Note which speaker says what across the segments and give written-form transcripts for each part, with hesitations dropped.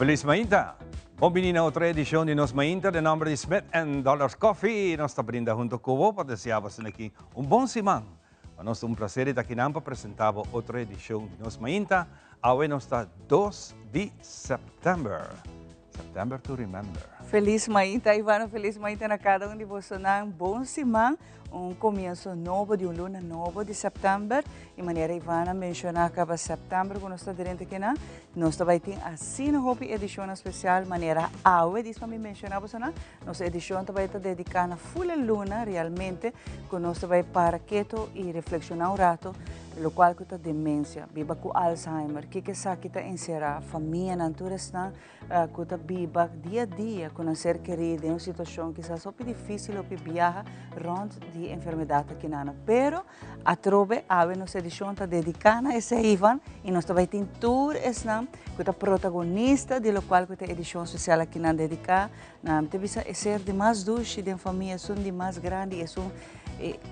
Speaker 1: Feliz mainta! Bon bini na otro edicion di Nos Mainta den nomber di Smith and Dollars Coffee. Nos ta brinda hunto cu bo pa desea bo asina aki un bon siman. Pa nos ta un placer di ta akinan pa presenta bo otro edicion di Nos Mainta. Awe nos ta 2 di september. September to remember.
Speaker 2: Feliz mainta, Ivano, feliz mainta na cada un di bosonan. Bon siman, un comienzo nobo di un luna nobo di september. Y manera Ivana menciona caba, september cu nos ta drenta kinan, nos ta bay tin asina hopi edicionnan special manera awe dis pa mi menciona bosonan. Nos edicion ta bay ta dedica na fule luna realmente cu nos ta bay para keto y reflexiona un rato locual cu ta demencia, biba cu Alzheimer, kico esaki ta encera, famianan, tur esnan cu ta biba dia a dia cu nan ser keri den un situacion kisas hopi dificil, hopi biaha rond di e enfermedad akinana. Pero atrobe awe nos edicion ta dedica na esey, Ivan, y nos ta bay tin tur esnan cu ta protagonista di locual cu ta e edicion special akinan dedica na, mi ta bisa, e ser di mas dushi den famia, esun di mas grandi, esun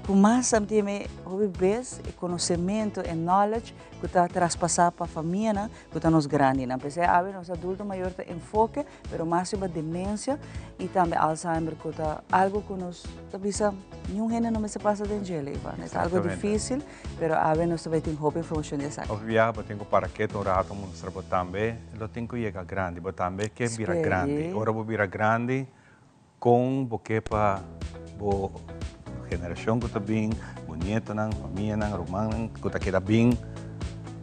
Speaker 2: cu mas a mi hopi bes e conocemento, e knowledge cu ta traspasa pa famianan cu ta nos grandinan. P'esei awe nos adulto mayor ta enfoke, pero mas riba demencia y tambe Alzheimer cu ta algo cu nos ta bisa niun hende no mester pasa den dje, Ivan. E ta algo dificil, pero awe nos ta bay tin hopi informacion di esaki.
Speaker 1: Hopi biaha bo tin cu para keto un rato mustra bo tambe lo tin cu yega grandi, bo tambe ke bira grandi. Ora bo bira grandi, Kon bo ke pa bo generashon ku ta bin, bo nietonan, famianan, rumannan ku ta keda bin,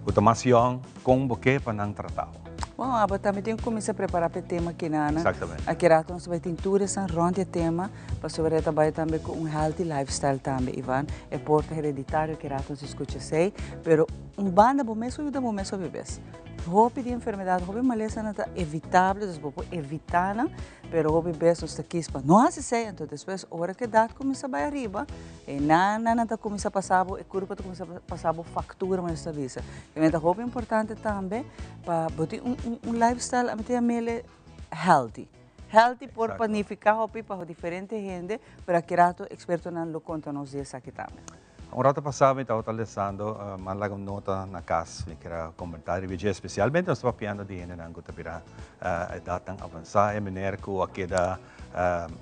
Speaker 1: ku ta mas yòn, kon bo ke pa nan trata bo?
Speaker 2: Bon, abo tambe tin ku kuminsá prepará pa e tema kinana.
Speaker 1: Exactamente.
Speaker 2: Aki rato nos ta bai tin tur esnan rònt e tema, pasobra e ta bai tambe ku un healthy lifestyle tambe, Ivan. E por ta hereditario, aki rato nos a skucha esei, pero un banda bo mes por yuda bo mes hopi bes. Hopi di enfermedat, hopi malesanan ta evitable, dus bo por evitá nan. Pero hopi bes nos ta kis pa no hasi esei, anto despues ora ku edat kuminsá bai ariba, e nannan ta kuminsá pasa bo, e kurpa ta kuminsá pasa bo faktura, manera nos ta bisa. También ta hopi importante tambe pa bo tin un un lifestyle, ami ta yam'el healthy. Healthy por pa nifiká hopi pa diferente hende, pero aki rato ekspertonan lo konta nos di esaki tambe.
Speaker 1: Un rato pasá mi tabata lesando, mi a laga un nota na kas, mi kier a komentá riba dje, spesialmente nos ta papiando di hendenan ku ta bira edatnan avansá. E meneer ku a keda,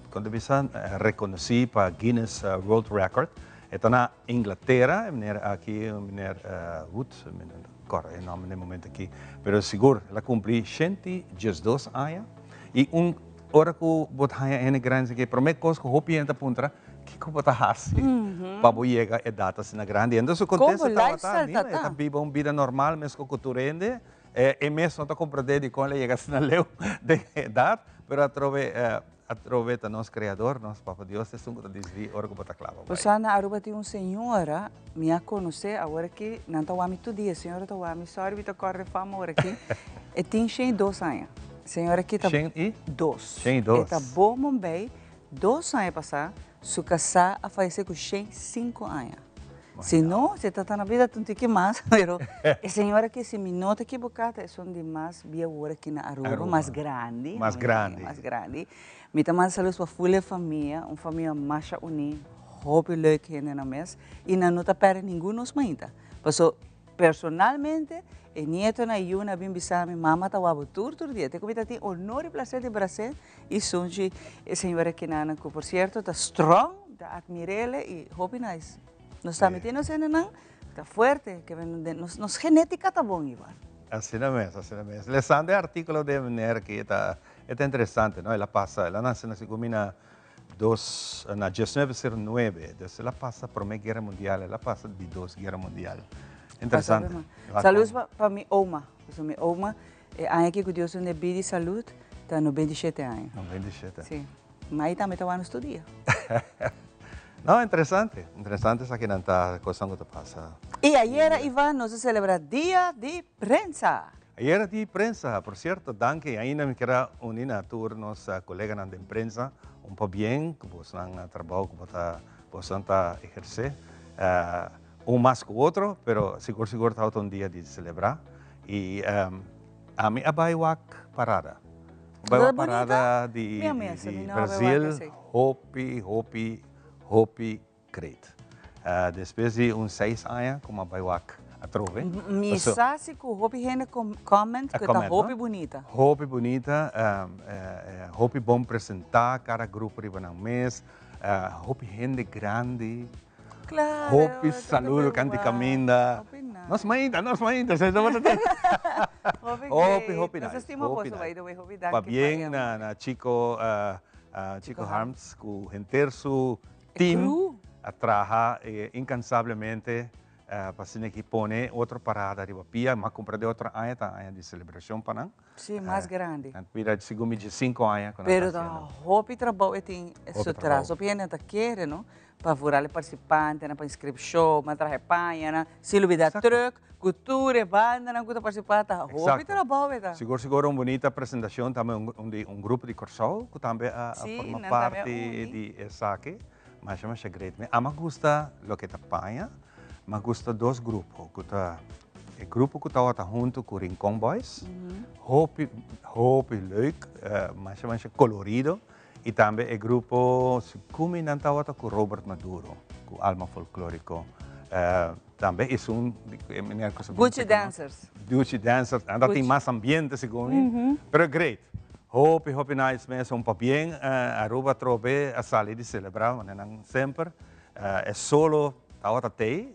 Speaker 1: kon ta bisa, rekonosí pa Guinness World Record, e ta na Inglatera, e meneer aki, meneer Wood, mi no ta kòrda e nòmber na e momento aki, pero sigur el a kumpli 112 aña i un ora ku bo ta haña hende grandi esaki, e promé kos ku hopi hende ta puntra, Kiko bo ta hasi pa bo yega e dat asina grandi? Enton su kontesta tabata, Mira, e ta biba un bida normal meskos ku tur hende. E mes no ta komprendé dikon el a yega asina leu den e edat, pero atrobe atrobe ta nos Kreador, nos Papa Dios ta esun ku ta disidí ora ku bo ta kla pa bai.
Speaker 2: Bo sa na Aruba tin un señora, mi a konosé, awor aki nan ta wak mi tur dia, e señora ta wak mi, sorry mi ta kòrda e fama awor aki, e tin shen i dos aña. Señora aki ta.
Speaker 1: Shen i?
Speaker 2: Dos.
Speaker 1: Shen i dos.
Speaker 2: E ta bon Bombay. Dos aña pasá, su kasá a fayesé ku 105 aña. Si no, si e ta na bida ta un tiki mas, pero e señora aki, si mi no ta ekiboká, ta esun di mas bieu awor aki na Aruba, mas grandi.
Speaker 1: Mas grandi.
Speaker 2: Mas grandi. Mi ta manda saludos pa ful e famia, un famia masha uní, hopi leuk hendenan mes, i nan no ta pèrdè ningun nos mainta. Paso Personalmente, e nietonan i yunan a bin bisa mi, Mama ta wak bo tur tur dia. Te ku mi ta tin honor i plaser di bras'é i sunchi e señora kinanan ku por sierto ta strong, ta admir'el i hopi nice. Nos tambe tin nos hendenan ku ta fuerte, ke nos nos genética ta bon igual.
Speaker 1: Asina mes, asina mes. Lesando e artíkulo di e meneer aki ta e ta interesante, no? El a pasa, el a nase na segun mi na Dos, na diesnuebe sero nuebe, dus el a pasa Prome Guera Mundial, el a pasa di Dos Guera Mundial. Interesante.
Speaker 2: Saludos pa, pa mi oma, pasobra mi oma e aña aki ku Dios duna e bida i salud ta 97 aña.
Speaker 1: 97.
Speaker 2: Si. Mai tambe ta wak nos tur dia.
Speaker 1: No, interesante, interesante esakinan ta kosnan ku ta pasa.
Speaker 2: I ayera, Ivan, nos a celebra Dia di Prensa.
Speaker 1: Ayera di prensa, por cierto, danki, ainda mi kier a uni na tur nos coleganan den prensa, un pabien cu bosnan trabao cu bo ta, bosnan ta eherce, un mas cu otro, pero sigur sigur tabata un dia di celebra y ami a bay wak parada, a bay wak parada di Brazil, hopi, hopi, hopi great. Despues di un seis aña cu mi a bay wak. atrobe.
Speaker 2: Mi sa si ku hopi hende comment ku e ta hopi bunita.
Speaker 1: Hopi bunita, hopi bon presentá, kada grupo riba nan mes, hopi hende grandi, hopi saludo kanti kaminda. Nos mainta, nos mainta, hopi, hopi nice. Hopi nice. Pabien na Chico, Chico Harms ku henter su team a traha incansablemente pa asina ki pone otro parada riba pia. M'a cumpra den otro aña, ta aña di celebracion pa nan.
Speaker 2: Sí, mas grandi.
Speaker 1: Nan bira segun mi diescinco aña cu nan ta
Speaker 2: haciendo. Pero ta hopi trabou e tin su tras. Hopi hende ta kere, no? Pa vooral e participantenan, pa inscripcion, pa traha e pañanan, sin lubida truck, cu tur e bandanan cu ta participa, ta hopi trabou e ta.
Speaker 1: Sigur sigur un bunita presentacion tambe un di un grupo di Corsou cu tambe a forma parti di esaki. Masha masha great. Mi ama gusta loke ta paña, mi a gusta dos grupo cu ta e grupo cu tawata hunto cu Rincon Boys, hopi hopi leuk, masha masha colorido. Y tambe e grupo Sukumi nan tawata cu Robert Maduro, cu Alma Folklorico. Tambe esun meneer cu
Speaker 2: Gucci Dancers.
Speaker 1: Gucci Dancers, nan ta tin mas ambiente segun mi, pero great. Hopi hopi nice mes, un pabien Aruba atrobe a sali di celebra manera nan semper. E solo tawata tey,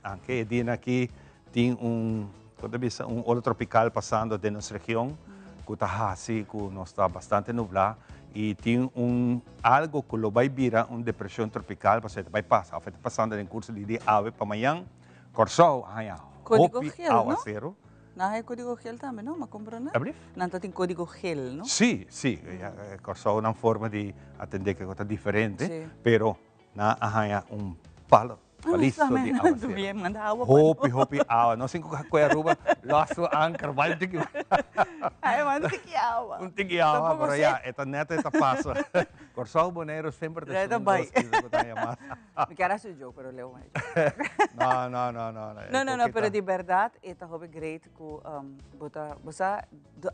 Speaker 1: anke e dia aki tin un, con ta bisa, un ola tropical pasando den nos region cu ta haci cu nos ta bastante nubla y tin un algo cu lo bay bira un depresion tropical pasobra e ta bay pasa of e ta pasando den curso di di awe pa mañan. Corsou a haña
Speaker 2: Codigo
Speaker 1: hopi
Speaker 2: gel, no?
Speaker 1: awacero.
Speaker 2: Nan haña codigo gel tambe, no? Ma comprende?
Speaker 1: Ablief?
Speaker 2: Nan ta tin codigo gel, no?
Speaker 1: Sí, sí. Corsou nan forma di atende ke ta diferente, pero nan a haña un palo. Paliso di awacero. Hopi, hopi awa. No sin cu cu Aruba los su anker bai un tiki.
Speaker 2: Ay, man, un tiki awa.
Speaker 1: Un tiki awa, pero ya, e ta net e ta pasa. Corsou, Boneiru semper ta esun dos isla cu ta haña mas.
Speaker 2: Mi kier haci un joke, pero leu mai.
Speaker 1: No, no, no, no.
Speaker 2: No, no, no, pero di berdad e ta hopi great cu bo ta, bo sa,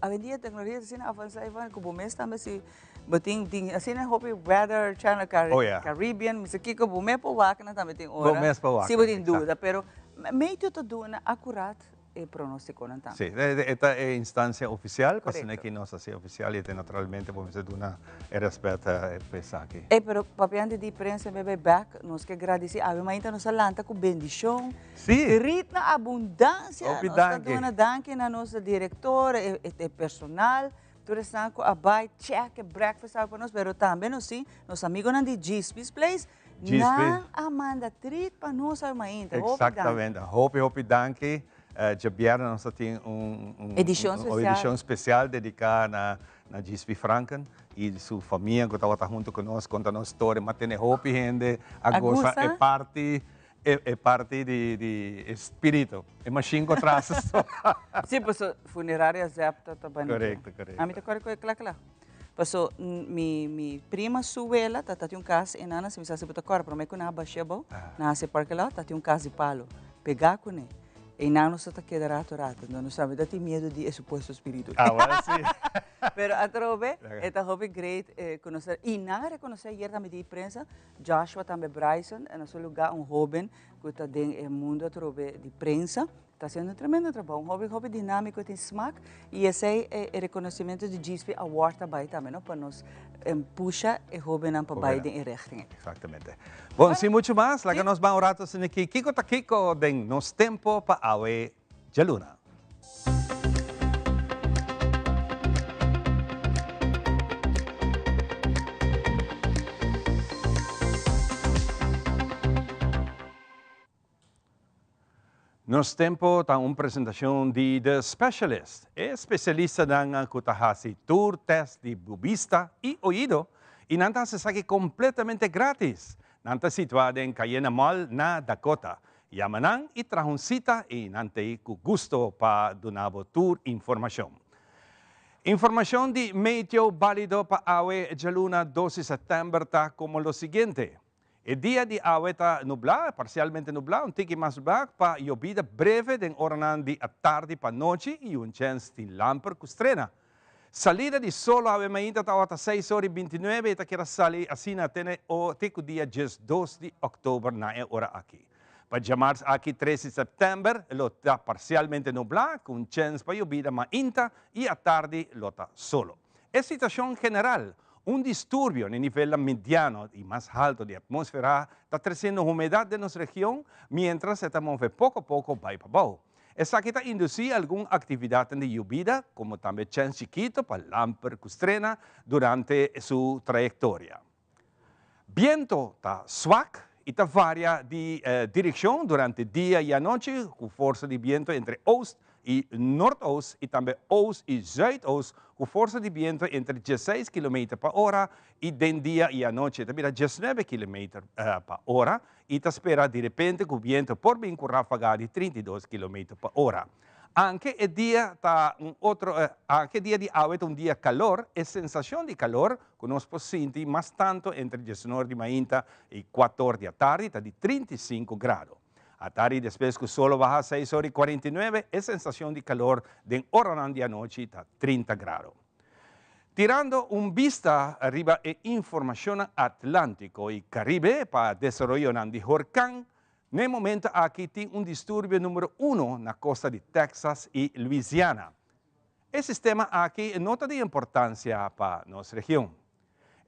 Speaker 2: awendia tecnologia ta asina avansa, Ivan, cu bo mes tambe si Bo tin tin asina hopi weather channel Cari
Speaker 1: Oh yeah.
Speaker 2: Caribbean, mi sa kiko bo mes por wak nan tambe tin
Speaker 1: Bo
Speaker 2: ora.
Speaker 1: mes por wak
Speaker 2: Si bo tin
Speaker 1: exacto.
Speaker 2: duda, pero meteo ta duna akurat e pronostikonan tambe.
Speaker 1: Si, e ta e instancia oficial, pasobra
Speaker 2: Korekto.
Speaker 1: aki nos a hasi oficial y ta naturalmente bo mester duna e respet pa esaki.
Speaker 2: Ey, pero papiando di prensa mi a bay bek, nos ke gradisi awe mainta nos a lanta ku bendishon,
Speaker 1: Si.
Speaker 2: rit na abundancia,
Speaker 1: Hopi
Speaker 2: nos ta
Speaker 1: danki.
Speaker 2: duna danki na nos director, e personal, Tur esnan cu a bay check e breakfast awe pa nos, pero tambe nos tin nos amigonan di Gisby's Place.
Speaker 1: Gisby.
Speaker 2: Nan a manda treat pa nos awe mainta. Hopi danki.
Speaker 1: Exactamente. Hopi, hopi danki. Djabièrnè nos ta tin un, un,
Speaker 2: Edicion
Speaker 1: un
Speaker 2: special.
Speaker 1: edicion special dedica na, na Gisby Franken y su famia cu tabata hunto cu nos, conta nos storia. M'a tene hopi hende a
Speaker 2: A
Speaker 1: goza
Speaker 2: gusta.
Speaker 1: e parti E e parti di di e spirito, e machine cu atras so.
Speaker 2: Si, paso funeraria Zep ta ta bani.
Speaker 1: Correcto, correcto.
Speaker 2: Ami ta corre cu e cla cla. Paso mi mi prima su wela ta tin un cas e nana si mi sa si bo ta corda prome cu nan a bashia abao, nan haci e parke lot, ta tin un cas di palo pega cune. Einan nos ta keda rato rato, enton nos tambe ta tin miedo di e supuesto spiritu.
Speaker 1: Ah, well, si.
Speaker 2: Pero atrobe e ta hopi great cu nos ta, y nan a reconoce ayer tambe di prensa Joshua tambe Bryson na su lugar un hoben cu ta den e mundo atrobe di prensa ta haciendo un tremendo trabou un hoben hopi dinamico tin smaak y esey e reconocimento di GSP Award ta bay tambe no pa nos pusha e hobennan pa bay den e richting ey.
Speaker 1: Exactamente. Bon sin mucho mas laga nos ban un rato asina aki kico ta kico den nos tempo pa awe djaluna. Nos Tempo ta un presentacion di The Specialist, e specialistanan cu ta haci tur test di bo bista y oido y nan ta haci esaki completamente gratis. Nan ta situa den Cayena Mall na Dakota. Yama nan i traha un sita i nan t'ei ku gusto pa duna bo tur informashon. Informashon di meteo bálido pa awe djaluna dos di sèptèmber ta komo lo siguiente, E dia di awe ta nublá, parsialmente nublá, un tiki mas nublá pa yobida breve den oranan di atardi pa nochi i un chèns di lamper ku strena. Salida di solo awe mainta ta ota seis ora i bintinuebe i ta keda sali asina te na e te ku dia 12 di òktober na e ora aki. Pa djamars aki tres di sèptèmber lo ta parsialmente nublá ku un chèns pa yobida mainta i atardi lo ta solo. E situashon general, Un disturbio na e nivelnan mediano i mas halto di atmósfera ta tresiendo humedat den nos region miéntras e ta move poko poko bai pabou. Esaki ta indusí algun aktividatnan di yobida komo tambe chèns chikito pa lamper ku strena durante su trayektoria. Biento ta swak i ta varia di direkshon durante dia i anochi ku forsa di biento entre oost i noordoost i tambe oost i zuidoost ku forsa di biento entre dieseis kilometer pa ora i den dia i anochi ta bira diesnuebe kilometer pa ora i ta spera direpente ku biento por bin ku rafaga di 32 kilometer pa ora. Anke e dia ta un otro, anke e dia di awe ta un dia kalor, e sensashon di kalor ku nos por sinti mas tantu entre diesnor di mainta i kuator di atardi ta di 35 grado. Atardi despues ku sol a baha seis ora i 49, e sensashon di kalor den oranan di anochi ta 30 grado. Tirando un bista riba e informashonnan Atlántiko i Karibe pa desaroyonan di horkan, N'e momento aki tin un disturbio numero uno na costa di Texas y Louisiana. E sistema aki no ta di importancia pa nos region.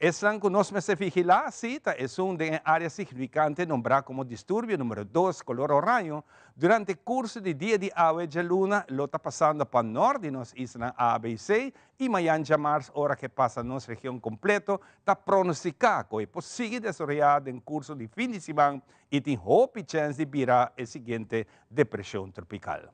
Speaker 1: Esnan cu nos mester vigila si ta esun den e area significante nombra como disturbio numero dos color oraño durante curso di dia di awe djaluna lo ta pasando pa nort di nos islanan ABC y mayan djamars ora ke pasa nos region completo ta pronostica cu e por sigui desaroya den curso di fin di siman i tin hopi chèns di bira e siguiente depreshon tropikal.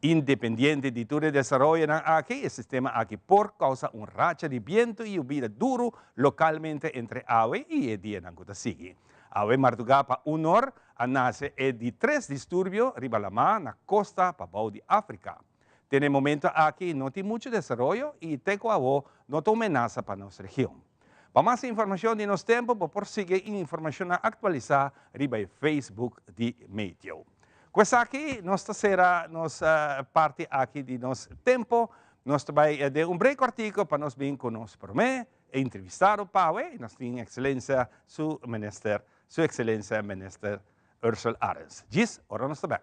Speaker 1: Independiente di tur e desaroyonan aki, e sistema aki por kousa un racha di bientu i yubida duru lokalmente entre awe i e dianan ku ta sigui. Awe mardugá pa unor a nase e di tres disturbio riba lamá na kosta pabou di Afrika. Te na e momento aki no tin muchu desaroyo i te ku awo no ta un menasa pa nos region. Pa mas informacion di nos tempo bo por sigui e informacionnan actualisa riba e Facebook di Meteo. Cu esaki nos ta cera nos parti aki di nos tempo. Nos ta bay den un break cortico pa nos bin cu nos prome entrevistado pawe y nos tin Excelencia su Minister, su Excelencia Minister Ursell Arends. Djis ora nos ta bek.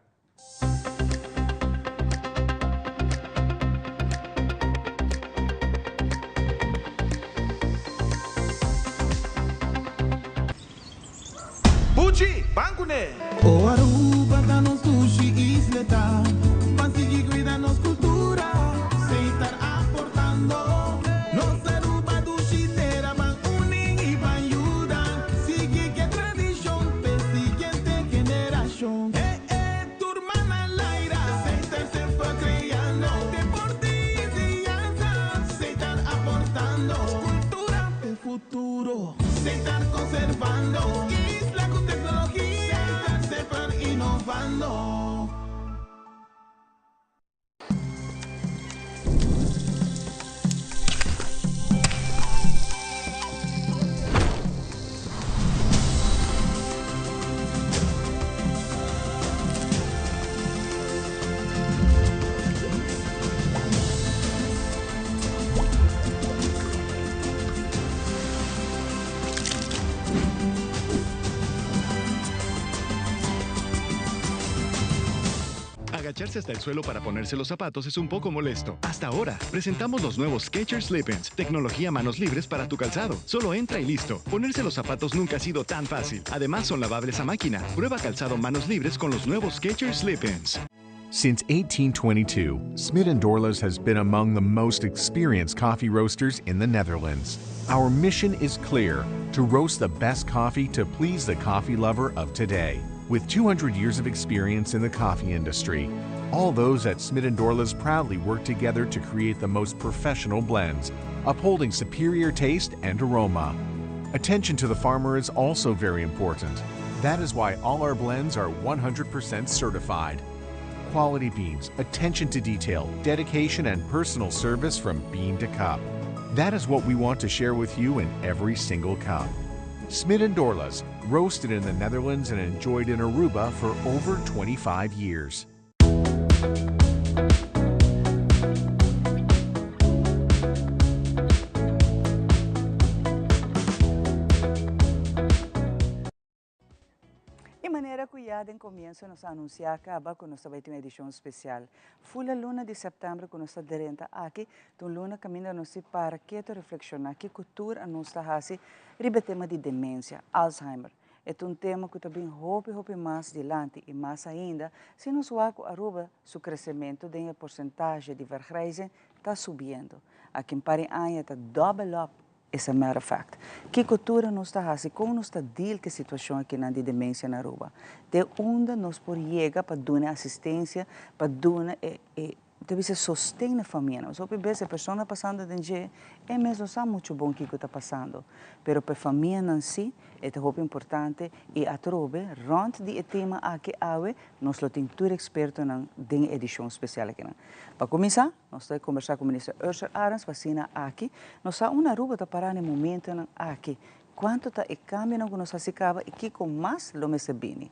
Speaker 3: Buchi, ban kuné!
Speaker 4: O Aruba ta nos dushi isleta, ban sigui cuida nos cultura, Setar aportando. Nos Aruba dushi tera, ban uni y ban yuda, sigui ke tradicion p'e siguiente generacion. E e tur man al aire, Setar semper creando, deporte y enseñanza, Setar aportando, cultura p'e futuro, Setar conservando, isla cu tecnologia, Setar semper innovando.
Speaker 5: Agacharse hasta el suelo para ponerse los zapatos es un poco molesto. Hasta ahora, presentamos los nuevos Skechers Slip-ins, tecnología manos libres para tu calzado. Solo entra y listo. Ponerse los zapatos nunca ha sido tan fácil. Además, son lavables a máquina. Prueba calzado manos libres con los nuevos Skechers Slip-ins.
Speaker 6: Since 1822, Smit & Dorlas has been among the most experienced coffee roasters in the Netherlands. Our mission is clear, to roast the best coffee to please the coffee lover of today. With 200 years of experience in the coffee industry, all those at Smit & Dorlas proudly work together to create the most professional blends, upholding superior taste and aroma. Attention to the farmer is also very important. That is why all our blends are 100% certified. Quality beans, attention to detail, dedication and personal service from bean to cup. That is what we want to share with you in every single cup. Smit & Dorlas, roasted in the Netherlands and enjoyed in Aruba for over 25 years.
Speaker 2: E manera ku Ya den comienzo nos a anuncia caba cu nos ta bay tin un edicion special. Fula luna di september cu nos ta drenta aki, ta un luna caminda nos si para keto reflexiona kico tur a nos ta haci riba e tema di demencia, Alzheimer. E ta un tema cu ta bin hopi hopi mas dilanti y mas ainda si nos wak cu Aruba su crecemento den e porcentahe di vergrijzing ta subiendo. Aki un par di aña ta double up. As a matter of fact, kiko tur nos ta hasi, kon nos ta deal ku e situashon akinan di demensia na Aruba? Te unda nos por yega pa duna asistensia, pa duna e e ta bisa sosten na famianan? Pasobra hopi bes e persona pasando den dje, e mes no sa muchu bon kiko ta pasando, pero pa e famianan si e ta hopi importante i atrobe rònt di e tema aki awe nos lo tin tur ekspertonan den e edishon spesial akinan. Pa kuminsá. Nos ta kombersá ku Minister Ursell Arends pa asina aki nos sa unda Aruba ta pará na e momentonan aki, kuantu ta e kambionan ku nos hasi kaba i kiko mas lo mester bini.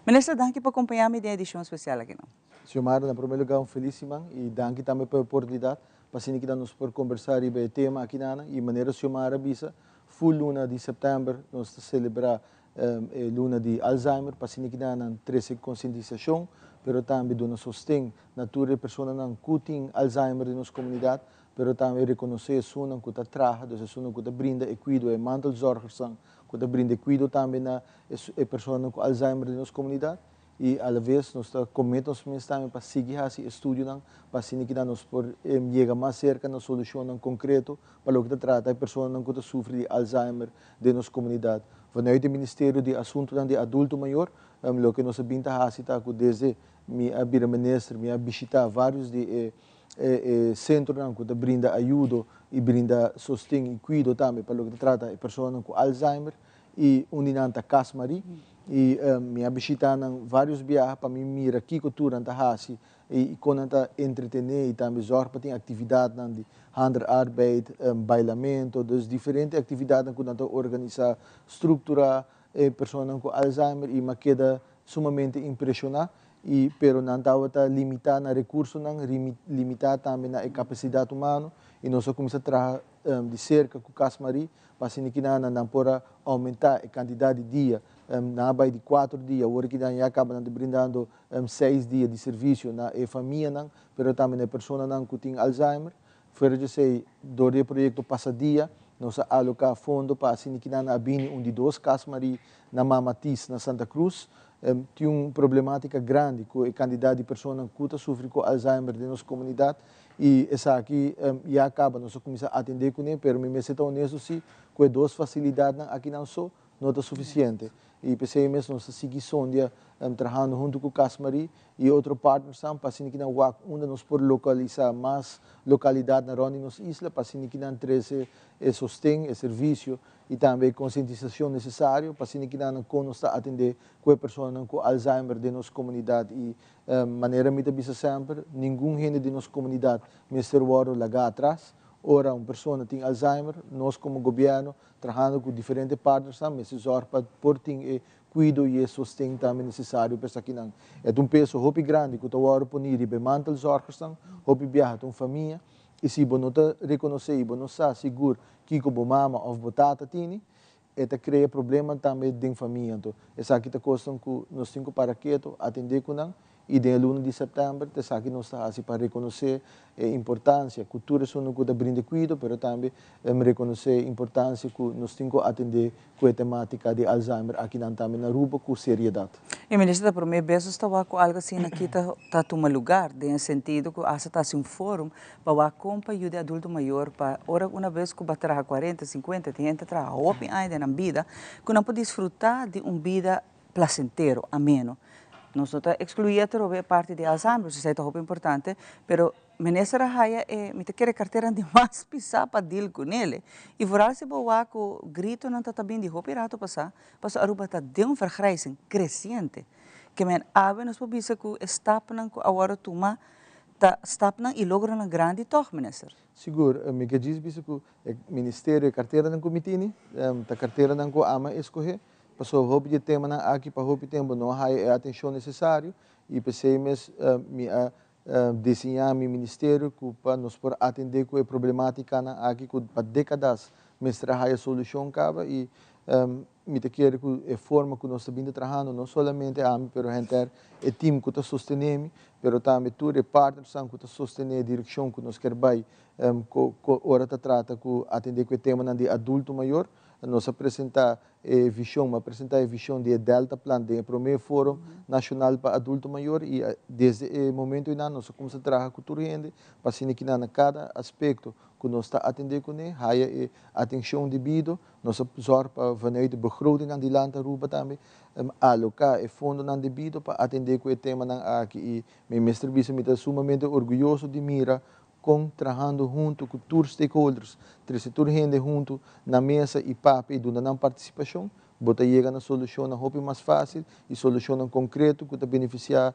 Speaker 2: Minister, danki pa kompañá mi den e edishon spesial aki nan.
Speaker 3: Xiomara, na promé lugá un felis siman i danki tambe pa e oportunidat pa asina kita nos por kombersá riba e tema aki nan. I manera Xiomara a bisa, ful luna di sèptèmber nos ta selebrá e luna di Alzheimer pa asina kita nan trese konsientisashon pero tambe duna sosten na tur e personanan ku tin Alzheimer den nos komunidat, pero tambe rekonosé esunnan ku ta traha, dus esunnan ku ta brinda e kuido, e mantelzorgersnan ku ta brinda e kuido tambe na e personanan ku Alzheimer den nos komunidat. I alaves nos ta komet nos mes tambe pa sigui hasi estudionan pa asina kinan nos por yega mas serka na solushonnan konkreto pa loke ta trata e personanan ku ta sufri di Alzheimer den nos komunidat. Vanuit e Ministerio di Asuntunan di Adulto Mayor, loke nos a bin ta hasi ta ku desde Mi a bira minister, mi a bishita varios di e e centronan cu ta brinda ayudo y brinda sosten y cuido tambe pa loke ta trata e personanan cu Alzheimer y un di nan ta Cas Marie y mi a bishita nan varios biaha pa mi mira kico tur nan ta haci y con nan ta entretene y tambe zorg pa tin actividadnan di handarbeid, bailamento, dus diferente actividadnan cu nan ta organisa, structura e personanan cu Alzheimer y mi a keda sumamente impresioná y pero nan tabata limitá na recursonan, limitá tambe na e capacidad humano y nos a cuminsa traha di cerca cu Cas Marie pa asina ki nan nan por a aumenta e cantidad di dia. Nan a bay di cuatro dia, awor ki nan ya caba nan ta brindando seis dia di servicio na e famianan pero tambe na e personanan cu tin Alzheimer. Fuera di esei, dor di e proyekto Pasadia, nos a aloká fondo pa asina ki nan a bini un di dos Kas Marie na Mama Tis na Santa Cruz. Tin un problemátika grandi ku e kantidat di personanan ku ta sufri ku Alzheimer den nos komunidat i esaki ya kaba nos a kuminsá atendé kuné, pero mi mester ta honesto si ku e dos fasilidatnan akinan so no ta sufisiente i p'esei mes nos ta sigui sondia trahando huntu ku Cas Marie i otro partnersnan pa asina ki nan wak unda nos por lokalisá mas lokalidatnan rònt di nos isla pa asina ki nan trese e sosten, e servisio i tambe e konsientisashon nesesario pa asina ki nan kon nos ta atendé ku e personanan ku Alzheimer den nos komunidat i manera mi ta bisa semper ningun hende den nos komunidat mester wòrdu lagá atras. Ora un persona tin Alzheimer nos komo gobièrnu Trahando ku diferente partnersnan mester zòrg pa por tin e kuido i e sosten tambe nesesario pa esakinan. E ta un peso hopi grandi ku ta wòrdu poní riba e mantelzorgersnan, hopi biaha ta un famia i si bo no ta rekonosé i bo no sa sigur kiko bo mama òf bo tata tini, e ta krea problema tambe den famia. Anto esaki ta kosnan ku nos tin ku para keto, atendé ku nan I den e luna di sèptèmber ta esaki nos ta hasi pa rekonosé e importansia ku tur esun ku ta brinda kuido, pero tambe rekonosé e importansia ku nos tin ku atendé ku e temátika di Alzheimer akinan tambe na Aruba ku seriedat.
Speaker 2: E minister ta promé bes nos ta wak ku algu asina aki ta ta tuma lugar, den e sentido ku asta ta hasi un forum pa wak kon pa yuda e adulto mayor pa ora una bes ku bo a traha kuarenta, sinkuenta, tin hende ta traha hopi aña den nan bida, ku nan por disfrutá di un bida placentero, ameno. Nos no ta excluí atrobe e parti di Alzheimer, esei ta hopi importante, pero minister a haya e, mi ta kere carteranan di mas pisá pa deal cu nele. Y vooral si bo wak cu gritonan ta ta bin di hopi rato pasá, pasobra Aruba ta den un vergrijzing creciente. Ke men awe nos por bisa cu e stapnan cu a worde tuma ta stapnan y logronan grandi tog, minister?
Speaker 3: Sigur, mi ke djis bisa cu e ministerio, e carteranan cu mi tini, ta carteranan cu ama escoge, Pasobra hopi di e temanan aki pa hopi tempu no a haya e atenshon nesesario i p'esei mes mi a desiñá mi ministerio ku pa nos por atendé ku e problemátikanan aki ku pa dékadas mester a haya solushon kaba i Mi ta kere ku e forma ku nos ta bin ta trahando, no solamente ami pero henter e team ku ta sostené mi, pero tambe tur e partnersnan ku ta sostené e direkshon ku nos kier bai ora ta trata ku atendé ku e temanan di adulto mayor. Nos a presentá e vishon, mi a presentá e vishon di e Delta Plan den e promé Foro Nashonal pa Adulto Mayor i desde e momento einan nos a kuminsá traha ku tur hende pa asina kinan na kada aspekto ku nos ta atendé kuné haya e atenshon debido. Nos a zorg pa vanuit de begrotingnan di Land Aruba tambe aloká e fondonan debido pa atendé ku e temanan aki i mi mester bisa mi ta sumamente orguyoso di mira kon trahando huntu ku tur stakeholders, trese tur hende huntu na mesa i papia i duna nan partisipashon, bo ta yega na solushonnan hopi mas fásil i solushonnan konkreto ku ta benefisiá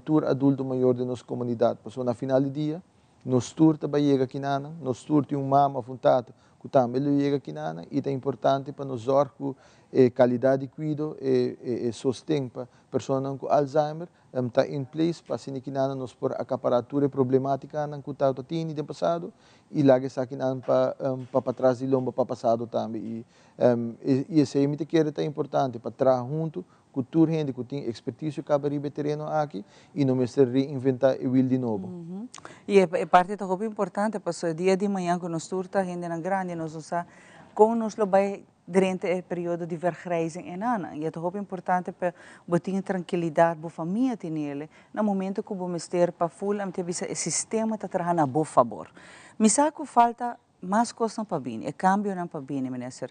Speaker 3: tur adulto mayor den nos komunidat. Pasobra na final di dia nos tur ta bai yega kinanan, nos tur tin un mama òf un tata ku tambe lo yega kinanan i ta importante pa nos zòrg ku e kalidat di kuido, e sosten pa personanan ku Alzheimer ta in place pa asina kinanan nos por akapará tur e problemátikanan ku tabata tini den pasado i laga esakinan pa pa patras di lomba pa pasado tambe i i esei mi ta kere ta importante pa traha huntu ku tur hende ku tin ekspertisio kaba riba e tereno aki i no mester reinventá e wiel di nobo.
Speaker 2: I e parti ta hopi importante pasobra e dia di mañan ku nos tur ta hendenan grandi nos no sa kon nos lo bai Drente e periodo di vergrijzing e nana. I e ta hopi importante pa bo tin e trankilidat, bo famia tin ele, na momento ku bo mester pa ful, ami ta bisa e sistema ta traha na bo fabor. Mi sa ku falta mas kosnan pa bini, e kambionan pa bini, Minister.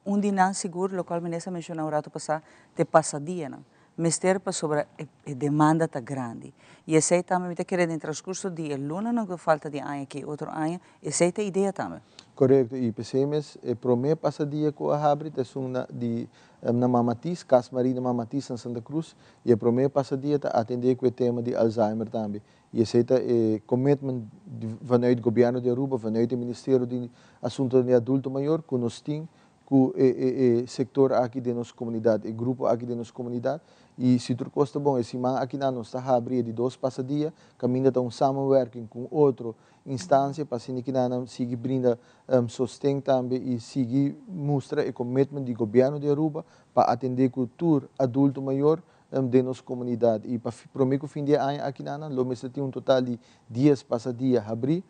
Speaker 2: Un di nan sigur, lokual Minister a menshona un rato pasá, ta e pasadianan. Mester pasobra e demanda ta grandi. I esei tambe mi ta kere den transkurso di e lunanan ku falta di aña aki otro aña, esei ta e idea tambe.
Speaker 3: Korekto, i p'esei mes e promé pasadia ku a habri ta esun na di na Mamatis, Kas Marina Mamatis na Santa Cruz, i e promé pasadia ta atendé ku e tema di Alzheimer tambe. I esei ta e commitment di vanuit Gobièrnu di Aruba, vanuit e Ministerio di Asuntonan di Adulto Mayor ku nos tin ku e e e sektor aki den nos komunidat, e grupo aki den nos komunidat. I si tur kos ta bon, e siman akinan nos ta habri e di dos pasadia, kaminda ta un samenwerking ku un otro instansia pa asina kinanan sigui brinda sosten tambe i sigui mustra e commitment di Gobièrnu di Aruba pa atendé ku tur adulto mayor den nos komunidat. I pa promé ku fin di e aña akinanan lo mester tin un total di dies pasadia habrí,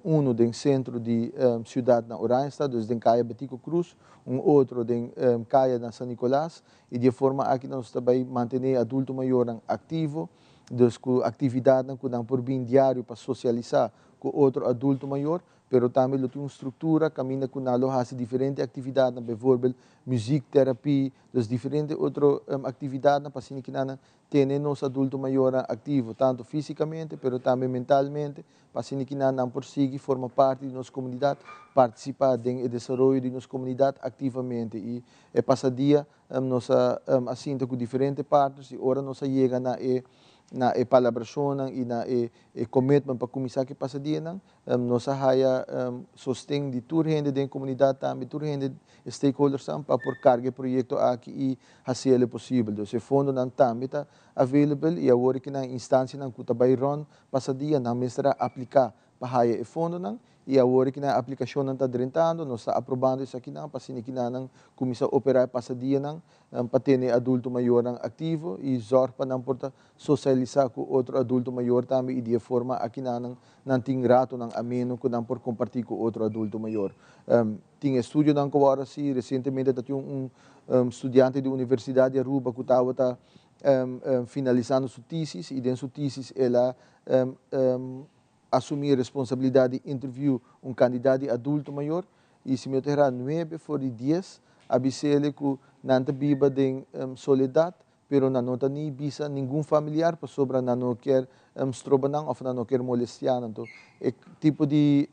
Speaker 3: unu den sentro di siudat na Oranjestad, dus den Kaya Betico Croes, un otro den kaya na San Nicolas, i di e forma aki nos ta bai mantené e adulto mayornan aktivo, dus ku aktividatnan ku nan por bin diario pa sosialisá ku otro adulto mayor, pero tambe lo tin un struktura kaminda ku nan lo hasi diferente aktividatnan, bijvoorbeeld muziektherapie, Dus diferente otro actividadnan pa asina kinan tene nos adulto mayornan activo, tanto fisicamente pero tambe mentalmente, pa asina kinan nan por sigui forma parti di nos comunidad, participa den e desaroyo di nos comunidad activamente. Y e pasa dia nos a a sinta cu diferente partners y ora nos a yega na e na e palabracionnan y na e e commitment pa cuminsa cu e pasadianan, Nos a haya sosten di tur hende den komunidat tambe, tur hende, e stakeholdersnan pa por karga e proyekto aki i hasi el e posibel. Dus e fondonan tambe ta available i awor ki nan instansianan ku ta bai rònt pasadia nan mester a apliká pa haya e fondonan i awor ki nan aplikashonnan ta drentando nos ta aprobando esakinan pa asina ki nan kuminsá operá e pasadianan pa tene e adulto mayornan aktivo i zòrg pa nan por ta sosialisá ku otro adulto mayor tambe i di e forma aki nan Nan tin ratonan ameno ku nan por kompartí ku otro adulto mayor. Tin estudionan ku awor hasi, resientemente ta tin un studiante di Universidat di Aruba ku tabata finalisando su tesis i den su tesis el a asumí e responsabilidat di interview un kandidat di adulto mayor i si mi no ta erá nuebe for di dies a bis'el ku nan ta biba den soledat Pero nan no ta ni bisa ningun familiar pasobra nan no kier stroba nan of nan no kier molestia nan. Anto e tipo di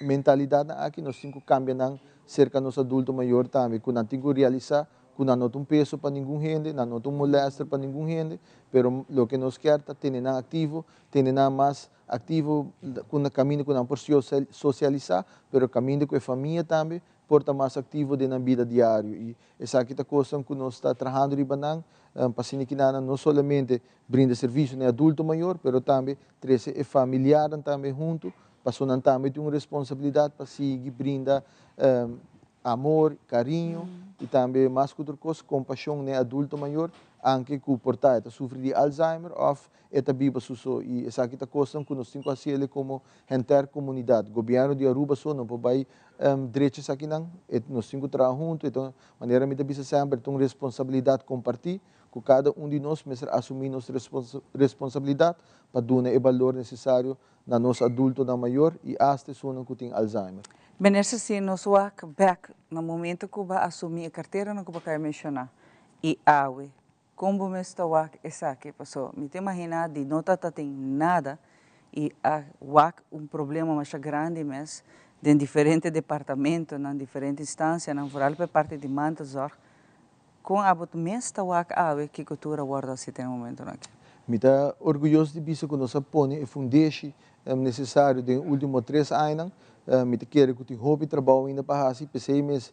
Speaker 3: mentalidadnan aki nos tin cu cambia nan cerca nos adulto mayor tambe, cu nan tin cu realisa cu nan no ta un peso pa ningun hende, nan no ta un molester pa ningun hende, pero loke nos kier ta tene nan activo, tene nan mas activo cu nan caminda cu nan por socialisa, pero caminda cu e famia tambe por ta mas activo den nan bida diario y esaki ta cosnan cu nos ta trahando riba nan pa asina ki nan no solamente brinda servicio na e adulto mayor pero tambe trece e familiarnan tambe hunto pasobra nan tambe tin un responsabilidad pa sigui brinda. amor, cariño y tambe mas cu otro cos compasion n'e adulto mayor, anke cu por ta e ta sufri di Alzheimer of e ta biba su so. Y esaki ta cosnan cu nos tin cu haciele como henter comunidad. Gobierno di Aruba so no por bay drecha esakinan, e nos tin cu traha hunto, e ta manera mi ta bisa semper e ta un responsabilidad comparti cu cada un di nos mester asumi nos responsabilidad pa duna e balor necesario na nos adultonan mayor y hasta esunnan cu tin Alzheimer.
Speaker 2: Minister, si nos wak bek na momento cu bo a asumi e carteranan cu bo caya menciona y awe, con bo mes ta wak esaki? Paso mi ta imagina di no ta ta tin nada y a wak un problema masha grandi mes den diferente departamentonan, diferente instancianan, vooral pa e parti di mantelzorg. Con abo mes ta wak awe kico tur a wordo haci te e momentonan aki?
Speaker 3: Mi ta orguyoso di bisa cu nos a pone e fundeshi necesario den e ultimo tres añanan. Mi ta kere cu tin hopi trabou ainda pa haci, p'esey mes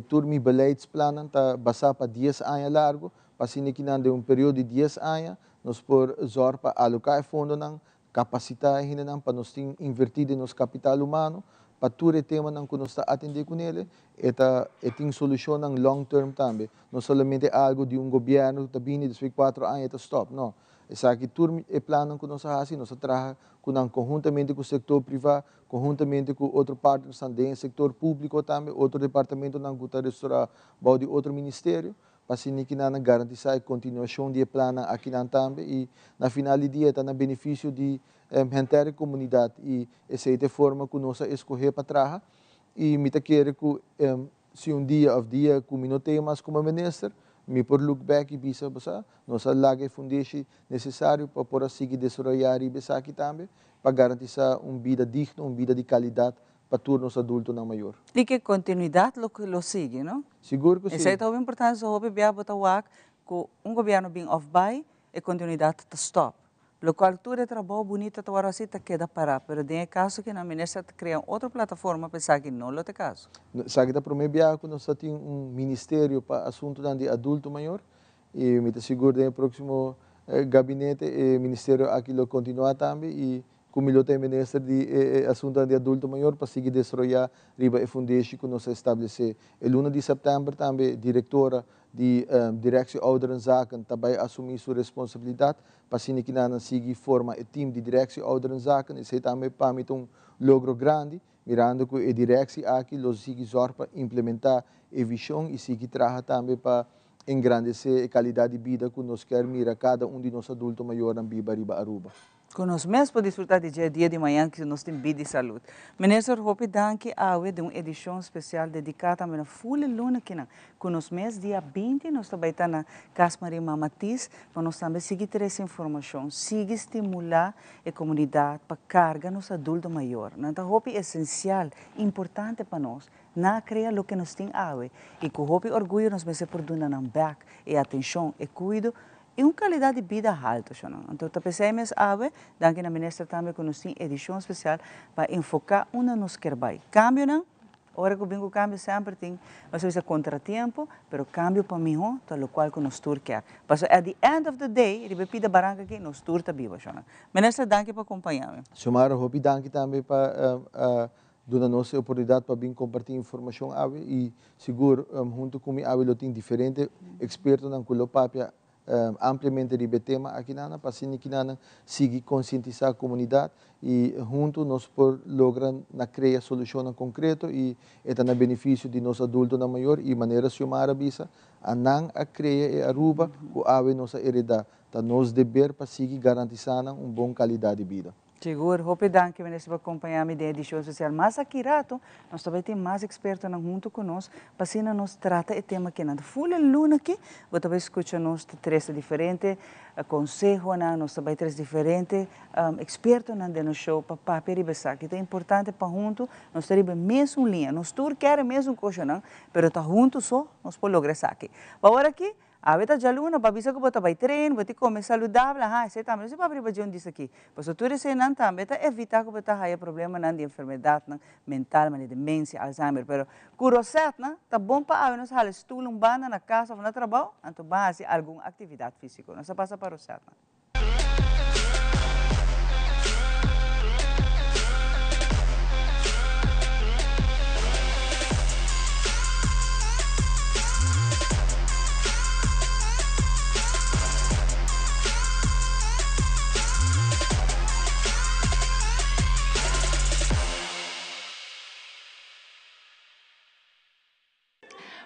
Speaker 3: tur mi beleidsplannan ta basa pa dies aña largo, pa asina kinan den un periodo di dies aña nos por zorg pa aloca e fondonan, Kapasitá e hendenan pa nos tin invertí den nos kapital humano pa tur e temanan ku nos ta atendé kunele, e ta e tin solushonnan long term tambe. No solamente algu di un gobièrnu ku ta bini despues di kuatro aña e ta stòp, no. Esaki tur e plannan ku nos a hasi, nos a traha ku nan konhuntamente ku sektor privá, konhuntamente ku otro partnersnan den e sektor públiko tambe, otro departamentonan ku ta restorá bou di otro ministerio. Pa asina kinan nan garantisá e kontinuashon di e plannan akinan tambe i na final di dia e ta na benefisio di henter e komunidat i esei ta e forma ku nos a eskohé pa traha i mi ta kere ku si un dia òf dia ku mi no tei mas komo minister mi por look back i bisa bo sa nos a laga e fundeshi nesesario pa por a sigui desaroyá riba esaki tambe pa garantisá un bida digno, un bida di kalidat pa tur nos adultonan mayor.
Speaker 2: I ke kontinuidat lo lo sigui, no?
Speaker 3: Sigur ku si.
Speaker 2: Esei ta hopi importante, so hopi bia bo ta wak ku un gobièrnu bin òf bai, e kontinuidat ta stòp. Lokual tur e trabou bunito ta wòrdu hasi ta keda pará, pero den e kaso ki nan minister ta krea un otro plataforma pa esaki no lo ta e kaso.
Speaker 3: Esaki ta promé biaha ku nos ta tin un ministerio pa asuntunan di adulto mayor i mi ta sigur den e próksimo gabinete e ministerio aki lo kontinuá tambe i Ku mi lo ta e minister di e asuntunan di adulto mayor pa sigui desaroyá riba e fundeshi ku nos a establesé. E luna di sèptèmber tambe direktora di Directie Ouderenzaken ta bai asumí su responsabilidat pa asina kinanan sigui forma e tim di Directie Ouderenzaken. Esei tambe pa mi ta un logro grandi, mirando ku e direksie aki lo sigui zòrg pa implementá e vishon i sigui traha tambe pa engrandesé e kalidat di bida ku nos kier mira kada un di nos adulto mayornan biba riba Aruba.
Speaker 2: Ku nos mes por disfruta di dje dia di mañan ku nos tin bida i salud. Minister hopi danki awe den un edishon spesial dediká tambe na ful e luna kinan. Ku nos mes dia 20 nos ta bai ta na Kas Maria Mama Tis pa nos tambe sigui trese informashon, sigui stimulá e komunidat pa karga nos adulto mayor. Nan ta hopi esensial, importante pa nos. Nan a krea loke nos tin awe i ku hopi orguyo nos mester por duna nan bèk e atenshon, e kuido I un calidad di bida halto, shonan. Anto ta pesey mes awe, danki na Minister tambe cu nos tin edicion special pa enfoca unda nos kier bay. Cambionan, ora cu bin cu cambio semper tin, nos ta bisa contratiempo, pero cambio pa miho ta locual cu nos tur kier. Pasobra at the end of the day, riba e pida baranca aki, nos tur ta biba, shonan. Minister, danki pa acompaña mi.
Speaker 3: Xiomara, hopi danki tambe pa duna nos e oportunidad pa bin comparti informacion awe y sigur hunto cu mi awe lo tin diferente expertonan cu lo papia ampliamente riba e tema akinana pa asina kinanan sigui concientisa comunidad y hunto nos por logra na crea solucionnan concreto y e ta na beneficio di nos adultonan mayor y manera Xiomara bisa a nan a crea e Aruba cu awe nos a hereda ta nos deber pa sigui garantisa nan un bon calidad di bida.
Speaker 2: Sigur, hopi danki Minister pa kompañá mi den edishon sosial. Mas aki rato nos ta bai tin mas ekspertonan huntu ku nos pa asina nos trata e tema kinan. Ta ful e luna aki bo ta bai skucha nos ta trese diferente konsehonan, nos ta bai trese diferente ekspertonan den nos show pa papia riba esaki. Ta importante pa huntu nos ta riba e mesun liña. Nos tur kier e mesun koshonan, pero ta huntu so nos por logra esaki. Pa ora aki Awe ta djaluna, bo a bisa ku bo ta bai tren, bo ti kome saludabel, aha, esei tambe no si papia riba dje un dis aki. Pasobra tur eseinan tambe ta evitá ku bo ta haya problemanan di enfermedatnan mental, manera demensia, Alzheimer. Pero ku Rosetnan ta bon pa awe nos hala stul un banda na kas òf na trabou, anto ban hasi algun aktividat físiko. Nos a pasa pa Rosetnan.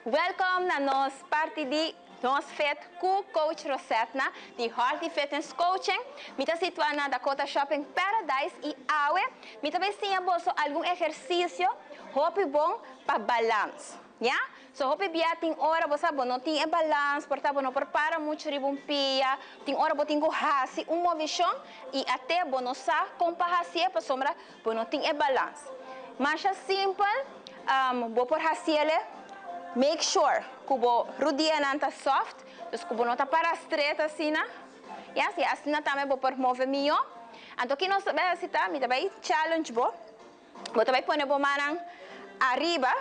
Speaker 7: Welcome na nos parti di Nos Fit cu Coach Rosetna di Hearty Fitness Coaching. Mi ta situa na Dakota Shopping Paradise y awe mi ta bay siña boso algun ehercicio hopi bon pa balans. Ya? So hopi bia tin ora bo sa bo no tin e balans, por ta bo no por para mucho riba un pia, tin ora bo tin cu haci un movicion y ate bo no sa con pa haci'e pasobra bo no tin e balans. Masha simpel, bo por haciele, make sure cu bo rudianan ta soft, dus cu bo no ta para straight asina, ya, si asina tambe bo por move miyo. Anto ki nos ta bay haci ta, mi ta bay challenge bo. Bo ta bai pone bo mannan ariba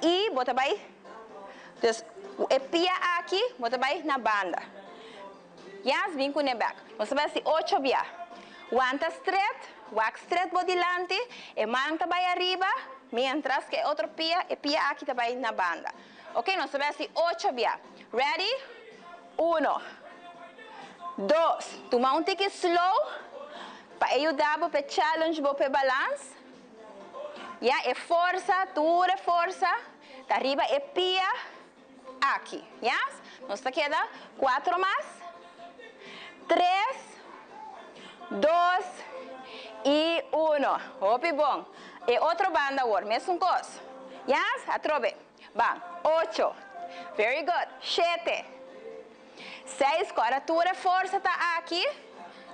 Speaker 7: y bo ta bai, dus e pia aki bo ta bai na banda. Yas bin cune bek. Nos ta bai haci ocho bia. Wanta stret, wak stret bo dilanti, e mannan ta bai ariba, mientras cu e otro pia, e pia aki ta bai na banda. Ok, nos ta bai haci ocho bia. Ready? Uno, dos, tuma un tiki slow pa e yuda bo p'e challenge bo p'e balans. Ya, e forsa, tur e forsa ta riba e pia aki. Ya, nos ta keda cuatro mas, tres, dos y uno. Hopi bon. E otro banda awor, mesun cos. Ya, atrobe. Ban, ocho. Very good. Shete. Seis, Kora tur e forsa ta aki.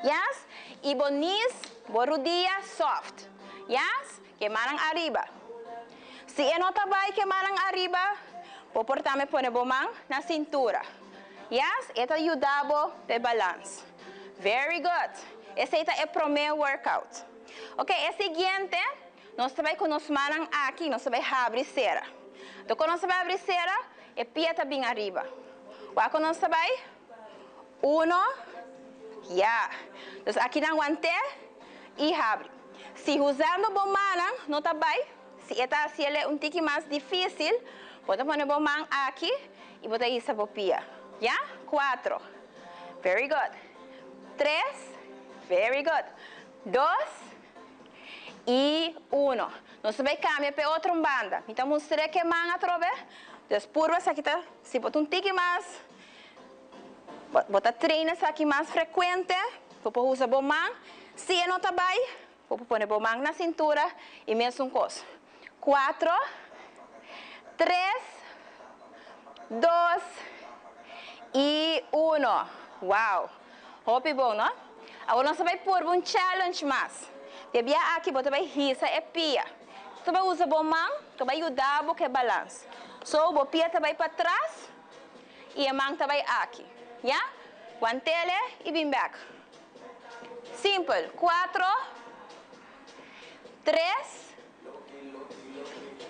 Speaker 7: Yes. I bo knees, bo rudia soft. Yes. Ke mannan ariba. Si e no ta bai ke mannan ariba, bo por tambe pone bo man na sintura. Yes. E ta yuda bo p'e balans. Very good. Esei ta e prome workout. Ok, e siguiente. Nos ta bai ku nos mannan aki, nos ta bai habri sera. Anto ku nos ta bai habri sera, e pia ta bin ariba. Wak ku nos ta bai? Uno, ya. Dus aki nan want'é i habri. Si usando bo mannan no ta bai, si e ta hasiel un tiki mas difísil, bo ta pone bo man aki i bo ta hisa bo pia. Ya? Kuatro. Very good. Tres. Very good. Dos. I uno. Nos ta bai kambia p'e otro un banda. Mi ta mustr'é ke man atrobe. Dus purba esaki ta, si bo ta un tiki mas, bo ta train esaki mas frekuente, bo por usa bo man. Si e no ta bai, bo por pone bo man na sintura i mesun kos. Kuatro, tres, dos i uno. Wow! Hopi bon, no? Awor nos ta bai purba un challenge mas. Di e bia aki bo ta bai hisa e pia. Bo ta bai usa bo man ku bai yuda bo ku e balans. So, bo pia ta bai patras i e man ta bai aki. Ya? Wantele i bin bek. Simpel. Kuatro, tres,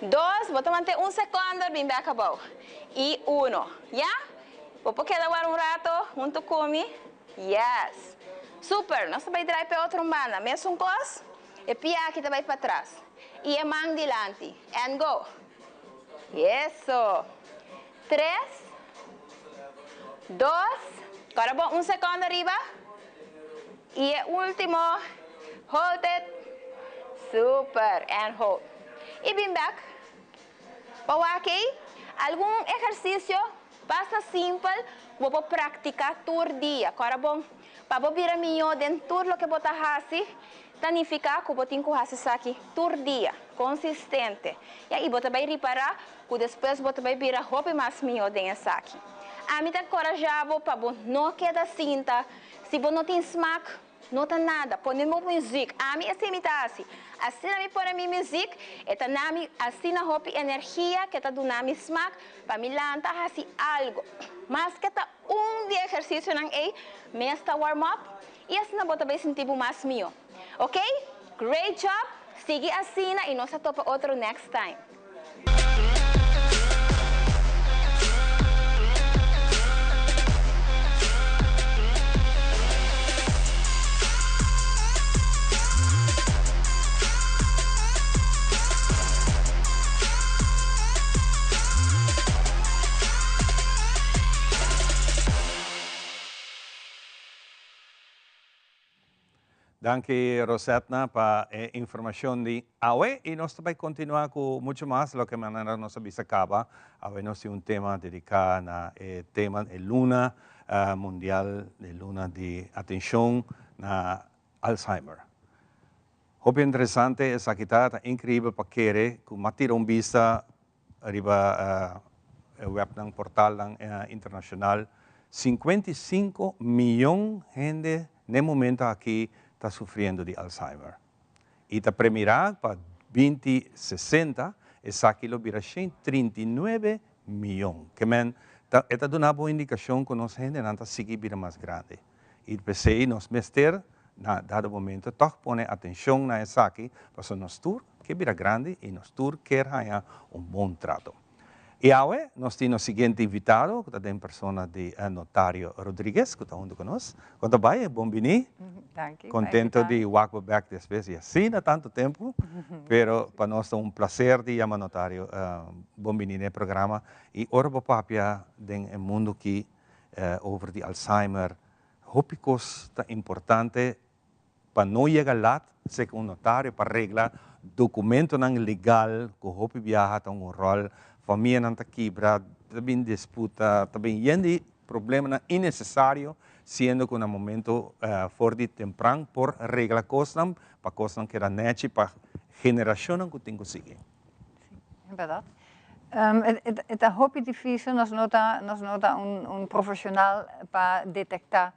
Speaker 7: Dos, bo ta mant'é un sekondo, bin bek abou. I uno. Ya? Bo por keda wara un rato huntu ku mi? Yes! Super! Nos ta bai drai p'e otro un banda. Mesun kos, e pia aki ta bai patras. I e man dilanti. And go! Eso! Tres, dos, kòrda bo un sekondo riba. I e ultimo, hold it, super, and hold. I bin bek pa wak ei algun ehersisio basta simpel ku bo por praktiká tur dia. Kòrda bon, pa bo bira mihó den tur loke bo ta hasi, ta nifiká ku bo tin ku hasi esaki tur dia, konsistente. Ya, i bo ta bai ripará ku despues bo ta bai bira hopi mas mihó den esaki. Ami ta enkorajá bo pa bo no keda sinta. Si bo no tin smak, no ta nada. Pone bo muzik. Ami esei mi ta hasi. Asina mi pone mi muzik, e ta na mi asina hopi energia ke ta duna mi smak pa mi lanta hasi algo. Maske ta un di e ehersisionan ei, mes ta warm up i asina bo ta bai sinti bo mas mihó. Ok? Great job! Sigui asina i nos ta topa otro next time.
Speaker 1: Danki, Rosetna, pa e informacion di awe y nos ta continua cu mucho mas loke manera nos a bisa caba. Awe nos tin un tema dedica na e tema e luna mundial, e luna di atencion na Alzheimer. Hopi interesante esaki ta increibel pa kere cu m'a tira un bista riba webnan, portalnan internacional. 55 miyon hende na e momento aki ta sufriendo di Alzheimer. Y ta premira pa 2060 esaki lo bira 139 miyon. Kemen, ta, e ta duna bo indicacion cu nos hendenan ta sigui bira mas grandi. Y p'esey nos mester, na dado momento, toch pone atencion na esaki, pasobra nos tur ke bira grandi y nos tur kier haya un bon trato. Y awe nos tin nos siguiente invitado, cu ta den persona di notario Rodriguez, cu ta hunto cu nos. Con ta bay? Bon bini.
Speaker 2: Danki.
Speaker 1: Contento di wak bo back despues di asina tanto tempo, pero pa nos ta un placer di yama notario bon bini na e programa. Y ora bo papia den e mundo aki over di Alzheimer, hopi cos ta importante pa no yega laat cerca un notario pa regla documentonan legal cu hopi biaha ta un rol, famianan ta kibra, ta bin disputa, ta bin yen di problemanan innecesario, siendo cu na momento for di tempran por regla cosnan pa cosnan keda nechi pa generacionnan cu tin cu sigui.
Speaker 8: Si, berdad. E ta hopi dificil, nos no ta un profesional pa detecta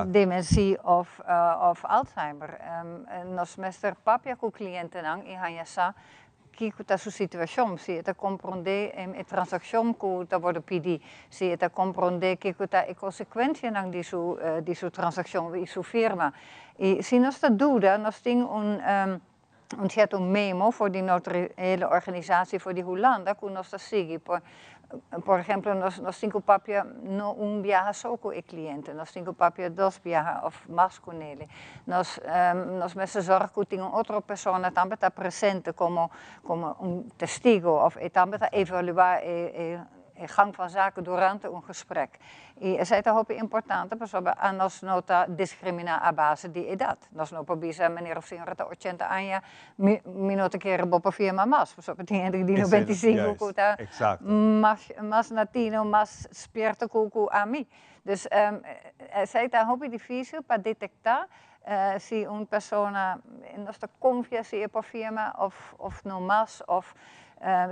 Speaker 8: dementie of Alzheimer. Nos mester papia cu clientenan y haya sa kico ta su situacion, si e ta compronde e transaccion cu ta wordo pidi, si e ta compronde kico ta e consecuencianan di su transaccion y su firma. Y si nos ta duda, nos tin un cierto memo voor die notariële organisatie voor die Hulanda, cu nos ta sigui. Por ehempel, nos tin cu papia no un biaha so cu e cliente, nos tin cu papia dos biaha of mas cu ne. Nos mester zorg cu tin un otro persona tambe ta presente como un testigo of e tambe ta evalua e gang van zaken durante un gesprek. Y esey ta hopi importante, pasobra nos no ta discrimina a base di edad. Nos no por bisa meneer of señora ta 80 aña, mi no ta kere bo por firma mas. Pasobra tin hende di 95 cu ta mas na tino, mas spierto cu ami. Dus esey ta hopi dificil pa detecta si un persona no ta confia si e por firma of no mas of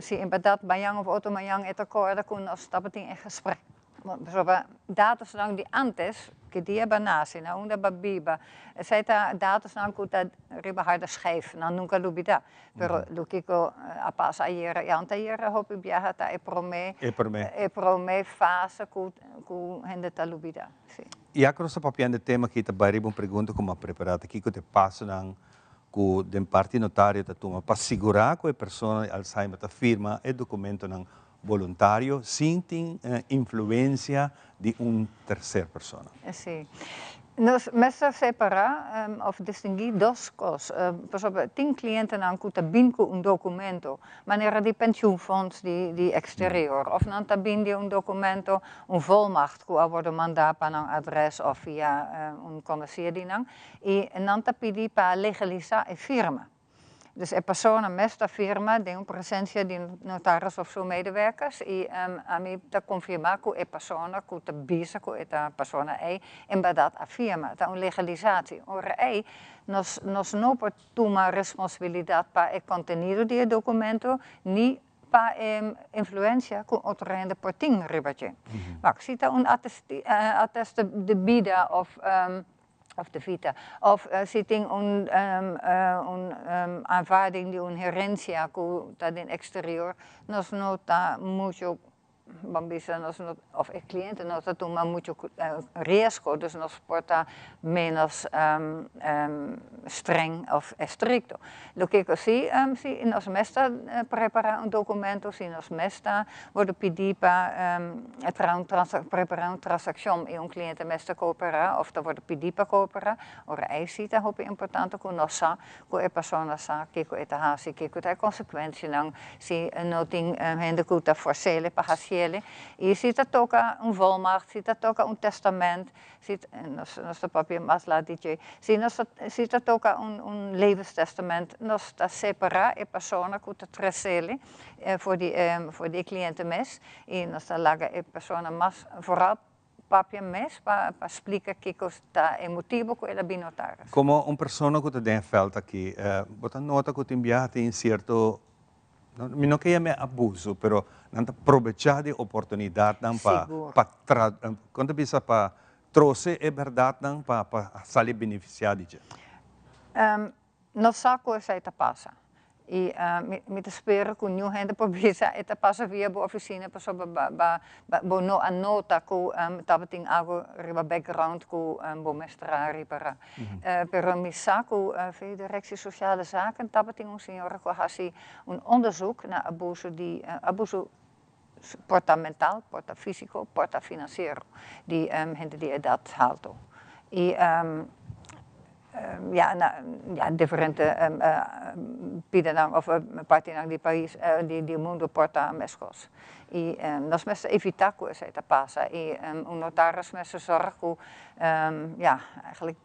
Speaker 8: si en berdad mañan of otro mañan e ta corda cu nos tabatin een gesprek. Bijvoorbeeld datonan di antes, cu dia b'a nace, na unda b'a biba, esey ta datonan cu ta riba harde schijf, nan nunca lubida. Pero loke cu a pasa ayera y antayera, hopi biaha ta e prome,
Speaker 1: E prome.
Speaker 8: E prome fase cu hende ta lubida. Si.
Speaker 1: Y awor nos papiando tema aki, ta bay un pregunta cu m'a prepara aki cu ta pasonan cu den parti notario ta tuma pa sigura cu e persona di Alzheimer ta firma e documentonan voluntario sin tin influencia di un tercera persona.
Speaker 8: Si. Nos mester separa of distingui dos cos. Bijvoorbeeld, tin clientenan cu ta bin cu un documento, manera di pensioenfonds di exterior, of nan ta bin di un documento, un volmacht cu a wordo manda pa nan adres of via un conocido di nan, y nan ta pidi pa legalisa e firma. Dus e persona mes ta firma den presencia di notaris of su medewerkers y ami ta confirma cu e persona cu ta bisa cu e persona ei en berdad a firma. Ta un legalisatie. Ora ei, nos no por tuma responsabilidad pa e contenido di e documento ni pa influencia cu otro hende por tin riba dje. Maar si ta un attest de bida of de vita. Of si tin un aanvaarding di un herencia cu ta den exterior, nos no ta mucho, ban bisa, nos no, of e cliente no ta tuma mucho riesgo, dus nos por ta menos Streng of estricto. Loke cu si, si nos mes ta prepara un documento, si nos mes ta wordo pidi pa traha un prepara un transaccion y un cliente mes ta coopera of ta wordo pidi pa coopera, ora ey si ta hopi importante cu nos sa cu e persona sa kico e ta haci, kico ta e consecuencianan si no tin hende cu ta forcele pa haciele y si ta toca un volmacht, si ta toca un testament. Si nos nos ta papia mas laat di dje. Si nos ta si ta toca un un levenstestament nos ta separa e persona cu ta trecele for di e for di e cliente mes y nos ta laga e persona mas vooral papia mes pa pa splica kico ta e motibo cu el a bin notaris.
Speaker 1: Como un persona cu ta den e veld aki, bo ta nota cu tin biaha tin cierto. Mi no ke yam'é abuso, pero nan ta probechá di oportunidatnan pa pa tra kon ta bisa pa trose e bèrdatnan pa pa sali benefisiá di dje.
Speaker 8: Nos sa ku esei ta pasa i mi mi ta spera ku niun hende por bisa e ta pasa via bo ofisina pasobra ba ba Bo no a nota cu tabatin algo riba background cu bo mester a ripara. Pero mi sa cu via Directie Sociale Zaken tabatin un señora cu a haci un onderzoek na abuso di, abuso por ta mental, por ta fisico, por ta financiero di hende di edad halto. Y ja, na ja, diferente pidanan of partinan di pais, di mundo por ta meskos. I nos mester evitá ku esei ta pasa i un notaris mester sòrg ku ja, eigenlijk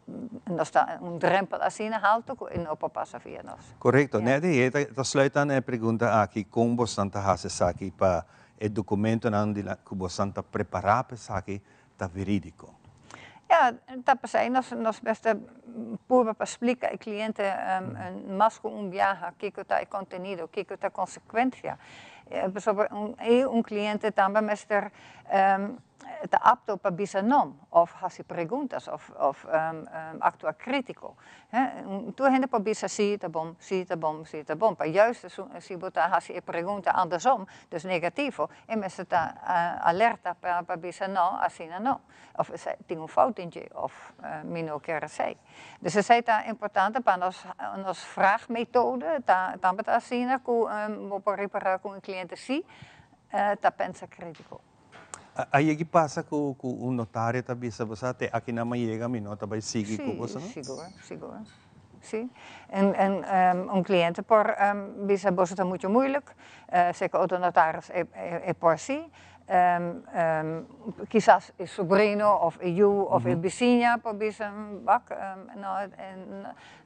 Speaker 8: nos ta un drempel asina haltu ku e no por pasa via nos.
Speaker 1: Korekto. Nèt ei ta sluit aan e pregunta aki, kon bosnan ta hasi esaki pa e dokumentonan ku bosnan ta prepará pa esaki ta verídiko?
Speaker 8: Ja, ta p'esei nos nos mester purba pa splika e kliente mas ku un biaha kiko ta e kontenido, kiko ta konsekuensia. Pasobra e un kliente tambe mester ta apto pa bisa no òf hasi preguntas òf òf aktua krítiko. Tur hende por bisa si ta bon, si ta bon, si ta bon, pa juist si bo ta hasi e pregunta andersom, dus negativo, e mester ta alerta pa bisa no, asina no, of esei tin un fout den dje, of mi no kier esei. Dus esei ta importante pa nos, nos vraagmethode ta tambe ta asina ku bo por ripara ku un kliente si ta pensa kritiko.
Speaker 1: A yegi pasa ku un notario ta bisa bo sa te aki nan a yega mi no ta bai sigui ku bo sa?
Speaker 8: Si, sigur, sigur. Si. En en un cliente por bisa boso ta mucho moeilijk, zeker otro notaris e por si. Kisas e sobrino of e yu of e bisiña por bisa wak no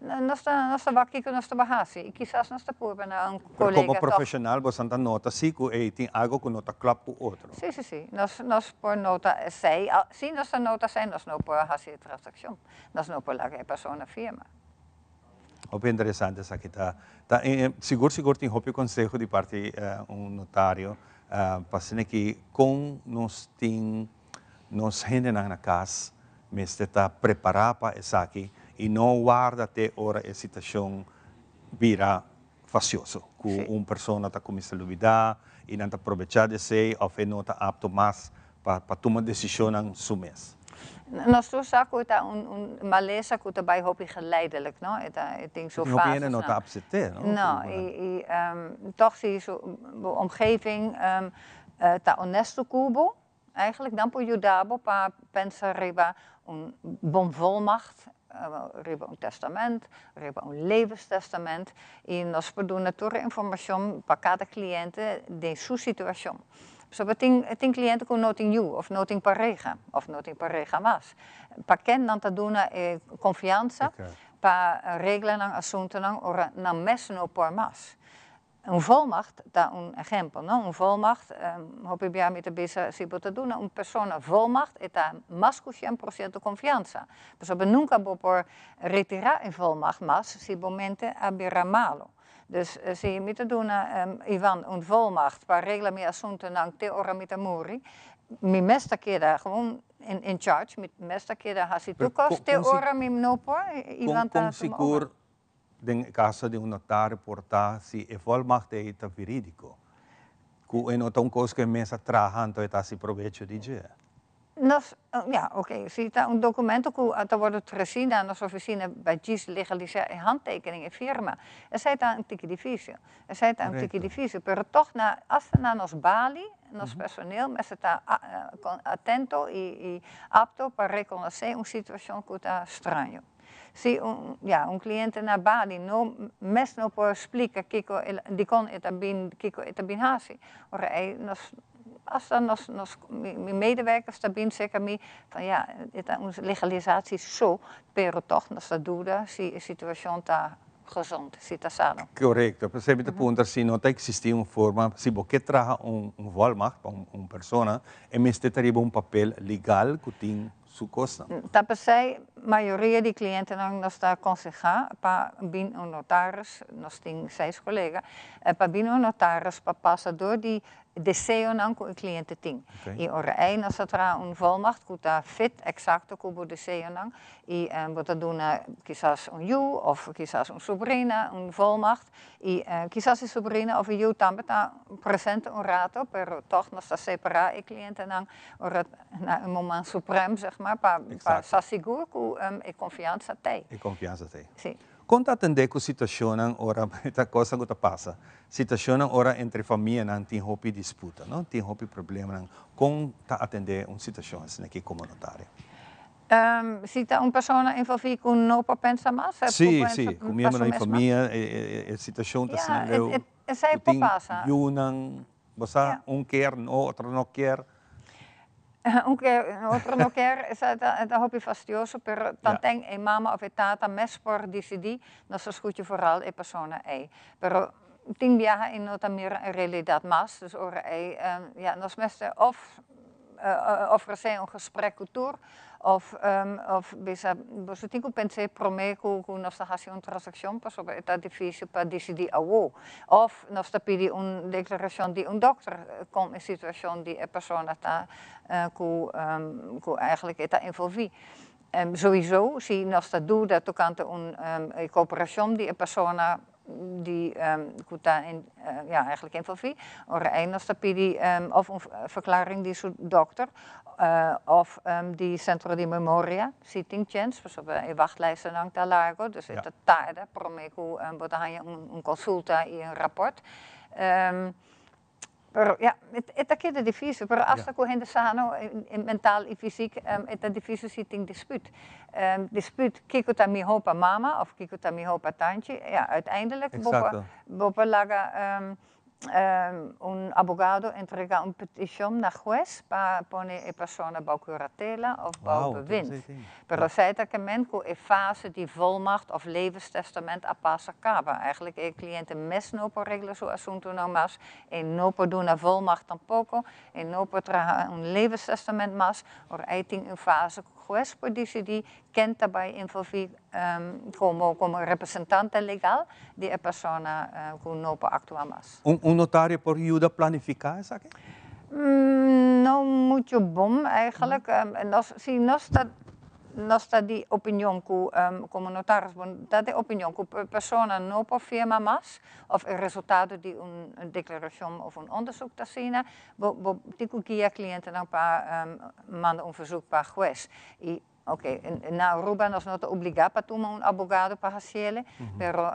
Speaker 8: nos ta nos ta wak kiko nos ta hasi y kisas nos ta purba na un
Speaker 1: Pero komo profesional boso ta nota si ku ey tin algo ku no ta klòp ku otro.
Speaker 8: Si si si nos nos por nota esey si nos ta nota esey nos no por hasi e transakshon nos no por laga e persona firma.
Speaker 1: Hopi interesante esaki ta. Ta sigur sigur tin hopi conseho di parti un notario pa asina ki con nos tin nos hendenan na cas mester ta prepara pa esaki y no warda te ora e situacion bira facioso cu un persona ta cuminsa lubida y nan ta probecha di esey of e no ta apto mas pa tuma decisionnan su mes.
Speaker 8: Nos tur sa cu ta un malesa cu ta bay hopi geleidelijk, no? E ta, e tin su
Speaker 1: fases. Hopi hende no ta accepte, no?
Speaker 8: No, y toch si su bo omgeving ta honesto cu bo, eigenlijk dan por yuda bo pa pensa riba un bon volmacht, riba un testament, riba un levenstestament y nos por duna tur e informacion pa cada cliente den su situacion. Pasobra tin tin cliente cu no tin yu of no tin pareha of no tin pareha mas. Pa ken nan ta duna e confiansa pa regla nan asuntonan ora nan mes no por mas? Un volmacht ta un ehempel, no? Un volmacht, hopi bia mi ta bisa, si bo ta duna un persona volmacht, e ta mas ku 100% konfiansa. Pasobra nunka bo por retirá e volmacht mas si bo mente a bira malo. Dus si mi ta duna Ivan un volmacht pa regla mi asuntunan te ora mi ta muri, mi mes ta keda gewoon in charge, mi mes ta keda hasi tur kos te ora mi no por, Ivan ta tuma over.
Speaker 1: Den e kaso di un notario por ta si e volmacht ei ta verídiko, ku e no ta un kos ku e mes a traha anto e ta hasi probecho di dje.
Speaker 8: Nos, ja, oké. Si ta un documento cu ta wordo treci na nos oficina pa djis legalisa e handtekening, e firma. Esey ta un tiki dificil. Esey ta un tiki dificil, pero toch na, hasta na nos balie, nos personeel mester ta atento y apto pa reconoce un situacion cu ta straño. Si un, ja, un cliente na balie no mes no por splica kico, dicon e ta bin, kico e ta bin haci, ora ey nos hasta nos, mi medewerkers ta bin cerca mi van: ja, e ta un legalisatie so, pero toch nos ta duda si e situacion ta gezond, si ta sano.
Speaker 1: Correcto. Pues mi ta puntra si no ta existi un forma, si bo kier traha un volmacht pa un persona, e mester ta riba un papel legal cu tin su cos.
Speaker 8: Ta p'esey, mayoria di clientenan nos ta conseha pa bin un notaris, nos tin seis colega, pa bin un notaris pa pasa door di deseonan cu e cliente tin. Y ora ey nos ta traha un volmacht cu ta fit exacto cu bo deseonan y bo ta duna kisas un yiu of kisas un sobrina un volmacht y kisas e sobrina of e yiu tambe ta presente un rato, pero toch nos ta separa e clientenan ora na un momento supremo, zeg maar, pa sa sigur cu e confiansa t'ey.
Speaker 1: E confiansa t'ey.
Speaker 8: Si.
Speaker 1: Con ta atende cu situacionnan ora, ta cos cu ta pasa, situacionnan ora entre famianan tin hopi disputa, no? Tin hopi problemanan. Con ta atende un situacion asina aki como notario?
Speaker 8: Si ta un persona envolvi cu no por pensa mas?
Speaker 1: Si, cu miembro di famia, e situacion ta asina leu.
Speaker 8: Esey por pasa.
Speaker 1: Yiunan, bo un kier, otro no kier.
Speaker 8: Un kier, otro no kier, ta hopi fastidioso, pero tanten e mama of e tata mes por dicidi, nos ta scucha vooral e persona ey. Pero tin biaha e no ta mira e realidad mas, dus ora ey, ja, nos mester of ofrece un gesprek cu tur, of bisa, bo tin cu pensa prome cu nos ta haci un transaccion, pasobra ta dificil pa dicidi awo. Of nos ta pidi un declaracion di un dokter, con e situacion di e persona ta cu eigenlijk ta envolvi. Sowieso, si nos ta duda tocante un cooperacion di e persona di cu ta ja, eigenlijk envolvi, ora ey nos ta pidi of un verklaring di su dokter, of di centro di memoria, si tin chance, pasobra e wachtlijstennan ta largo, dus ta tarda prome cu bo ta haya un consulta y un rapport. Pero ja, e ta keda dificil, pero hasta cu hende sano, mental y fysiek, ta dificil si tin dispuut. Dispuut, kico ta miho pa mama of kico ta miho pa tantje, ja, uiteindelijk bo por laga un abogado entrega un peticion na hues pa pone e persona bou curatela of bou bewind. Pero esey ta kiermen cu e fase di volmacht of levenstestament a pasa caba. Eigenlijk e cliente mes no por regla su asuntonan mas, e no por duna volmacht tampoco, e no por traha un levenstestament mas, ora ey tin un fase cu hues por dicidi ken ta bay envolvi como representante legal di e persona cu no por actua mas.
Speaker 1: Un notario por yuda planifica esaki?
Speaker 8: No mucho bon eigenlijk. Si nos ta di opinion cu como notaris, ta di opinion cu e persona no por firma mas, of e resultado di un declaracion of un onderzoek ta asina, bo tin cu guia clientenan pa manda un verzoek pa hues. Y ok, na Aruba nos no ta obliga pa tuma un abogado pa haci'e, pero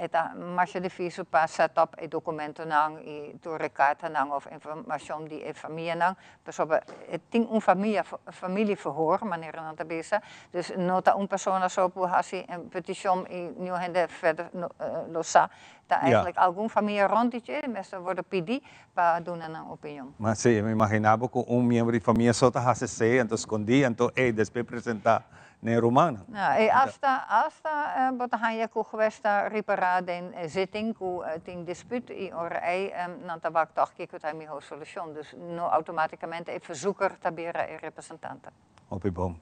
Speaker 8: ta mas dificil pa set up e documentonan y tur cartanan of informacion di e famianan, pasobra tin un familieverhoor, manera nan ta bisa, dus no ta un persona so por haci un peticion y niun hende verder no, lo sa. Ta eigenlijk algun famia rond dje, mester wordo pidi pa duna nan opinion.
Speaker 1: Mas si, mi imagina cu un miembro di famia so ta haci esey, anto scondi, anto despues presenta na ruman.
Speaker 8: Nou, e hasta bo ta haya cu hues ta ripara den zitting cu tin dispuut y ora ey nan ta wak toch kico ta e miho solucion. Dus no automaticamente e verzoeker ta bira e representante.
Speaker 1: Hopi bon.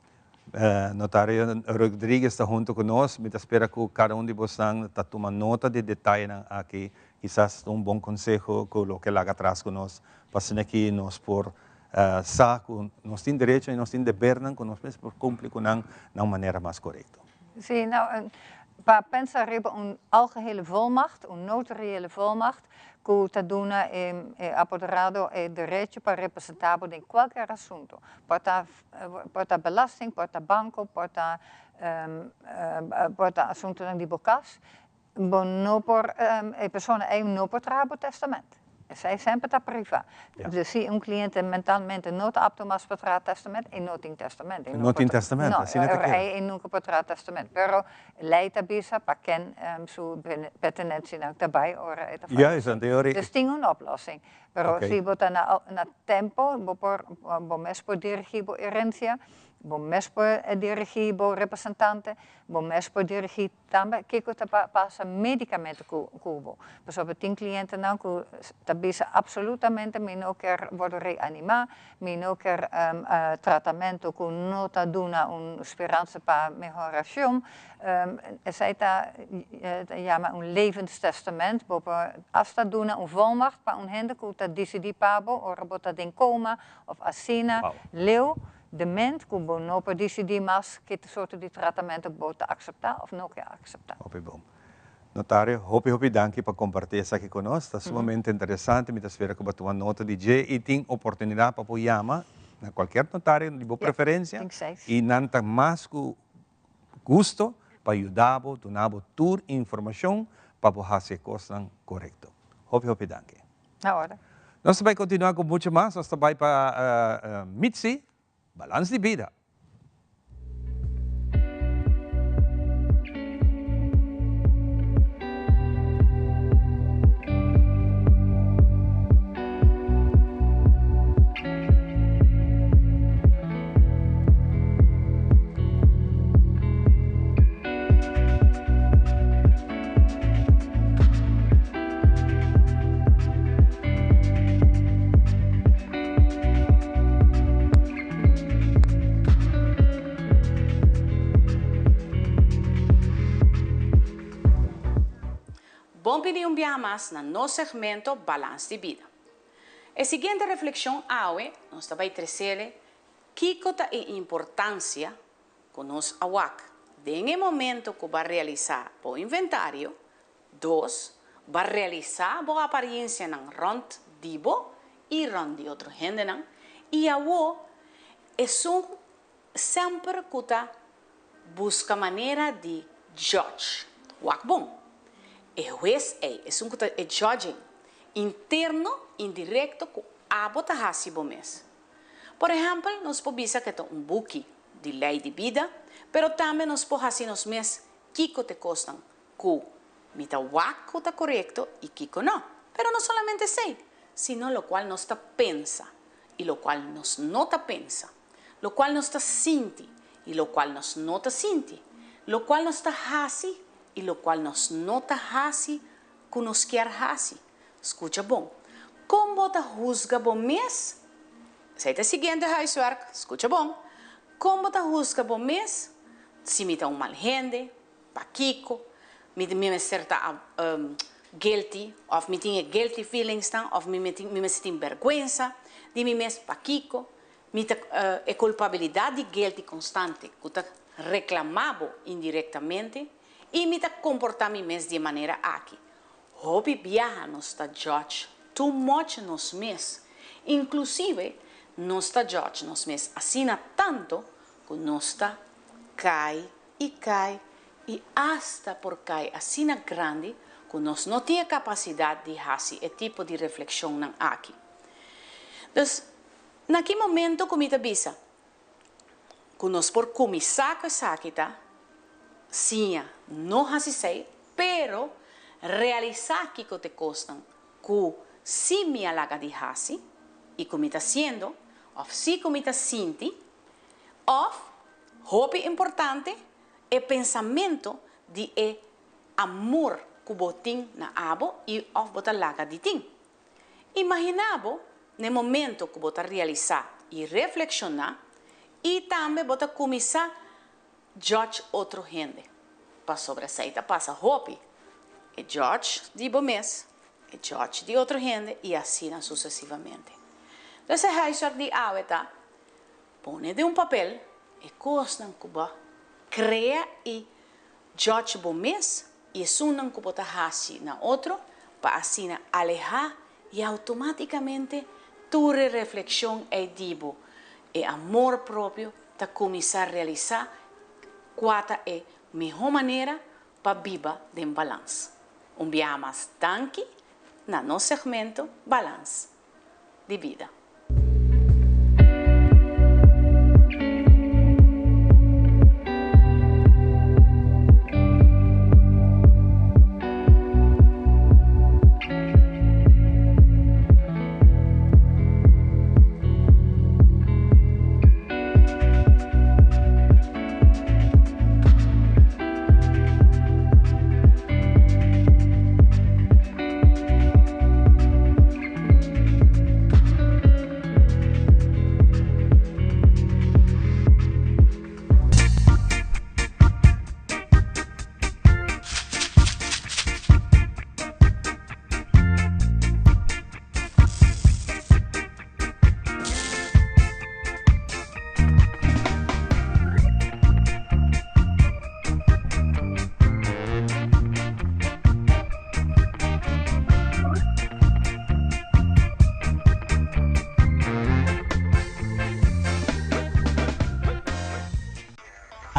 Speaker 1: Notario Rodriguez ta hunto cu nos. Mi ta spera cu cada un di boso ta tuma nota di detayenan aki. Kisas un bon conseho cu loke laga atras cu nos. Pa aki nos por sa cu nos tin derecho y nos tin deber cu nos por cumpli cu nan na un manera mas corecto.
Speaker 8: Si, nou, pa pensa riba un algehele volmacht, un notariële volmacht, ku ta duna e e apoderado e derecho pa representá bo den kualker asuntu. Por ta por ta belasting, por ta banko, por ta por ta asuntunan di bo kas. Bo no por, e persona ei no por traha bo testament. Esei semper ta privá. Dus si un kliente mentalmente no ta apto mas pa traha testament, e no tin testament.
Speaker 1: E no tin testament, asina ta keda.
Speaker 8: No, e nunka por traha testament. Pero lei ta bisa pa ken su pertenensianan ta bai ora e ta fayesé. Dus tin un oplossing. Pero si bo ta na tempo, bo por, bo mes por dirigí bo herensia, bo mes por dirigí bo representante, bo mes por dirigí Tambe kiko ta pasa medicamente cu bo. Pasobra tin clientenan cu ta bisa absolutamente mi no kier wordo reanima, mi no kier tratamento cu no ta duna un speransa pa mehoracion. Esey ta yama un levenstestament. Bo por hasta duna un volmacht pa un hende cu ta dicidi pa bo ora bo ta den coma of asina leu. Dement ku bo no por disidí mas ke sorto di tratamentu bo ta akseptá òf no ke akseptá.
Speaker 1: Hopi bon. Notario, hopi hopi danki pa kompartí esaki ku nos. Ta sumamente interesante. Mi ta spera ku bo a tuma nota di dje i tin oportunidat pa bo yama na kualkier notario di bo preferensia i nan ta mas ku gusto pa yuda bo, duna bo tur informashon pa bo hasi e kosnan korekto. Hopi hopi danki.
Speaker 8: Na orde.
Speaker 1: Nos ta bai continua cu mucho mas, nos ta bai pa Mitzi, Balans di Bida.
Speaker 9: Bon bini un biaha mas na nos segmento Balans di Bida. E siguiente reflexion awe nos ta bay trecele kico ta e importancia cu nos a wak den e momento cu bo a realisa bo inventario, dos, bo a realisa bo apariencianan rond di bo y rond di otro hendenan, y awo esun semper cu ta busca manera di judge. Wak bon, e hues ey, esun cu ta e judging interno, indirecto cu abo ta haci bo mes. Por ehèmpel, nos por bisa ku e ta un buki di lei di bida, pero tambe nos por hasi nos mes kiko ta e kosnan ku mi ta wak ku ta korekto i kiko nò. Pero no solamente esei, sino lokual nos ta pensa i lokual nos no ta pensa, lokual nos ta sinti i lokual nos no ta sinti, lokual nos ta hasi i lokual nos no ta hasi ku nos kier hasi. Skucha bon. Kon bo ta husga bo mes? Esei ta e siguiente huiswerk. Skucha bon. Kon bo ta husga bo mes? Si mi ta un mal hende, pakiko? Mi mi mester ta guilty òf mi tin e guilty feelingsnan òf mi mi mester tin bèrgwensa di mi mes, pakiko? Mi ta e kulpabilidat di guilty konstante ku ta reklamá bo indirektamente i mi ta komportá mi mes di e manera aki. Hopi biaha nos ta judge too much nos mes, inclusive nos ta judge nos mes asina tanto cu nos ta cay y cay y hasta por cay asina grandi cu nos no tin e capacidad di haci e tipo di reflexionnan aki. Dus, na ki momento cu mi ta bisa cu nos por cuminsa cu esaki ta siña no haci esey, pero realisa kico t'e cosnan cu si mi a laga di haci y cu mi ta haciendo of si cu mi ta sinti of, hopi importante, e pensamento di e amor cu bo tin na abo y of bo ta laga di tin. Imaginá bo n'e momento ku bo ta realisá i reflekshoná i tambe bo ta kuminsá judge otro hende. Pasobra esei ta pasa hopi, e judge di bo mes, e judge di otro hende i asina susesivamente. Dus e huiswerk di awe ta pone den un papel e kosnan ku bo a krea i judge bo mes i esunnan ku bo ta hasi na otro. pa asina alehá i outomátikamente tur e reflekshon ei di bo, e amor propio ta kuminsá realisá kua ta e mihó manera pa biba den balans. Un biaha mas danki na nos segmento Balans di Bida.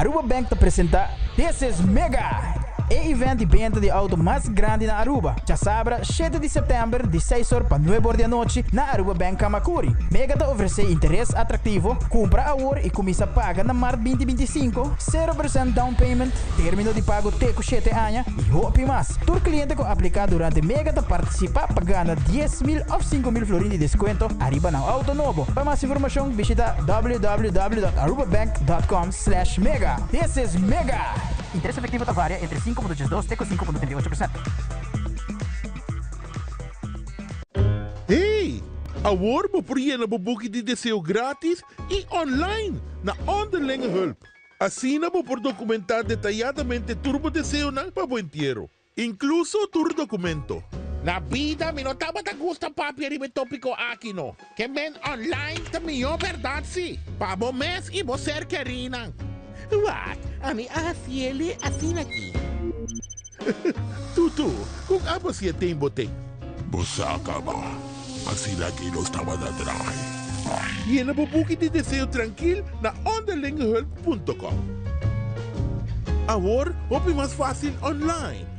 Speaker 10: Aruba Bank ta presenta This is Mega! E event di benta di auto mas grandi na Aruba, djasabra shete di september di seis or pa nuebe or di anochi na Aruba Bank Camacuri. Mega ta ofrece interes atractivo, cumpra awor y cuminsa paga na mart binti 25, 0% down payment, termino di pago te cu shete aña y hopi mas. Tur cliente cu aplica durante Mega ta participa pa gana 10,000 of 5,000 florin di descuento ariba nan auto nobo. Pa mas informacion bishita www.arubabank.com slash mega. This is Mega! Interes efectivo ta varia entre 5.82 te cu 5.38%.
Speaker 4: Hey! Awor bo por yena bo buki di deseo gratis y online na Onderlinge Hulp. Asina bo por documentá detayadamente tur bo deseonan pa bo entiero, incluso tur documento. Na bida mi no tabata gusta papia riba e topico aki no. Ke men online ta mihó bèrdat si, pa bo mes i bo ser kerínan. Wak, ami a hasiele asina aki. Tutu, kon abo si e ten bo ten? Bo sa kaba, asina aki nos tabata draai. Yena bo buki di deseo trankil na onderlingehulp punto com. Awor hopi mas fásil online.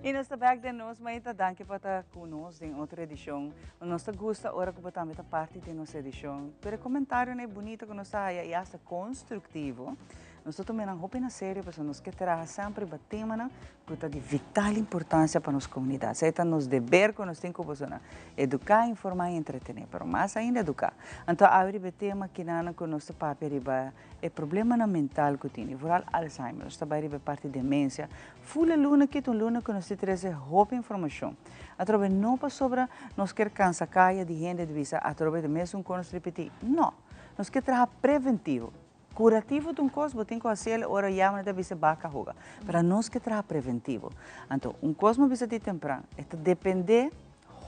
Speaker 2: Y nos ta back den nos maita. Danki pa ta cu nos den otro edicion. Nos ta gusta ora cu bo tambe ta parti den nos edicion. Pero e comentarionan e bunito cu nos ta haya y hasta constructivo. Nos ta tuma nan hopi na serio pasobra nos ke traha semper riba temanan ku ta di vital importansia pa nos komunidat. Esei ta nos deber ku nos tin ku bosonan, eduká, informá i entretené, pero mas ainda eduká. Anto awe riba e tema kinanan ku nos ta papia riba e problemanan mental ku tin, i vooral Alzheimer. Nos ta bai riba e parti demensia. Ful e luna aki ta un luna ku nos tin trese hopi informashon. Atrobe no pasobra nos kier kansa kaya di hende di bisa atrobe ta mesun ku nos ripití. No! Nos ke traha preventivo. Curativo ta un cos, bo tin cu haciel ora yama ta bisa baca hoga. Pero nos ke traha preventivo. Anto, un cos mi bisa di tempran, e ta depende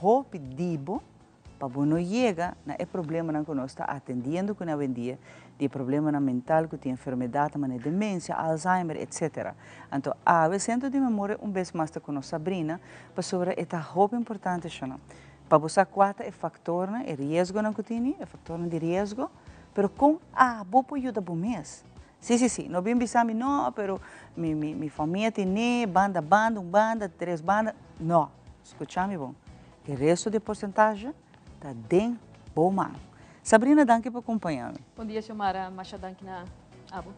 Speaker 2: hopi di bo pa bo no yega na e problemanan cu nos ta atendiendo cune awendia, di e problemanan mental cu tin enfermedadnan manera demencia, Alzheimer, etc. Anto, awe Centro di Memoria un bes mas ta cu nos Sabrina, pasobra e ta hopi importante, shona, pa bo sa cua ta e factornan, e riesgonan cu tini, e factornan di riesgo, Pero kon abo por yuda bo mes? Sí, sí, sí. No bin bisa mi, no, pero mi, mi, mi famia tene banda, banda, un banda, tres banda. No. Skucha mi bon. E resto di e porcentahe ta den bo man. Sabrina, danki pa kompaña mi.
Speaker 11: Bon dia, Xiomara. Masha danki na abo.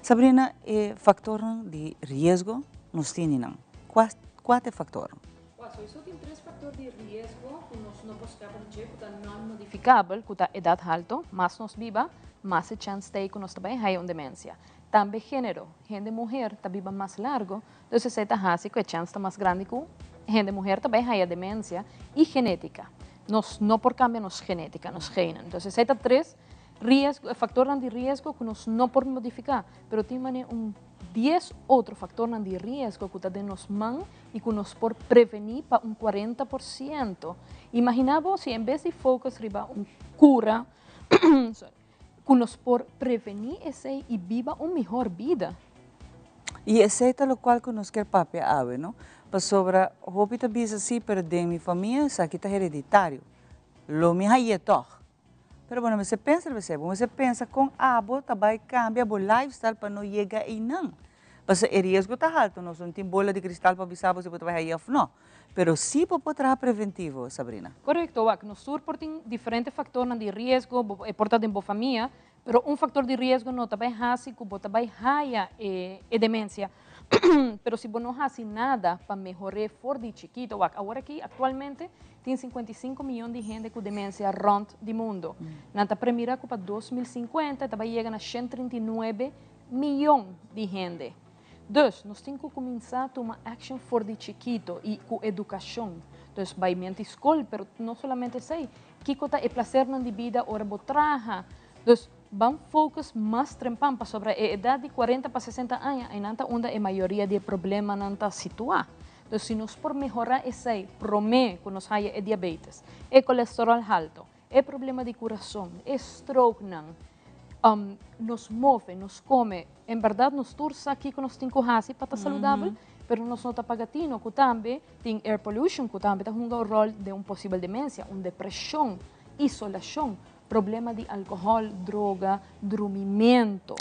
Speaker 2: Sabrina, e faktornan di riesgo nos tini nan. Kua, kua ta e faktornan?
Speaker 11: Sowieso tin tres factor di riesgo cu nos no por scapa di dje cu ta non-modificabel, cu ta edad halto, mas nos biba, mas e chance ta ey cu nos ta bay haya un demencia. Tambe genero, hende muher ta biba mas largo, dus esey ta haci cu e chance ta mas grandi cu hende muher ta bay haya demencia y genetica. Nos no por cambia nos genetica, nos genen. Dus esey ta tres. Riesgo, factornan di riesgo cu nos no por modifica, pero tin mane un 10 otro factornan di riesgo cu ta den nos man y cu nos por preveni pa un 40%. Imagina bo si en bes di focus riba un cura, sorry, cu nos por preveni esey y biba un mihor bida.
Speaker 2: Y esey ta locual cu nos kier papia awe, no? Pasobra hopi ta bisa si, pero den mi famia esaki ta hereditario. Lo mi haye toch. Pero bo no mester pensa riba esei. Bo mester pensa kon abo ta bai kambia bo lifestyle pa no yega einan. Pasobra e riesgo ta haltu. Nos no tin bola di kristal pa bisa bo si bo ta bai haye òf no. Pero sí bo por traha preventivo, Sabrina.
Speaker 11: Korekto, wak. Nos tur por tin diferente faktornan di riesgo. Bo e por ta den bo famia, pero un faktor di riesgo no ta bai hasi ku bo ta bai haya e e demensia. Pero si bo no hasi nada pa mehor'é for di chikito, wak, awor aki aktualmente tin 55 miyon di hende ku demensia rònt di mundu. Nan ta premira ku pa 2050 e ta bai yega na 139 miyon di hende. Dus, nos tin ku kuminsá tuma action for di chikito i ku edukashon. Dus, bai menti skol, pero no solamente esei, kiko ta e plasernan di bida ora bo traha? Dus, ban focus mas trempan pasobra e edat di 40 pa 60 aña einan ta unda e mayoria di e problemanan ta situá. Dus si nos por mehorá esei promé ku nos haya e diabetes, e kolesteròl halto, e problema di kurason, e strokenan, nos move, nos kome, en bèrdat nos tur sa kiko nos tin ku hasi pa ta saludabel, pero nos no ta paga tino ku tambe tin air pollution ku tambe ta hunga un ròl den un posibel demensia, un depreshon, isolashon, Problema di alcohol, droga, drumimento.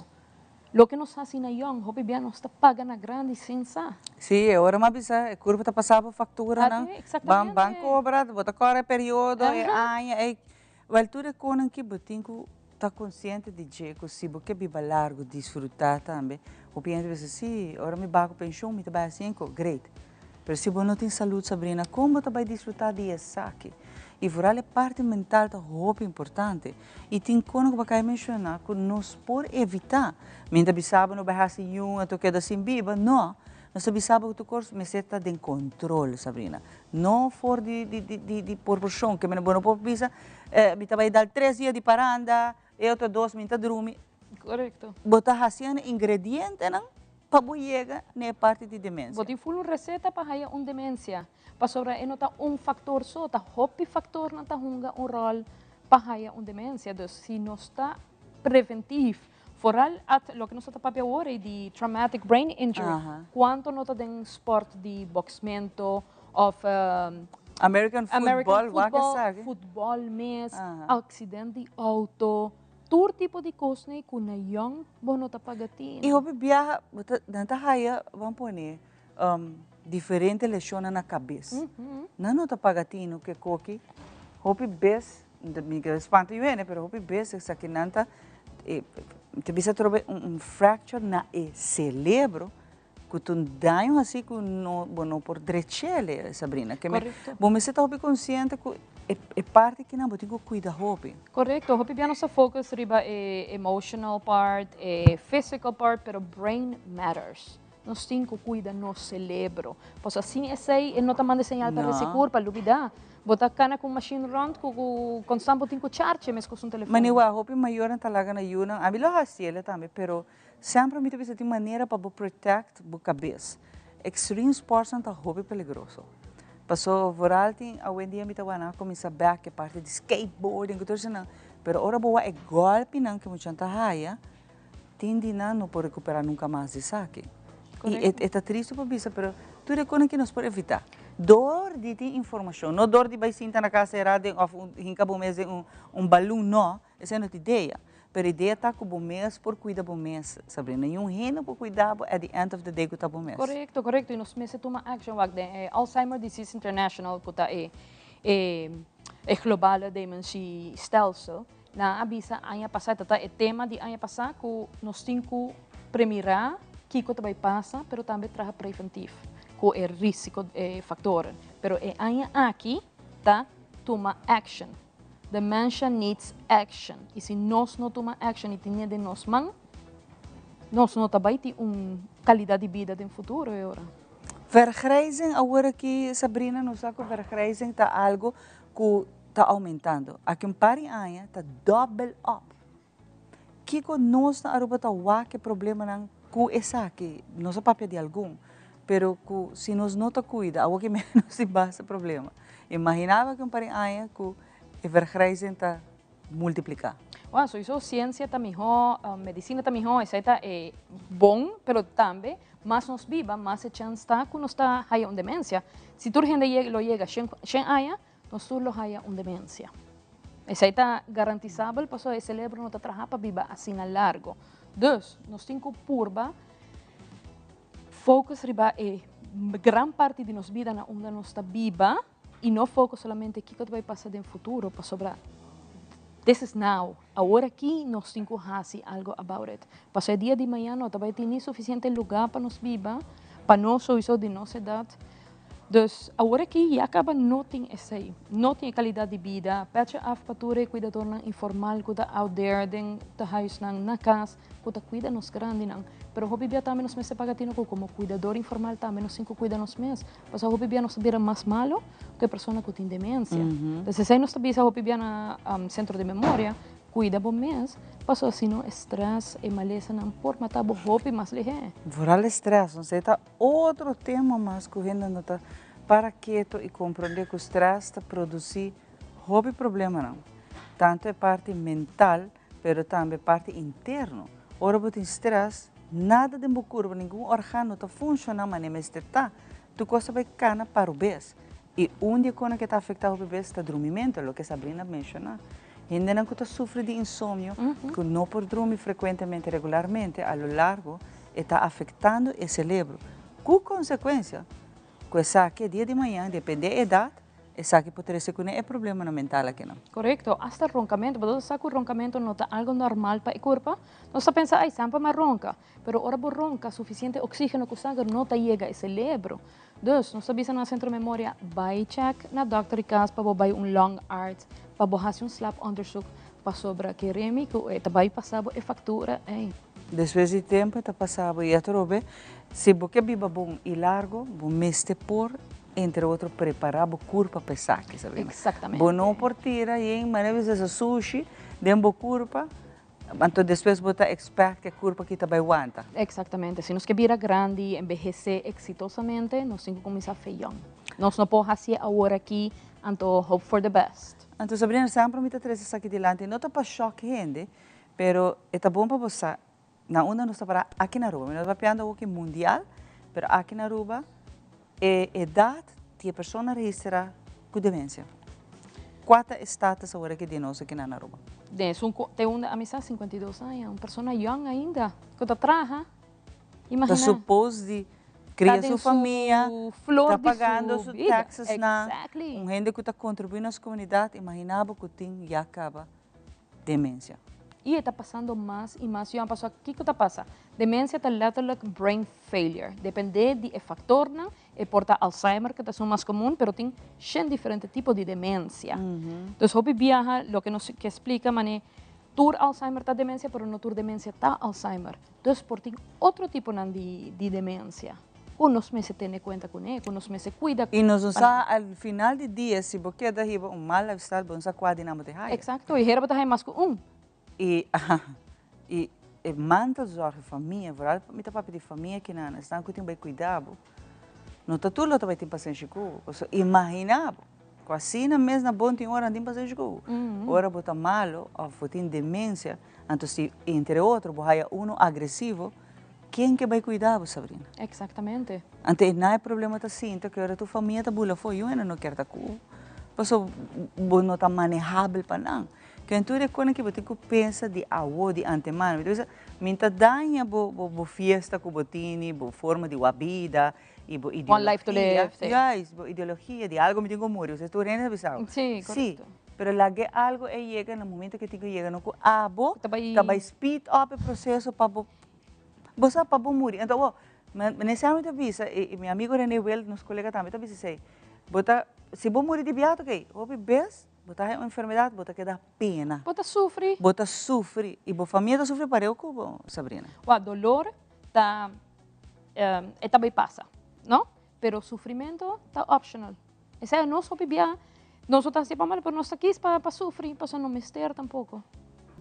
Speaker 11: Loke nos haci na yong, hopi bia nos ta paga na grandi sin sa.
Speaker 2: Sí, e ora m'a bisa, e curpa ta pasa bo facturanan.
Speaker 11: Exactamente.
Speaker 2: Ban, ban cobra, bo ta core e periodo, e aña, e. Wel, tur e conan ki bo tin cu ta consciente di dje, cu si bo ke biba largo, disfruta tambe. Hopi hende ta bisa, sí, ora mi baha cu pensioen, mi ta bai haci enco. Great. Pero si bo no tin salud, Sabrina, con bo ta bay disfruta di esaki? Y vooral e parti mental ta hopi importante. Y tin cono cu bo a cay menciona cu nos por evita. Mi ta bisa bo no bay haci yun anto keda sin biba, no. Nos ta bisa bo cu tur cos mester ta den control, Sabrina. No for di di di di proporcion, ke bo no por bisa mi ta bay dal tres dia di paranda, e otro dos mi ta drumi.
Speaker 11: Correcto.
Speaker 2: Bo ta haciendo ingredientenan pa bo yega na e parti di demensia.
Speaker 11: Bo tin ful un receta pa haya un demensia, pasobra e no ta un factor so, ta hopi factornan ta hunga un rol pa haya un demensia. Dus si nos ta preventiv, vooral at loke nos ta papia awor ei di traumatic brain injury, cuanto no ta den sport di boxmento of
Speaker 2: American football,
Speaker 11: American
Speaker 2: wak
Speaker 11: football,
Speaker 2: esaki.
Speaker 11: Football mes, accident di auto. Tur tipo di kosnan ku na yòn bo no ta paga tina.
Speaker 2: I hopi biaha bo ta nan ta haya ban pone diferente leshonnan na kabes. Nan no ta paga tinu ke koki hopi bes mi ke spanta yu hende pero hopi bes esaki nan ta ta bisa atrobe un fracture na e celebro Ku ta un daño hasi ku no bo no por drech'el, Sabrina. Ke men
Speaker 11: Korekto.
Speaker 2: bo mester ta hopi konsiente ku e e parti kinan bo tin ku kuida hopi.
Speaker 11: Korekto, hopi bia nos ta focus riba e emotional part, e physical part, pero brain matters. Nos tin ku kuida nos celebro. Pasobra sin esei e no ta manda señal pa
Speaker 2: No.
Speaker 11: resi kurpa, lubida. Bo ta kana ku un machine rond ku ku konstant bo tin ku charge meskos un telefon.
Speaker 2: Mane wak, hopi mayornan ta laga na yunan, ami lo hasi el tambe, pero Semper mi ta bisa tin manera pa bo protect bo cabes. Extreme sports nan ta hopi peligroso. Paso vooral tin awendia mi ta wak nan a cuminsa bek e parti di skateboarding cu tur esnan. Pero ora bo wak e golpinan cu muchanan ta haya, tin di nan no por recupera nunca mas di esaki. Y e ta triste pa bisa pero tur e cosnan aki nos por evita. Door di tin informacion, no door di bay sinta na casa sera den of hinca bo mes den un balloon no. Esei no ta idea. Pero idea ta ku bo mes por kuida bo mes, Sabrina. Niun hende por kuida bo at the end of the day ku ta bo mes.
Speaker 11: Korekto, korekto. I nos mester tuma action wak den e Alzheimer Disease International ku ta e e e globale dementie stelsel. Nan a bisa aña pasá, ta ta e tema di aña pasá ku nos tin ku premirá kiko ta bai pasa, pero tambe traha preventief ku e risiko factoren. Pero e aña aki ta tuma action. Dementia needs action. Y si nos no tuma action y tine den nos man, nos no ta bay tin un calidad di bida den futuro e ora.
Speaker 2: Vergrijzing awor aki, Sabrina, nos sa cu vergrijzing ta algo cu ta aumentando. Aki un par di aña ta double up. Kiko nos na Aruba ta wak e problemanan ku esaki? Nos a papia di algun, pero ku si nos no ta kuida, awor ki menos tin basta problema. Imaginaba ku un par di aña ku e vergrijzing ta multipliká.
Speaker 11: Bueno, sowieso siensia ta mihó, medisina ta mihó, esei ta e bon, pero tambe mas nos biba, mas e chèns ta ku nos ta haya un demensia. Si tur hende lo yega shen aña, nos tur lo haya un demensia. Esei ta garantisabel pasobra e selebro no ta traha pa biba asina largo. Dus, nos tin ku purba focus riba e gran parti di nos bida na unda nos ta biba i no focus solamente kiko ta bai pasa den futuro pasobra this is now. Awor aki nos tin ku hasi algo about it. Pasobra e dia di mañana no ta bai tin ni sufisiente luga pa nos biba, pa nos souiso di nos edat. Dus awor aki ya kaba no tin esei. No tin e kalidat di bida. Petje af pa tur e kuidadornan informal ku ta out there den tehuisnan, na kas, ku ta kuida nos grandinan. Pero hopi bia tambe nos mester paga tino ku komo kuidador informal tambe nos tin ku kuida nos mes. Pasobra hopi bia nos ta bira mas malo ku e persona ku tin demensia. Dus esei nos ta bisa hopi bia na Sentro di Memoria, Kuida bo mes, pasobra si no e stress, e malesanan por mata bo hopi mas lihé.
Speaker 2: Vooral e stress, nos e ta Otro tema mas ku hende no ta para keto i komprondé ku strès ta produsí hopi problemanan, tantu e parti mental pero tambe e parti interno. Ora bo tin strès, nada den bo kurpa, ningun organ no ta funshoná manera mester ta. Tur kos ta bai kana pa rubes. I un di e kosnan ku ta afektá hopi bes ta drumimentu, loke Sabrina a menshoná. Hendenan ku ta sufri di insomnio, ku no por drumi frekuentemente, regularmente, a lo largo e ta afektando e selebro. Ku konsekuensia ku esaki e dia di mañan, depende e edat, esaki por trese kuné e problemanan mental akinan.
Speaker 11: Korekto, asta ronkamentu. Bo ta sa ku ronkamentu no ta algu normal pa e kurpa. Nos ta pensa, ai, semper mi a ronka. Pero ora bo ronka, sufisiente oksígeno ku sanger no ta yega e selebro. Dus, nos ta bisa na Centro Memoria, bai check na dokter di kas pa bo bai un longarts, pa bo hasi un slaaponderzoek, pasobra kere mi ku e ta bai pasa bo e faktura ei.
Speaker 2: Despues di tempu e ta pasa bo i atrobe, si bo ke biba bon i largo, bo mester por, entre otro, prepara bo kurpa pa esaki, Sabrina.
Speaker 11: Exactamente.
Speaker 2: Bo no por tira yen, manera bisa sa sushi den bo kurpa, Anto despues bo ta expect e curpa aki ta bay wanta.
Speaker 11: Exactamente. Si nos ke bira grandi, enbehece exitosamente, nos tin cu cuminsa fe young. Nos no por hacié awor aki, anto hope for the best.
Speaker 2: Anto Sabrina, semper mi ta trece esaki dilanti, no ta pa shock hende, pero e ta bon pa bo sa na unda nos ta para aki na Aruba. Mi no ta papiando awoki mundial, pero aki na Aruba E edad di e persona registra cu demencia. Cua ta e status awor aki di nos aki na Aruba?
Speaker 11: Den esun cu te unda ami sa 52 aña, un persona young ainda cu ta traha, imagina.
Speaker 2: Ta suppose di cria su famia, ta pagando su taxes na, un hende cu ta contribui na su comunidad, imagina bo cu tin ya caba demencia.
Speaker 11: I e ta pasando mas i mas yòn. Pasobra kiko ta pasa? Demencia ta letterlijk brain failure. Depende di e factornan, e por ta Alzheimer ku ta esun mas komun, pero tin shen diferente tipo di demencia. Dus hopi biaha loke nos ke splika mane tur Alzheimer ta demencia, pero no tur demencia ta Alzheimer. Dus por tin otro tiponan di demencia ku nos mester tene kuenta kuné, ku nos mester kuida.
Speaker 2: I nos no sa al final di dia si bo keda hiba un mal lifestyle bo no sa kua di nan bo ta haya.
Speaker 11: Eksakto, i hera bo ta haya mas ku un.
Speaker 2: I i e mantelzorg, e famia, vooral mi ta papia di famia kinan, esnan ku tin bai kuida bo, no ta tur lo ta bai tin pasenshi ku bo, pasobra imagina bo ku asina mes na bon tin ora nan tin pasenshi ku bo, ora bo ta malo òf bo tin demensia. Anto si entre otro bo haya uno agresivo, ken ke bai cuida bo, Sabrina?
Speaker 11: Exactamente.
Speaker 2: Anto e na e problema ta sinta ke ora tu famia ta bula afo, yu hende no kier ta cu bo, pasobra bo no ta manehabel pa nan. Ken tur e cosnan ke bo tin cu pensa di awo, di antemano. Mi ta bisa, mi ta daña bo bo fiesta cu bo tini, bo forma di wak bida y bo ideologia.
Speaker 11: One life to live, si.
Speaker 2: Juist, bo ideologia di algo mi tin cu muri, osea tur hende ta bisa awo.
Speaker 11: Si, correcto.
Speaker 2: Si, pero laga e algo e yega na momento cu e tin cu yega, no cu abo ta bay speed up e proceso pa bo, bo sa pa bo muri. Enton awo, nese mi ta bisa, y mi amigo Rene Wild, nos colega tambe ta bisa esey, bo ta, si bo muri di biato key, hopi bes bo ta haya un enfermedad, bo ta keda pena.
Speaker 11: Bo ta sufri.
Speaker 2: Bo ta sufri, y bo famia ta sufri pareu cu bo, Sabrina.
Speaker 11: Wak, dolor ta e ta bay pasa, no? Pero sufrimento ta optional. Esei nos hopi bia, nos no ta hasi pa mal, pero nos ta kis pa sufri, pasobra no mester tampoco.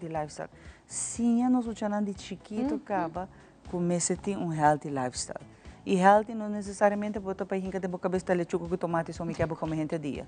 Speaker 2: Di lifestyle. Siña nos muchanan di chikito caba cu mester tin un healthy lifestyle. Y healthy no necesariamente bo ta pa hinca den bo cabes ta lechuga cu tomati so mi kier bo come henter dia.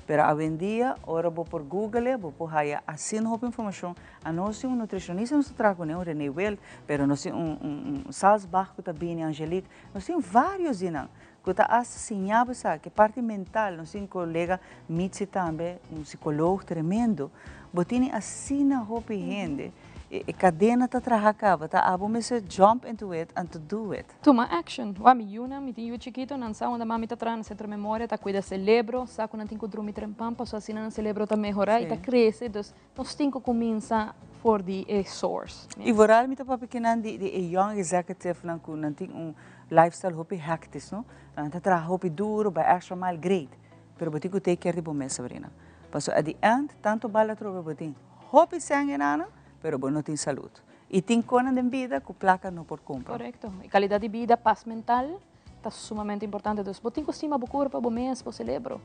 Speaker 2: Pero awendia ora bo por google bo por haya asina hopi informacion. Anos tin un nutricionista nos ta traha cune, un Rene Wild, pero nos tin un un Salzbach cu ta bini, Angelique, nos tin varios di nan cu ta hasta siña bo esaki, parti mental, nos tin colega Mitzi tambe, un psicoloog tremendo, bo tini asina hopi hende, e cadena ta traha caba, ta abo mester jump into it and to do it.
Speaker 11: Tuma action. Wak mi yunan, mi tin yu chikito, nan sa unda mami ta traha na Centro Memoria, ta cuida celebro, sa cu nan tin cu drumi trempan pasobra asina nan celebro ta mehora y ta crece, dus nos tin cu cuminsa for di e source.
Speaker 2: Y vooral mi ta papia kinan di e young executive nan cu nan tin un lifestyle hopi hectisch no, nan ta traha hopi duro, bay extra mile, great, pero bo tin cu take care di bo mes Sabrina, pasobra at the end tanto bal atrobe bo tin hopi seng e nana pero bo no tin salud y tin conan den bida cu placa no por cumpra.
Speaker 11: Correcto, y calidad di bida, paz mental ta sumamente importante, dus bo tin cu stima bo curpa, bo mes, bo celebro.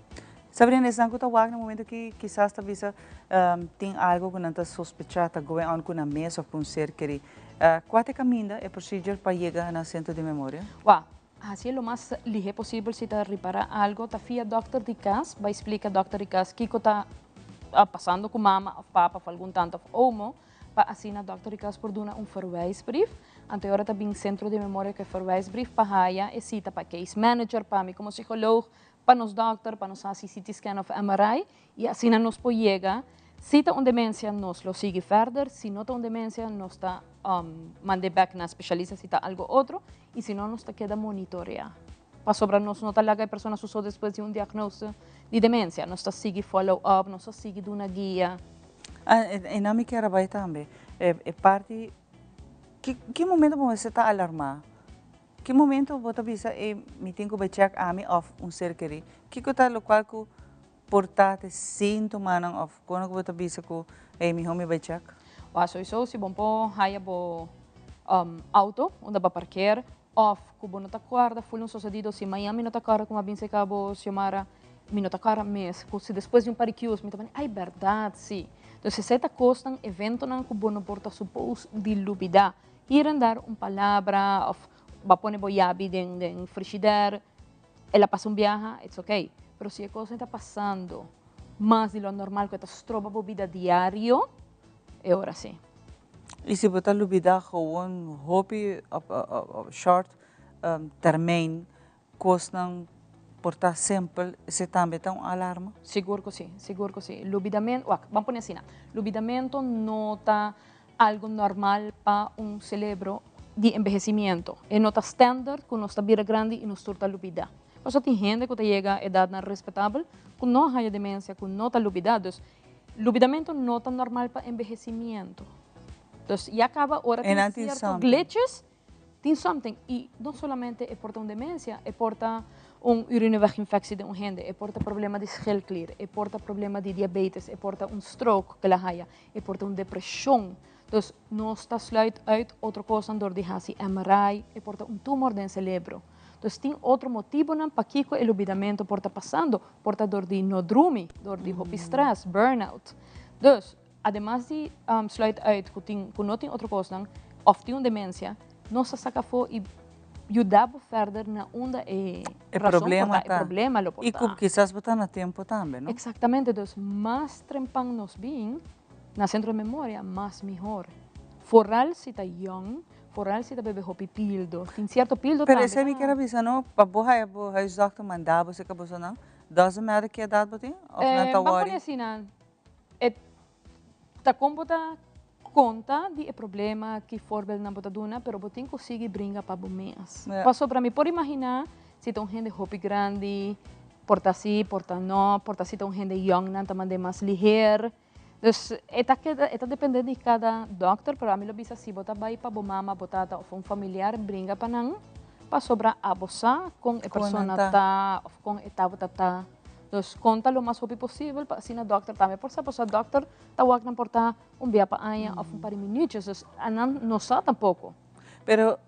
Speaker 2: Sabrina, esnan cu ta wak na momento aki kisas ta bisa tin algo cu nan ta sospecha ta going on cu nan mes of cu un ser keri. Cua ta e caminda, e procedure pa yega na Centro di Memoria?
Speaker 11: Wak, haci e lo mas lihe posibel si ta ripara algo, ta fia dokter di cas, bay splica dokter di cas kico ta pasando cu mama of papa of algun tanta of omo, Pa asina Dòkter Ricas por duna un verwijsbrief. Anto e ora ta bin Centro di Memoria cu e verwijsbrief pa haya e cita pa case manager, pa mi como psicoloog, pa nos dokter, pa nos haci CT scan of MRI y asina nos por yega. Si ta un demencia nos lo sigui verder, si no ta un demencia nos ta mande bek na specialista si ta algo otro y si no nos ta keda monitorea. Pasobra nos no ta laga e persona su so despues di un diagnose di demencia. Nos ta sigui follow up, nos ta sigui duna guia.
Speaker 2: Ah, e nan mi kier a bai tambe. E parti, ki ki momento bo mester ta alarmá? Ki momento bo ta bisa ey mi tin ku bai check ami òf un ser kerí? Kiko ta lokual ku por ta te síntomanan òf kono ku bo ta bisa ku ey mihó mi bai check?
Speaker 11: Wak, sowiso si bo por haya bo auto unda bo a parkeer òf ku bo no ta kòrda ful un sosedido, si mañan mi no ta kòrda ku mi a bin serka bo Xiomara, mi no ta kòrda mes, ku si despues di un par di kios mi ta pone ay bèrdat si. Entonces esei ta kosnan, eventonan ku bo no por ta supos di lubidá. Hier en dar un palabra òf bo a pone bo yabi den frishider, El a pasa un biaha, it's ok. Pero si e cosnan ta pasando mas di lo normal cu e ta stroba bo bida diario, e ora si.
Speaker 2: Y si bo ta lubida gewoon hopi op short termijn cosnan por ta simpel, esey tambe ta un alarma?
Speaker 11: Sigur cu si, sigur cu si. Lubidamento, wak, ban pone asina, lubidamento no ta algo normal pa un celebro di envejecimiento. E no ta standard cu nos ta bira grandi y nos tur ta lubida. Pasobra tin hende cu ta yega edadnan respetabel cu no haya demencia, cu no ta lubida. Dus, lubidamento no ta normal pa envejecimiento. Dus, ya caba ora tin cierto glitches, Tin something y no solamente e por ta un demencia, e por ta un urineweginfectie den un hende, e por ta problema di schildklier, e por ta problema di diabetes, e por ta un stroke cu el a haya, e por ta un depresion. Dus nos ta sluit uit otro cosnan door di haci MRI, e por ta un tumor den celebro. Dus tin otro motibonan pakico e lubidamento por ta pasando, por ta door di no drumi, door di hopi stress, burnout. Dus Ademas di sluit uit ku tin ku no tin otro kosnan òf tin un demensia, nos ta saka afó i yuda bo fèrder na unda e
Speaker 2: E
Speaker 11: rason por
Speaker 2: problema
Speaker 11: ta, e
Speaker 2: ta.
Speaker 11: problema lo por
Speaker 2: I ku
Speaker 11: ta.
Speaker 2: kisas bo ta na tempu tambe, no?
Speaker 11: Eksaktamente, dus mas trempan nos bin na Sentro di Memoria, mas mihor. Foral si ta yòn, foral si ta bebe hopi pildo. Tin sierto pildo
Speaker 2: Pero
Speaker 11: tambe
Speaker 2: esei mi
Speaker 11: ta.
Speaker 2: kier a bisa no, pa bo haya bo huisdòkter manda bo serka bosonan, doesn't matter ki edat bo tin? Òf nan ta
Speaker 11: Ban
Speaker 2: wòri?
Speaker 11: pone asina, E ta kon bo ta konta di e problema, ki voorbeeldnan bo ta duna, pero bo tin ku sigui bringa pa bo mes. Pasobra mi por imaginá si ta un hende hopi grandi, por ta si, por ta no, por ta si ta un hende yòn nan ta mand'é mas liher. Dus e ta keda, e ta dependé di kada dòkter, pero ami lo bisa si bo ta bai pa bo mama, bo tata òf un familiar bringa pa nan, pasobra abo sa kon e persona ta òf kon e tabata ta. Dus konta lo mas hopi posibel pa asina dòkter tambe por sa, pasobra dòkter ta wak nan por ta un bia pa aña òf un par di minütjes, dus anan no sa tampoko.
Speaker 2: Pero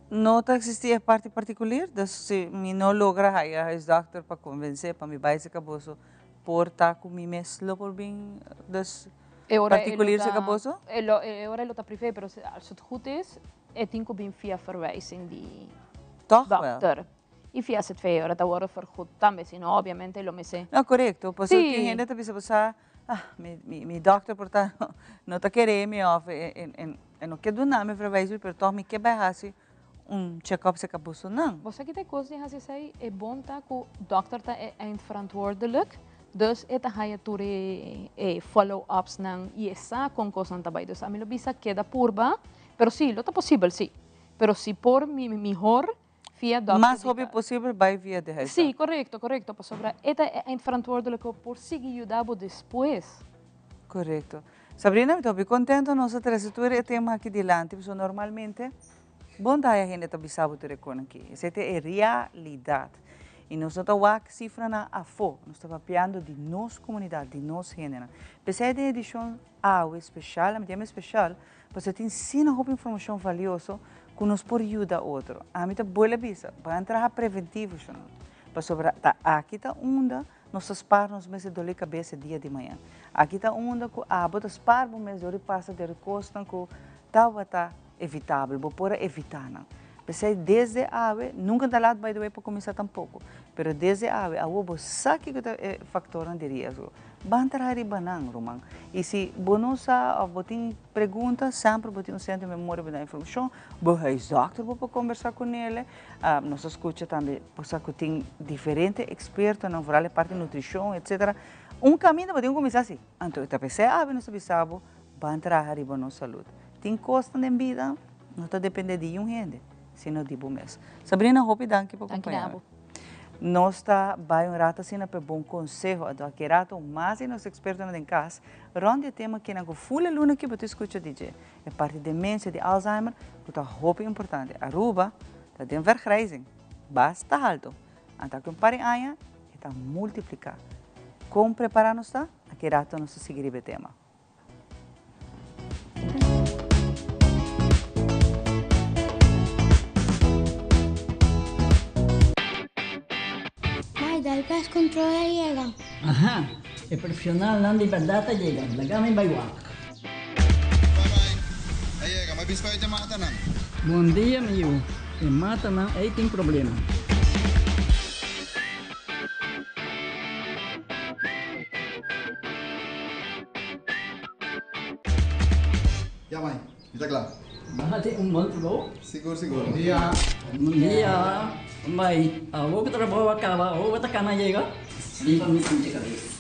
Speaker 2: no ta eksistí e parti partikulir, dus si mi no logra haya huisdòkter pa konvensé pa mi bai serka boso por ta ku mi mes lo por bin, dus.
Speaker 11: E ora e lo
Speaker 2: Particulier
Speaker 11: ta
Speaker 2: serka boso?
Speaker 11: E lo e ora e lo ta privé, pero si als het goed is, e tin ku bin via verwijzing di
Speaker 2: Toch wel.
Speaker 11: dokter. I via ZV e ora ta wòrdu vergoed tambe, si no obviamente lo mester.
Speaker 2: No, korekto. Pasobra
Speaker 11: Sí.
Speaker 2: tin hende ta bisa bo sa, ah, mi mi mi dòkter por ta no ta kere mi òf e e e no ke duna mi verwijzing, pero tòg mi ke bai hasi un check-up serka bosonan.
Speaker 11: Bo sa ki ta e kos di hasi esei? E bon ta ku dòkter ta e eindverantwoordelijk, dus e ta haya tur e e follow-upsnan i e sa kon kosnan ta bai. Dus ami lo bisa keda purba, pero si, lo ta posibel si, pero si por mi mihor via dòkter
Speaker 2: Mas
Speaker 11: di
Speaker 2: hopi
Speaker 11: kas.
Speaker 2: posibel bai via de huisdòkter.
Speaker 11: Si, korekto, korekto, pasobra e ta e eindverantwoordelijk ku por sigui yuda bo despues.
Speaker 2: Korekto. Sabrina, mi ta hopi kontento nos a trese tur e tema aki dilanti, pasobra normalmente bon ta haya hende ta bisa bo tur e konan aki. Esei ta e realidat. I nos no ta wak sifranan afó, nos ta papiando di nos komunidat, di nos hendenan. P'esei den edishon awe speshal, ami ta yama speshal, pasobra tin asina hopi informashon valioso ku nos por yuda otro. Ami ta buel a bisa, ban traha preventivo, shonnan, pasobra ta aki ta unda Nos ta spar nos mes e doli kabes e dia di mañan. Aki ta unda ku abo ta spar bo mes dor di pasa den kosnan ku tabata evitabel, bo por a evitá nan. P'esei desde awe, nunka ta lat by the way pa kuminsá tampoko, pero desde awe awor bo sa kiko ta e faktornan di riesgo. Ban traha riba nan, ruman. I si bo no sa òf bo tin pregunta, semper bo tin un sentro di memoria bo da informashon, bo huisdòkter bo por kombersá kunele. Nos a skucha tambe bo sa ku tin diferente ekspertonan, vooral e parti nutrishon etsetera. Un kaminda bo tin ku kuminsá si. Anto e ta p'esei awe nos ta bisa bo ban traha riba nos salud. Tin kosnan den bida no ta depende di un hende, sino di bo mes. Sabrina hopi danki pa kompaña mi. Nos ta bai un rato asina pa e bon konseho. Anto aki rato mas di nos ekspertonan den kas rònt di e tema kinan ku ful e luna aki bo ta skucha di dje. E parti demencia di Alzheimer cu ta hopi importante. Aruba ta den vergrijzing, basta halto. Anta cu un par di aña e ta multiplica. Con prepara nos ta? Aki rato nos ta sigui riba e tema.
Speaker 12: Mai, dal pest control a yega.
Speaker 13: Aha, e profesionalnan di berdad a yega, laga mi bai wak. Bon dia mi yu, e matanan ei tin problema.
Speaker 14: Ya mai, mi ta kla.
Speaker 13: Bo hasi un bon trabou.
Speaker 14: Sigur sigur. Bon dia.
Speaker 13: Bon dia. Mai, awor ku trabou a kaba, awor bo ta kana yega? Lipa mi sinti kabes.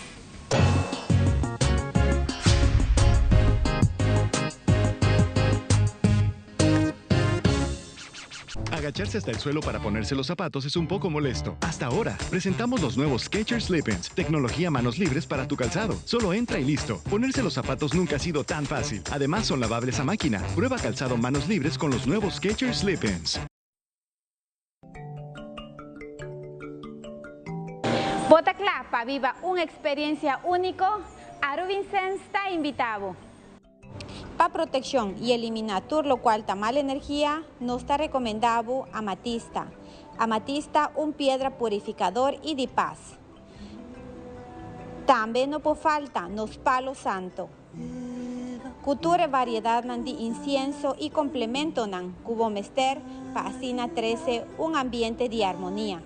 Speaker 5: Agacharse hasta el suelo para ponerse los zapatos es un poco molesto. Hasta ahora, presentamos los nuevos Skechers Slip-ins, tecnología manos libres para tu calzado. Solo entra y listo. Ponerse los zapatos nunca ha sido tan fácil. Además, son lavables a máquina. Prueba calzado manos libres con los nuevos Skechers Slip-ins.
Speaker 7: Bo ta kla pa biba un eksperensia úniko? Aruvincens ta invitá bo!
Speaker 15: Pa protekshon i eliminá tur lokual ta mal energia, nos ta rekomendá bo amatista. Amatista un piedra purifikador i di pas. Tambe no por falta nos palo santo. Ku tur e variedatnan di insienso i komplementonan ku bo mester pa asina trese un ambiente di armonia.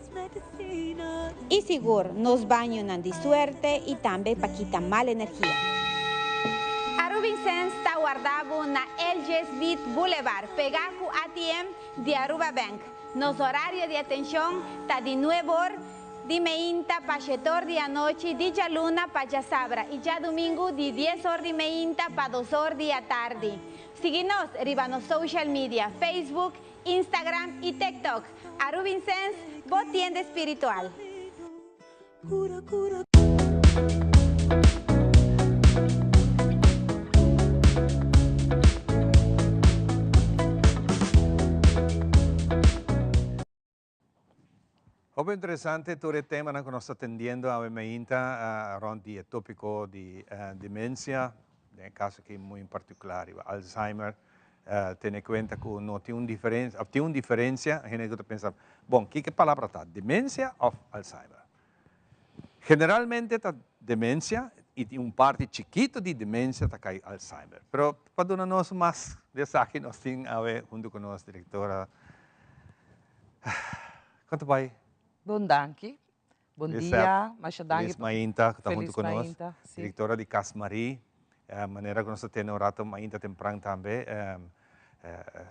Speaker 15: I sigur nos bañonan di suerte i tambe pa kita mal energia.
Speaker 7: Arubinsens ta warda bo na LG Smith Boulevard, pegá ku ATM di Aruba Bank. Nos horario di atenshon ta di nueb'or Di meinta pa shetor di anochi, di djaluna pa djasabra i djadumingu di dies or di meinta pa dos or di atardi. Sigui nos riba nos social media, Facebook, Instagram i TikTok. Arubinsens, bo tienda espiritual.
Speaker 1: Hopi interesante tur e temanan ku nos ta tendiendo awe meinta rond di e topiko di demensia, den e kaso aki muy en partikular riba Alzheimer. Tene kuenta ku no tin un diferensia, òf tin un diferensia, hende ku ta pensa, bon, kiko e palabra ta, demensia òf Alzheimer? Generalmente ta demensia. I tin un parti chikito di demencia ta cay Alzheimer. Pero pa duna nos mas di esaki nos tin awe hunto cu nos directora. Con ta bay?
Speaker 16: Bon danki. Bon dia. Masha danki.
Speaker 1: Feliz mainta cu ta hunto cu nos. Directora di Cas Marie. Manera cu nos ta tene un rato mainta tempran tambe.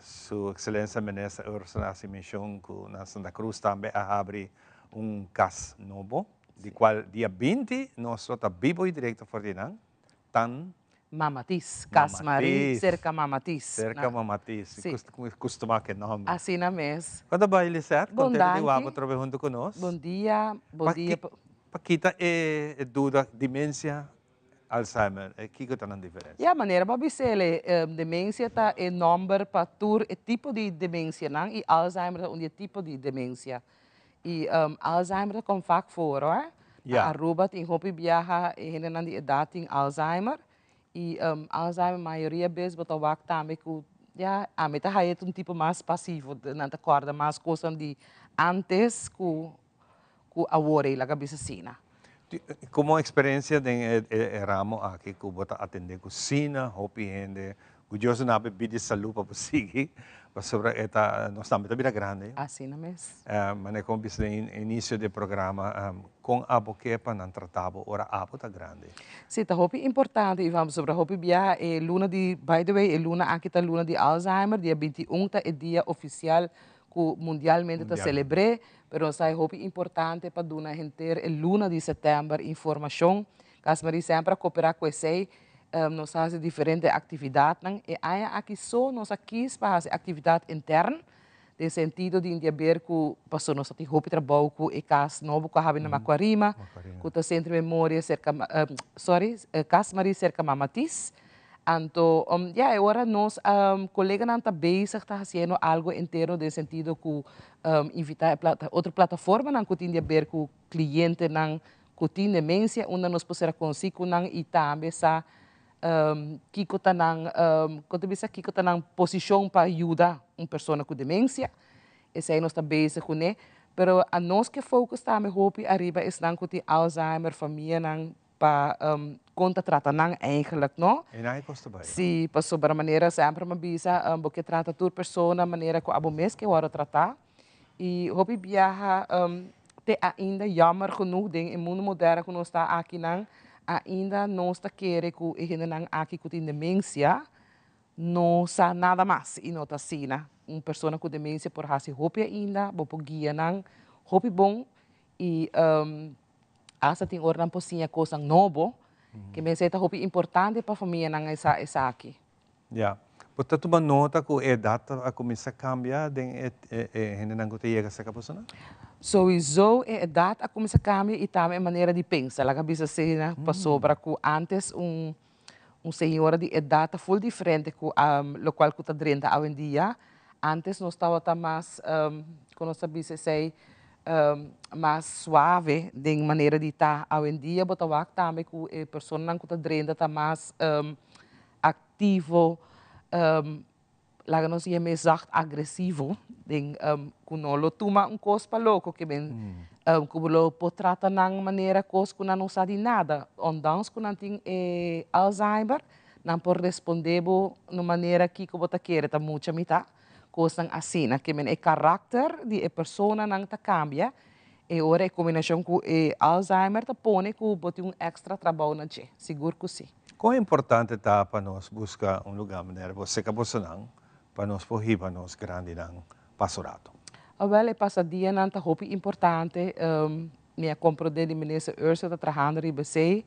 Speaker 1: Su Excelencia Minister Ursula a haci mencion cu na Santa Cruz tambe a habri un cas nobo. Di cual dia 20 nos lo ta bibo y directo for di nan, tan.
Speaker 16: Mamatis, Cas Marie cerca Mamatis.
Speaker 1: Cerca Mamatis, si. Custuma cu e nomber.
Speaker 16: Asina mes.
Speaker 1: Con ta bay Lisette?
Speaker 16: Bon
Speaker 1: Contento di
Speaker 16: danki.
Speaker 1: wak otra vez hunto cu nos.
Speaker 16: Bon dia, bon dia.
Speaker 1: Pa kita e duda, demencia, Alzheimer, kico ta nan diferencia?
Speaker 16: Ya, manera bo a bis'el, demencia ta e nomber pa tur e tipo di demencianan y Alzheimer ta un di e tipo di demencia. Y Alzheimer ta kom vaak voor hoor. Na Aruba tin hopi biaha e hendenan di edad tin Alzheimer. Y Alzheimer mayoria bes bo ta wak tambe cu ya ami ta haya un tipo mas pasivo. Nan ta corda mas cosnan di antes cu cu awor ey laga bisa asina.
Speaker 1: Como experiencia den e ramo aki cu bo ta atende cu sina hopi hende cu Dios a nabe bidi salud pa bo sigui pasobra e ta nos tambe ta bira grandi.
Speaker 16: Asina mes.
Speaker 1: Manera como bisa den inicio di e programa con abo ke pa nan trata bo ora abo ta grandi.
Speaker 16: Si ta hopi importante Ivan pasobra hopi biaha e luna di by the way e luna aki ta luna di Alzheimer dia 21 ta e dia oficial cu mundialmente ta celebre Pero nos ta hopi importante pa duna henter e luna di september informacion. Cas Marie semper a coopera cu esey. Nos a haci diferente actividadnan. E aña aki so nos a kies pa haci actividad intern, den sentido di indiaber cu pasobra nos ta tin hopi trabou cu e cas nobo cu a habi na Macuarima, cu ta Centro Memoria cerca, sorry, Cas Marie cerca Mamatis. Anto, ya, e ora nos coleganan ta bezig ta haciendo algo interno den sentido cu invita e plata, otro plataformanan cu tin di haber cu clientenan cu tin demencia, unda nos por sera conoci cu nan y tambe sa kico ta nan, con ta bisa, kico ta nan posicion pa yuda un persona cu demencia. Esey nos ta bezig cune. Pero anos ke focus tambe hopi ariba esnan cu tin Alzheimer, famianan, pa kon ta trata nan eigenlijk no.
Speaker 1: E nan e kos ta bai.
Speaker 16: Si, pasobra manera semper mi a bisa bo ke trata tur persona manera ku abo mes ke wòrdu tratá i hopi biaha te ainda jammer genoeg den e mundu moderno ku nos ta akinan ainda nos ta kere ku e hendenan aki ku tin demensia no sa nada mas i no ta asina. Un persona ku demensia por hasi hopi ainda, bo por guia nan hopi bon i Asta tin ora nan por siña kosnan nobo, ke mester ta hopi importante pa famianan sa esaki.
Speaker 1: Ya. Bo ta tuma nota ku e edat a kuminsá kambia den e hendenan ku ta yega serka bosonan?
Speaker 16: Souiso e edat a kuminsá kambia i tambe e manera di pensa. Laga bisa asina pasobra ku antes un un señora di edat ta ful diferente ku lokual ku ta drenta awendia. Antes nos tabata mas, kon nos ta bisa esei, mas suave den manera di ta. Awendia bo ta wak tambe ku e personanan ku ta drenta ta mas aktivo, Laga nos yama e zacht agresivo den ku no lo tuma un kos pa loko ke men ku bo lo por trata nan manera kos ku nan no sa di nada. Ondanks ku nan tin e Alzheimer nan por responde bo na un manera kiko bo ta kere ta mucha mitá, kosnan asina. Ke men e karakter di e personanan ta kambia e ora e kombinashon ku e Alzheimer ta pone ku bo tin un èkstra trabou na dje, sigur ku si.
Speaker 1: Kon importante ta pa nos buska un lugá manera bo seka bosonan pa nos por hiba nos grandinan paso rato?
Speaker 16: Awel, e pasadianan ta hopi importante. Mi a komprondé di Minister Ursula ta trahando riba esei.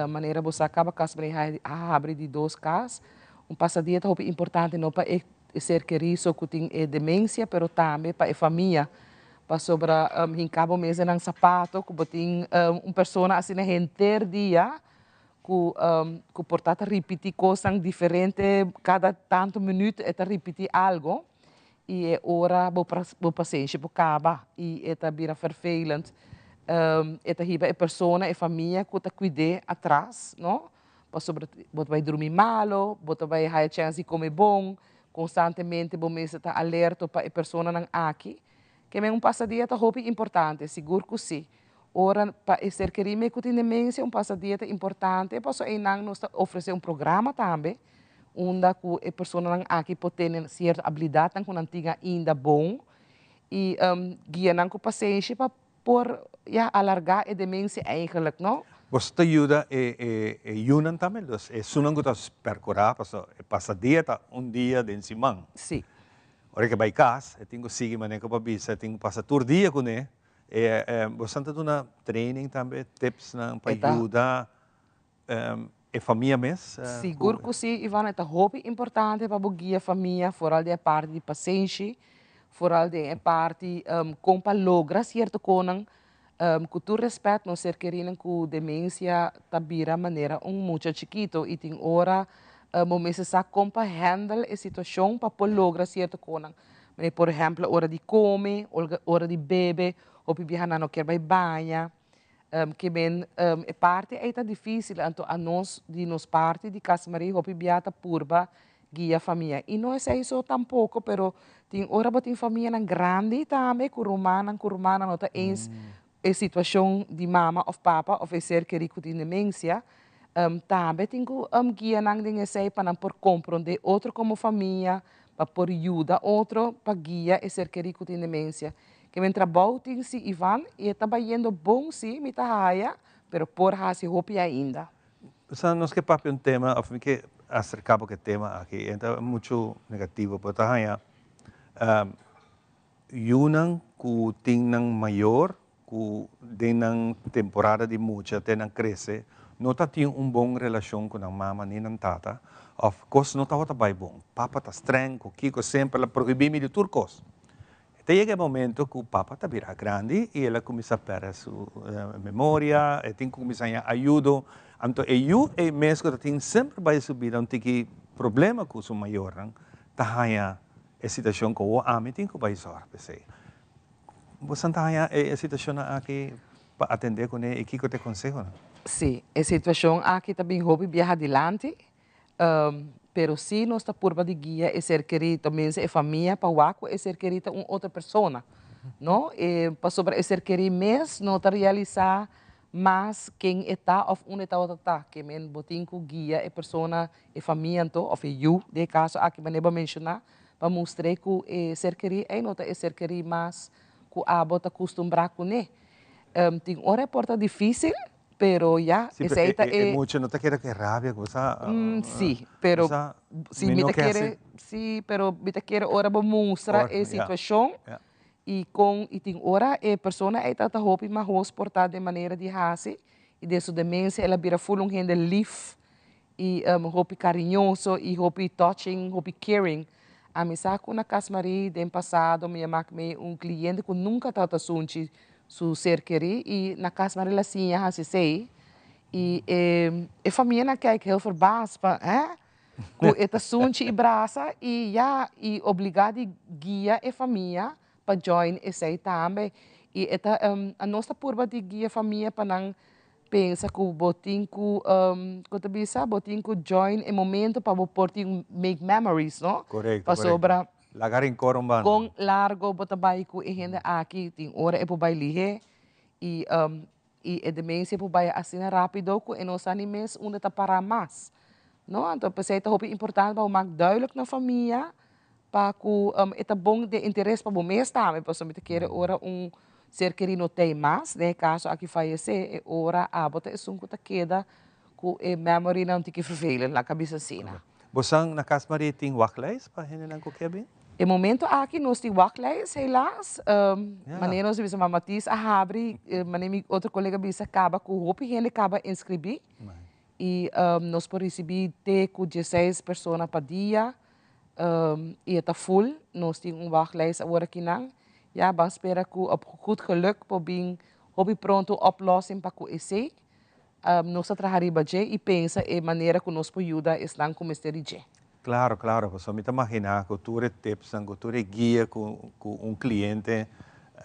Speaker 16: Manera bo sa kaba kas Maria a habri di dos kas. Un pasadia ta hopi importante no pa e ser kerí so ku tin e demensia pero tambe pa e famia. Pasobra hinká bo mes den nan sapato ku bo tin un persona asina henter dia ku ku por ta ta ripití kosnan diferente kada tantu minüt e ta ripití algo i e ora bo bo pasenshi por kaba i e ta bira vervelend. E ta hiba e persona, e famia ku ta kuid'é atras, no, pasobra bo ta bai drumi malo, bo ta bai haya chèns di kome bon, konstantemente bo mester ta alerto pa e personanan aki. Ke men un pasadia ta hopi importante, sigur ku si. Ora pa e ser kerí me ku tin demensia un pasadia ta importante paso einan nos ta ofresé un programa tambe unda ku e personanan aki por tene sierto abilidatnan ku nan tin ainda bon i guia nan ku pasenshi pa por ya alargá e demensia eigenlijk no.
Speaker 1: Boso ta yuda e e yunan tambe? Dus esunnan ku ta perkurá paso e pasadia ta un dia den siman.
Speaker 16: Si.
Speaker 1: Ora ke bai kas e tin ku sigui manera ku bo a bisa e tin ku pasa tur dia kuné. E boso ta duna training tambe, tipsnan pa yuda e famia mes?
Speaker 16: Sigur ku si, Ivan. E ta hopi importante pa bo guia famia, foral den e parti di pasenshi, foral den e parti kon pa logra sierto konan. Ku tur rèspèt, nos ser kerinan ku demensia ta bira manera un mucha chikito i tin ora bo mester sa kon pa handle e situashon pa por logra sierto konan. Manera por ehempel ora di come, ora di bebe, hopi biaha nan no kier bai baña. Ke men e parti ei ta dificil, anto anos di nos parti di Casa Maria hopi biaha ta purba guia famia. Y no esei so tampoco, pero tin ora bo tin famianan grandi tambe cu rumannan cu rumannan no ta eens e situacion di mama of papa of e ser keri cu tin demencia, tambe tin cu guia nan den esei pa nan por compronde otro como famia, pa por yuda otro pa guia e ser kerí ku tin demensia. Ke men trabou tin si Ivan i e ta bayendo bon si mi ta haya pero por hasi hopi ainda.
Speaker 1: Sa nos ke papia un tema of mi ke aserka bo ke tema aki e ta muchu negativo pero ta haya yunan ku tin nan mayor ku den nan temporada di mucha te nan krese no ta tin un bon relashon ku nan mama ni nan tata òf kos no tabata bai bon. Papa ta streng ku kiko semper el a prohibí mi di tur kos. E ta yega e momento ku papa ta bira grandi i el a kuminsá pèrdè su memoria, e tin ku kuminsá haña ayudo. Anto e yu ei mes ku ta tin semper bai su bida un tiki problema ku su mayornan ta haña e situashon ku awor ami tin ku bai zòrg p'esei. Boso ta haña e situashonnan aki pa atendé kuné i kiko ta e konsehonan?
Speaker 16: Sí, e situashon aki ta bin hopi biaha dilanti, pero sí nos ta purba di guia e ser kerí, tenminste e famia, pa wak ku e ser kerí ta un otro persona, no? E pasobra e ser kerí mes no ta realisá mas ken e ta òf unda e tabata ta. Ke men bo tin ku guia e persona, e famia anto, òf e yu den e kaso aki manera bo a menshoná, pa mustr'é ku e ser kerí ei no ta e ser kerí mas ku abo ta kustumbrá kuné. Tin ora e por ta difísil, pero ya,
Speaker 1: Sí,
Speaker 16: esei ta
Speaker 1: pero e
Speaker 16: e.
Speaker 1: mucha no ta kere ku e rabia ku bo sa.
Speaker 16: Sí, pero
Speaker 1: Bo sa,
Speaker 16: si
Speaker 1: mi
Speaker 16: mi
Speaker 1: no
Speaker 16: ta
Speaker 1: ke hasi.
Speaker 16: kere, sí, pero mi ta kere ora bo mustra
Speaker 1: Ora,
Speaker 16: e
Speaker 1: ya,
Speaker 16: situashon
Speaker 1: ya.
Speaker 16: i kon i tin ora e persona ei ta ta hopi mahos por ta den manera di hasi i den su demensia el a bira ful un hende lif I hopi cariñoso y hopi touching, hopi caring. Ami sa cu na Cas Marie den pasado mi a mak mee un cliente cu nunca tabata sunchi su ser keri y na Cas Marie la siña haci esey y e e famianan a kijk heel verbaasd van hè? Cu e ta sunchi y brasa y ya y obliga di guia e famia pa join esey tambe y e ta nos ta purba di guia famia pa nan Pensa ku bo tin ku, ku ta bisa, bo tin ku join e momento pa bo por tin make memories, no?
Speaker 1: Korekto, korekto.
Speaker 16: Pasobra
Speaker 1: Laga rincor un banda.
Speaker 16: kon largo bo ta bai ku e hende aki, tin ora e por bai lihé i i e demensia por bai asina rápido ku e no sa ni mes unda ta pará mas, no? Anto p'esei ta hopi importante pa bo mak duidelijk na famia pa ku e ta bon den interes pa bo mes tambe, pasobra mi ta kere ora un ser kerí no t'ei mas, den e kaso aki fayesé, e ora abo ta esun ku ta keda ku e memorynan tiki vervelend, laga bisa asina.
Speaker 1: Bosan na Cas Maria tin wachtlijst pa hendenan ku ke bin?
Speaker 16: E momento aki nos tin wachtlijst helaas, manera nos a bisa Mama Tis a habri, manera mi otro kolega a bisa kaba ku hopi hende kaba inskribí i nos por risibí te ku dieseis persona pa dia. Y e ta full, nos tin un wachtlijst awor akinan. Ya, ban spera cu op goed geluk por bin hopi pronto un oplossing pa cu esey. Nos ta traha riba dje y pensa e manera cu nos por yuda esnan cu mester di dje.
Speaker 1: Claro, claro, pasobra mi ta magina cu tur e tipsnan, cu tur e guia cu cu un cliente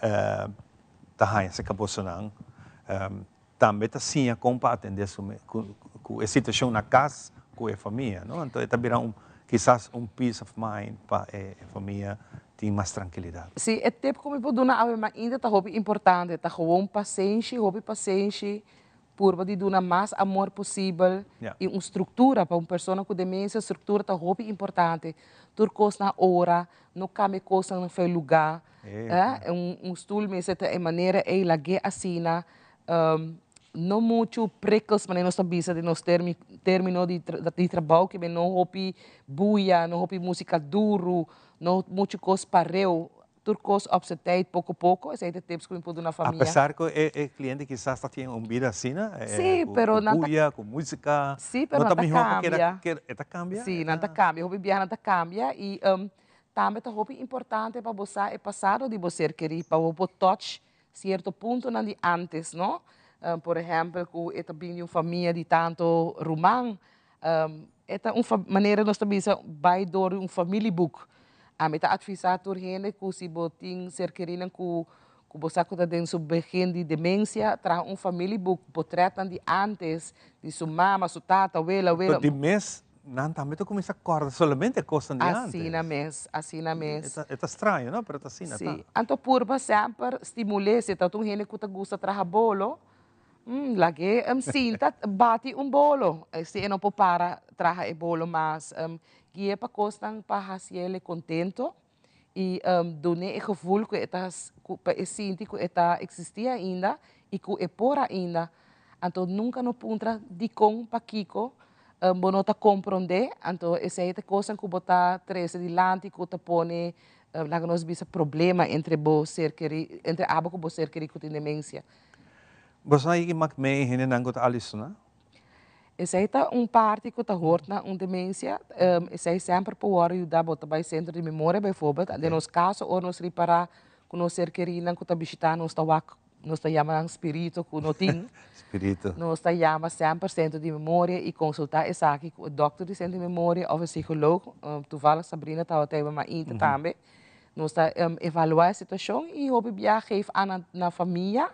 Speaker 1: ta haña cerca bosonan, tambe ta siña kon pa atendé su ku e situashon na kas ku e famia, no? Anto e ta bira un kisas un peace of mind pa e famia tin mas trankilidat.
Speaker 16: Sí, e tip ku mi por duna awe mainta ta hopi importante, ta gewoon pasenshi, hopi pasenshi, purba di duna mas amor posibel i un struktura. Pa un persona ku demensia struktura ta hopi importante. Tur kos na ora, no kambia kosnan na fe lugá. Un stul mester ta e manera ei, lag'é asina. No muchu prikkels manera nos ta bisa den nos termino di trabou, ke men no hopi buya, no hopi musika duru, no muchu kos pareu, tur kos op su tijd, poko poko, esei ta e tips ku mi por duna famia.
Speaker 1: Apesar ku e kliente kisas ta tin un bida asina, ku buya, ku musika,
Speaker 16: no ta mihó pa
Speaker 1: keda, e ta kambia?
Speaker 16: Sí, nan ta kambia, hopi biaha nan ta kambia i tambe ta hopi importante pa bo sa e pasado di bo ser kerí, pa bo por touch Cierto puntonan di antes, no? Por ehempel cu e ta bin di un famia di tanto ruman, e ta un manera nos ta bisa bay door di un familieboek. Ami ta advisa tur hende cu si bo tin ser kerinan cu cu bo sa cu ta den su begin di demencia, traha un familieboek, potretnan di antes, di su mama, su tata, wela, welo.
Speaker 1: Pero di mes Nan tambe ta kuminsá kòrda solamente e kosnan di antes.
Speaker 16: Asina mes, asina mes.
Speaker 1: E ta straño, no? Pero ta asina ta.
Speaker 16: Sí. Anto purba semper stimul'é. Si ta un hende ku ta gusta traha bolo, lag'é sinta bati un bolo. Si e no por para traha e bolo mas, gui'é pa kosnan pa hasiel e kontento i dun'é e gevoel ku e ta, ku pa e sinti ku e ta eksistí ainda i ku e por ainda. Anto nunka no puntra dikon, pakiko, bo no ta komprondé, anto esei ta kosnan ku bo ta trese dilanti ku ta pone, laga nos bisa, problema entre bo ser kerí, entre abo ku bo ser kerí ku tin demensia.
Speaker 1: Bo sa i mak mei hendenan ku ta alisona?
Speaker 16: Esei ta un parti ku ta hort na un demensia, esei semper por wòrdu yuda, bo ta bai sentro di memoria bijvoorbeeld, den nos kaso ora nos ripará ku nos ser kerínan ku ta bishitá nos ta wak Nos ta yama nan spirito ku no tin.
Speaker 1: Spirito.
Speaker 16: Nos ta yama semper sentro di memoria i konsultá esaki ku e dòkter di sentro di memoria òf e psikoloog. Toevallig Sabrina tabata ei mainta tambe. Nos ta evaluá e situashon i hopi bia geef aan na famia.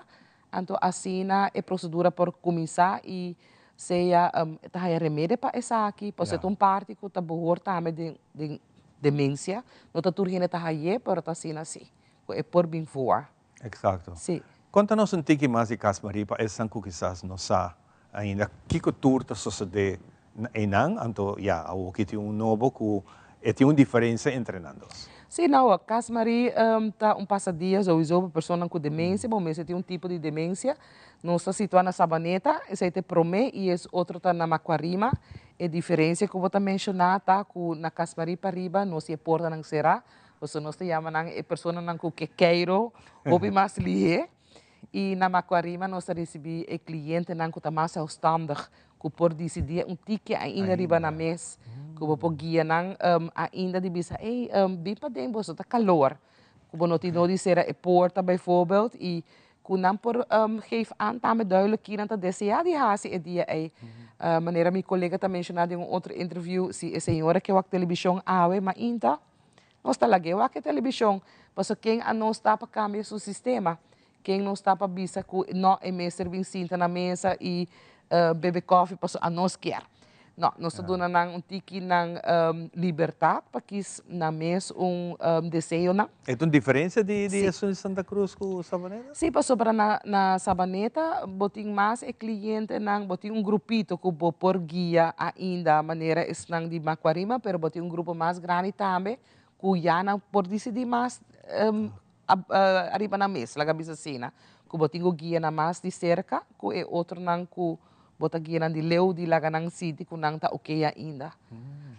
Speaker 16: Anto asina e prosedura por kuminsá i sea ta haña remedi pa esaki, pasobra ta un parti ku ta behoort tambe den demensia. No ta tur hende ta hañ'é, pero ta asina si, ku e por bin voor.
Speaker 1: Exacto.
Speaker 16: Sí.
Speaker 1: Conta nos un tiki mas di Cas Marie pa esnan cu kisas no sa ainda kico tur ta sosode einan, anto ya, awoki tin un nobo cu e tin un diferencia entre nan dos.
Speaker 16: Sí, no, Cas Marie ta un pasadia souiso pa personanan cu demencia, bo mester tin un tipo di demencia. Nos ta situa na Sabaneta, esey ta e prome y es otro ta na Macuarima. E diferencia cu bo ta menciona ta cu na Cas Marie pariba nos tin e portanan cera, Pasobra nos ta yama nan e personanan ku ke keiro hopi mas lihé. I na Makuarima nos ta risibí e klientenan ku ta mas zelfstandig, ku por disidí un tiki ainda riba nan mes, ku bo por guia nan ainda di bisa, ey, bin paden boso ta kalor. Ku bo no tin no di sera e porta bijvoorbeeld i ku nan por geef aan tambe duidelijk ki nan ta deseá di hasi e dia ei. Manera mi kolega ta menshoná den un otro interview, si e señora ke wak telebishon awe mainta, Nos ta lag'é wak e telebishon, pasobra ken a nos ta pa kambia su sistema? Ken nos ta pa bisa ku no, e mester bin sinta na mesa i bebe kòfi pasobra anos kier? No, nos ta duna nan un tiki nan libertat pa kis nan mes un deseonan.
Speaker 1: E ta un diferensia di esun di Santa Cruz ku Sabaneta?
Speaker 16: Sí, pasobra na Sabaneta bo tin mas e klientenan, bo tin un grupito ku bo por guia ainda manera esnan di Macuarima, pero bo tin un grupo mas grandi tambe ku ya nan por disidí mas ariba nan mes, laga bisa asina, ku bo tin ku guia nan mas di serka ku e otronan ku bo ta guia nan di leu di laga nan sinti ku nan ta oke ainda.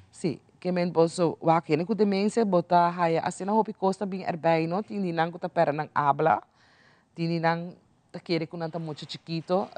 Speaker 16: Sí, ke men boso wak hende ku demensia bo ta haya asina hopi kos ta bin erbij no, tin di nan ku ta pèrdè nan abla, tin di nan ta kere ku nan ta mucha chikito,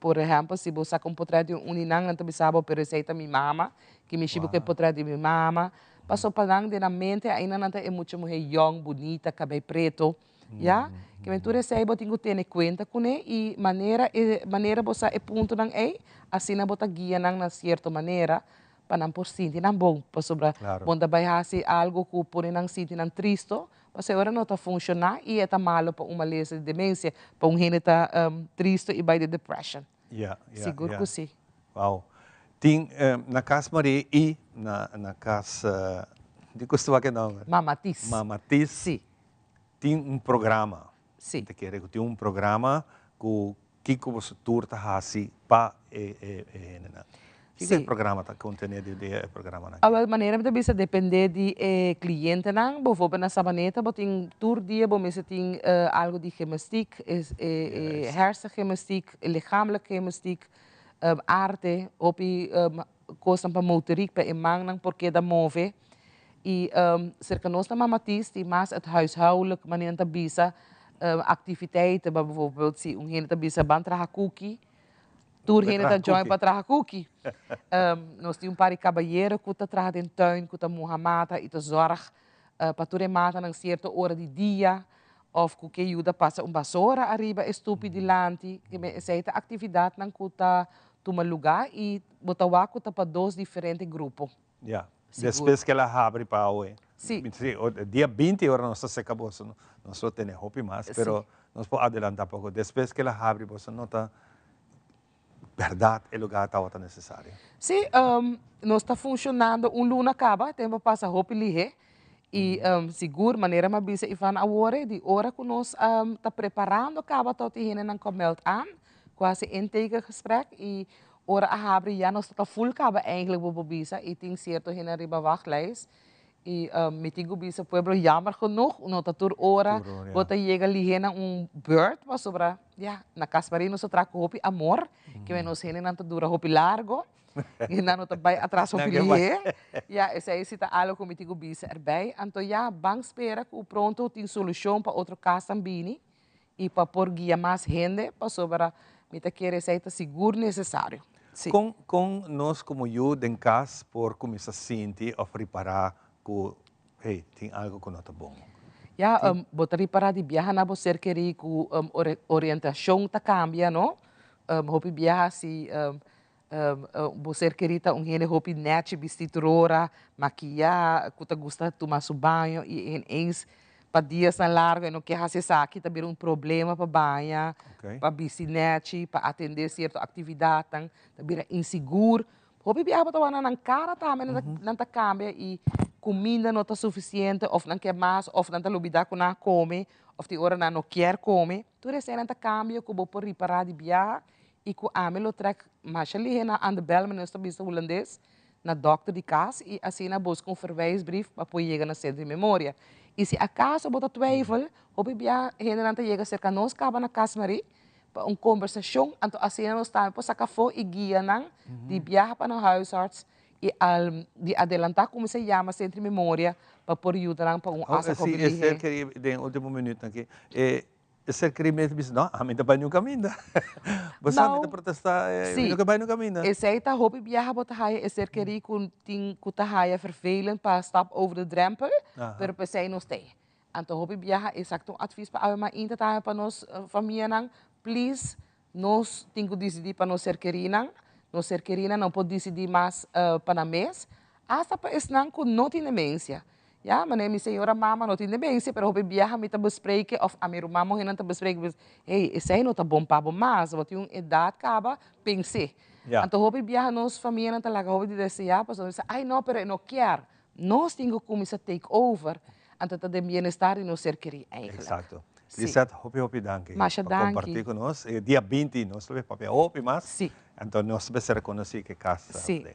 Speaker 16: por ehèmpel si bo saka un potrèt di un di nan, nan ta bisa bo pero esei ta mi mama, ke mi shiba ku e potrèt di mi mama, pasobra pa nan den nan mente ainda nan ta e mucha muhé yòn, bunita, kabei preto. Ya, ke men tur esei bo tin ku tene kuenta kuné i manera e manera bo sa e puntonan ei, asina bo ta guia nan na sierto manera pa nan por sinti nan bon, pasobra bo no ta bai hasi algu ku pone nan sinti nan tristo, pasobra e ora no ta funshoná i e ta malo pa un malesa di demensia, pa un hende ta tristo i bai den depression.
Speaker 1: Ya, ya,
Speaker 16: Sigur
Speaker 1: ya.
Speaker 16: ku si.
Speaker 1: Wow. Tin na Cas Marie i na na cas. Di gusta wak e nomber.
Speaker 16: Mama Tis.
Speaker 1: Mama Tis.
Speaker 16: Si.
Speaker 1: Tin un programa.
Speaker 16: Si.
Speaker 1: Mi ta kere ku tin un programa ku kiko boso tur ta hasi pa e e hendenan. Kiko e programa ta kontené di e programanan?
Speaker 16: Awel, manera mi ta bisa dependé di e klientenan. Bovorbel na Sabaneta bo tin tur dia bo mester tin algu di gimnastiek, e hersengimnastiek, lichamelijk gimnastiek, arte, hopi kosnan pa motoriek, pa e mannan por keda move. I serka nos na Mama Tis tin mas het huishoudelijk, manera nan ta bisa, activiteiten, bijvoorbeeld si un hende ta bisa ban traha kuki, tur hende ta join pa traha kuki. Nos tin un par di kabayero ku ta traha den tuin, ku ta muha mata i ta zorg pa tur e matanan sierto ora di dia òf ku ke yuda pasa un basora ariba e stupi dilanti. Esei ta aktividatnan ku ta tuma lugá i bo ta wak ku ta pa dos diferente grupo.
Speaker 1: Ya. Despues ku el a habri pa awe.
Speaker 16: Sí.
Speaker 1: Sí, dia binti ora nos ta seka boso, nos lo tene hopi mas, pero nos por adelantá poko. Despues ku el a habri boso no ta bèrdat e lugá tabata nesesario?
Speaker 16: Sí, nos ta funshonando un luna kaba, tempu a pasa hopi lihé i sigur manera mi a bisa Ivan awor di ora ku nos ta preparando kaba tot e hendenan ku a meld aan ku a hasi intekengesprek i ora a habri ya nos ta full kaba eigenlijk bo por bisa i tin sierto hende riba wachtlijst I mi tin ku bisa pueblo jammer genoeg no ta tur ora bo ta yega lihé na un beurt pasobra ya na Casparin nos ta traha ku hopi amor ke nos hendenan ta dura hopi largo i nan no ta bai atras hopi lihé ya esei si ta algo ku mi tin ku bisa erbei anto ya ban spera ku pronto tin solushon pa otro kasnan bini i pa por guia mas hende pasobra mi ta kere esei ta sigur nesesario. Si.
Speaker 1: Kon kon nos komo yu den kas por kuminsá sinti òf ripará ku hey tin algu ku no ta bon?
Speaker 16: Ya, bo ta ripará di biaha na bo ser kerí ku orientashon ta kambia no. Hopi biaha si bo ser kerí ta un hende hopi nèchi bistí tur ora, makiyá, ku ta gusta tuma su baño i ineens pa diasnan largu e no ke hasi esaki ta bira un problema pa baña, pa bisti nèchi, pa atendé sierto aktividatnan, ta bira insigur. Hopi biaha bo ta wak na nan kara tambe nan ta kambia i kuminda no ta sufisiente òf nan ke mas òf nan ta lubidá ku nan a kome òf tin ora nan no kier kome. Tur esei nan ta kambia ku bo por ripará di biaha i ku ami lo trèk masha lihé na aan de bel, manera nos ta bisa hulandes, na dòkter di kas i asina buska un verwijsbrief pa por yega na Sentro di Memoria. I si akaso bo ta twijfel, hopi bia hendenan ta yega serka nos kaba na Cas Marie pa un kombersashon, anto asina nos tambe por saka afó i guia nan di biaha pa nan huisarts i al di adelantá kuminsá yama Sentro di Memoria pa por yuda nan pa un afspraak hopi lihé.
Speaker 1: Si, esei keri den ultimo minuutnan aki. E ser keri mes bisa, no, ami ta bai nu kaminda. Bo sa mi ta protestá, mi no ke bai nu kaminda.
Speaker 16: Esei ta hopi biaha bo ta haya e ser keri ku tin ku ta haya vervelend pa stap over de drempel, pero p'esei nos t'ei. Anto hopi biaha esaki ta un advies pa awe mainta tambe pa nos famianan, please nos tin ku disidí pa nos ser kerinan, nos ser kerinan no por disidí mas pa nan mes, asta pa esnan ku no tin demensia. Ya, manera mi señora mama no tin demencia, pero hopi biaha mi ta bespreke of ami ruman muhernan ta bespreke, pues, hey, esei no ta bon pa bo mas, bo tin un edad caba, pens'é.
Speaker 1: Ya.
Speaker 16: Anto hopi biaha nos famianan ta laga hopi di desea, pasobra nos bisa, ay no, pero e no kier. Nos tin cu cuminsa take over, anto ta den bienestar di nos ser kerí eigenlijk.
Speaker 1: Exacto.
Speaker 16: Sí.
Speaker 1: Lisette, hopi hopi danki
Speaker 16: Masha
Speaker 1: pa
Speaker 16: danki.
Speaker 1: comparti cu nos. E dia 20 nos lo bay papia hopi mas.
Speaker 16: Sí.
Speaker 1: Anto nos mester reconoci cu e cas ta
Speaker 16: Sí.
Speaker 1: den.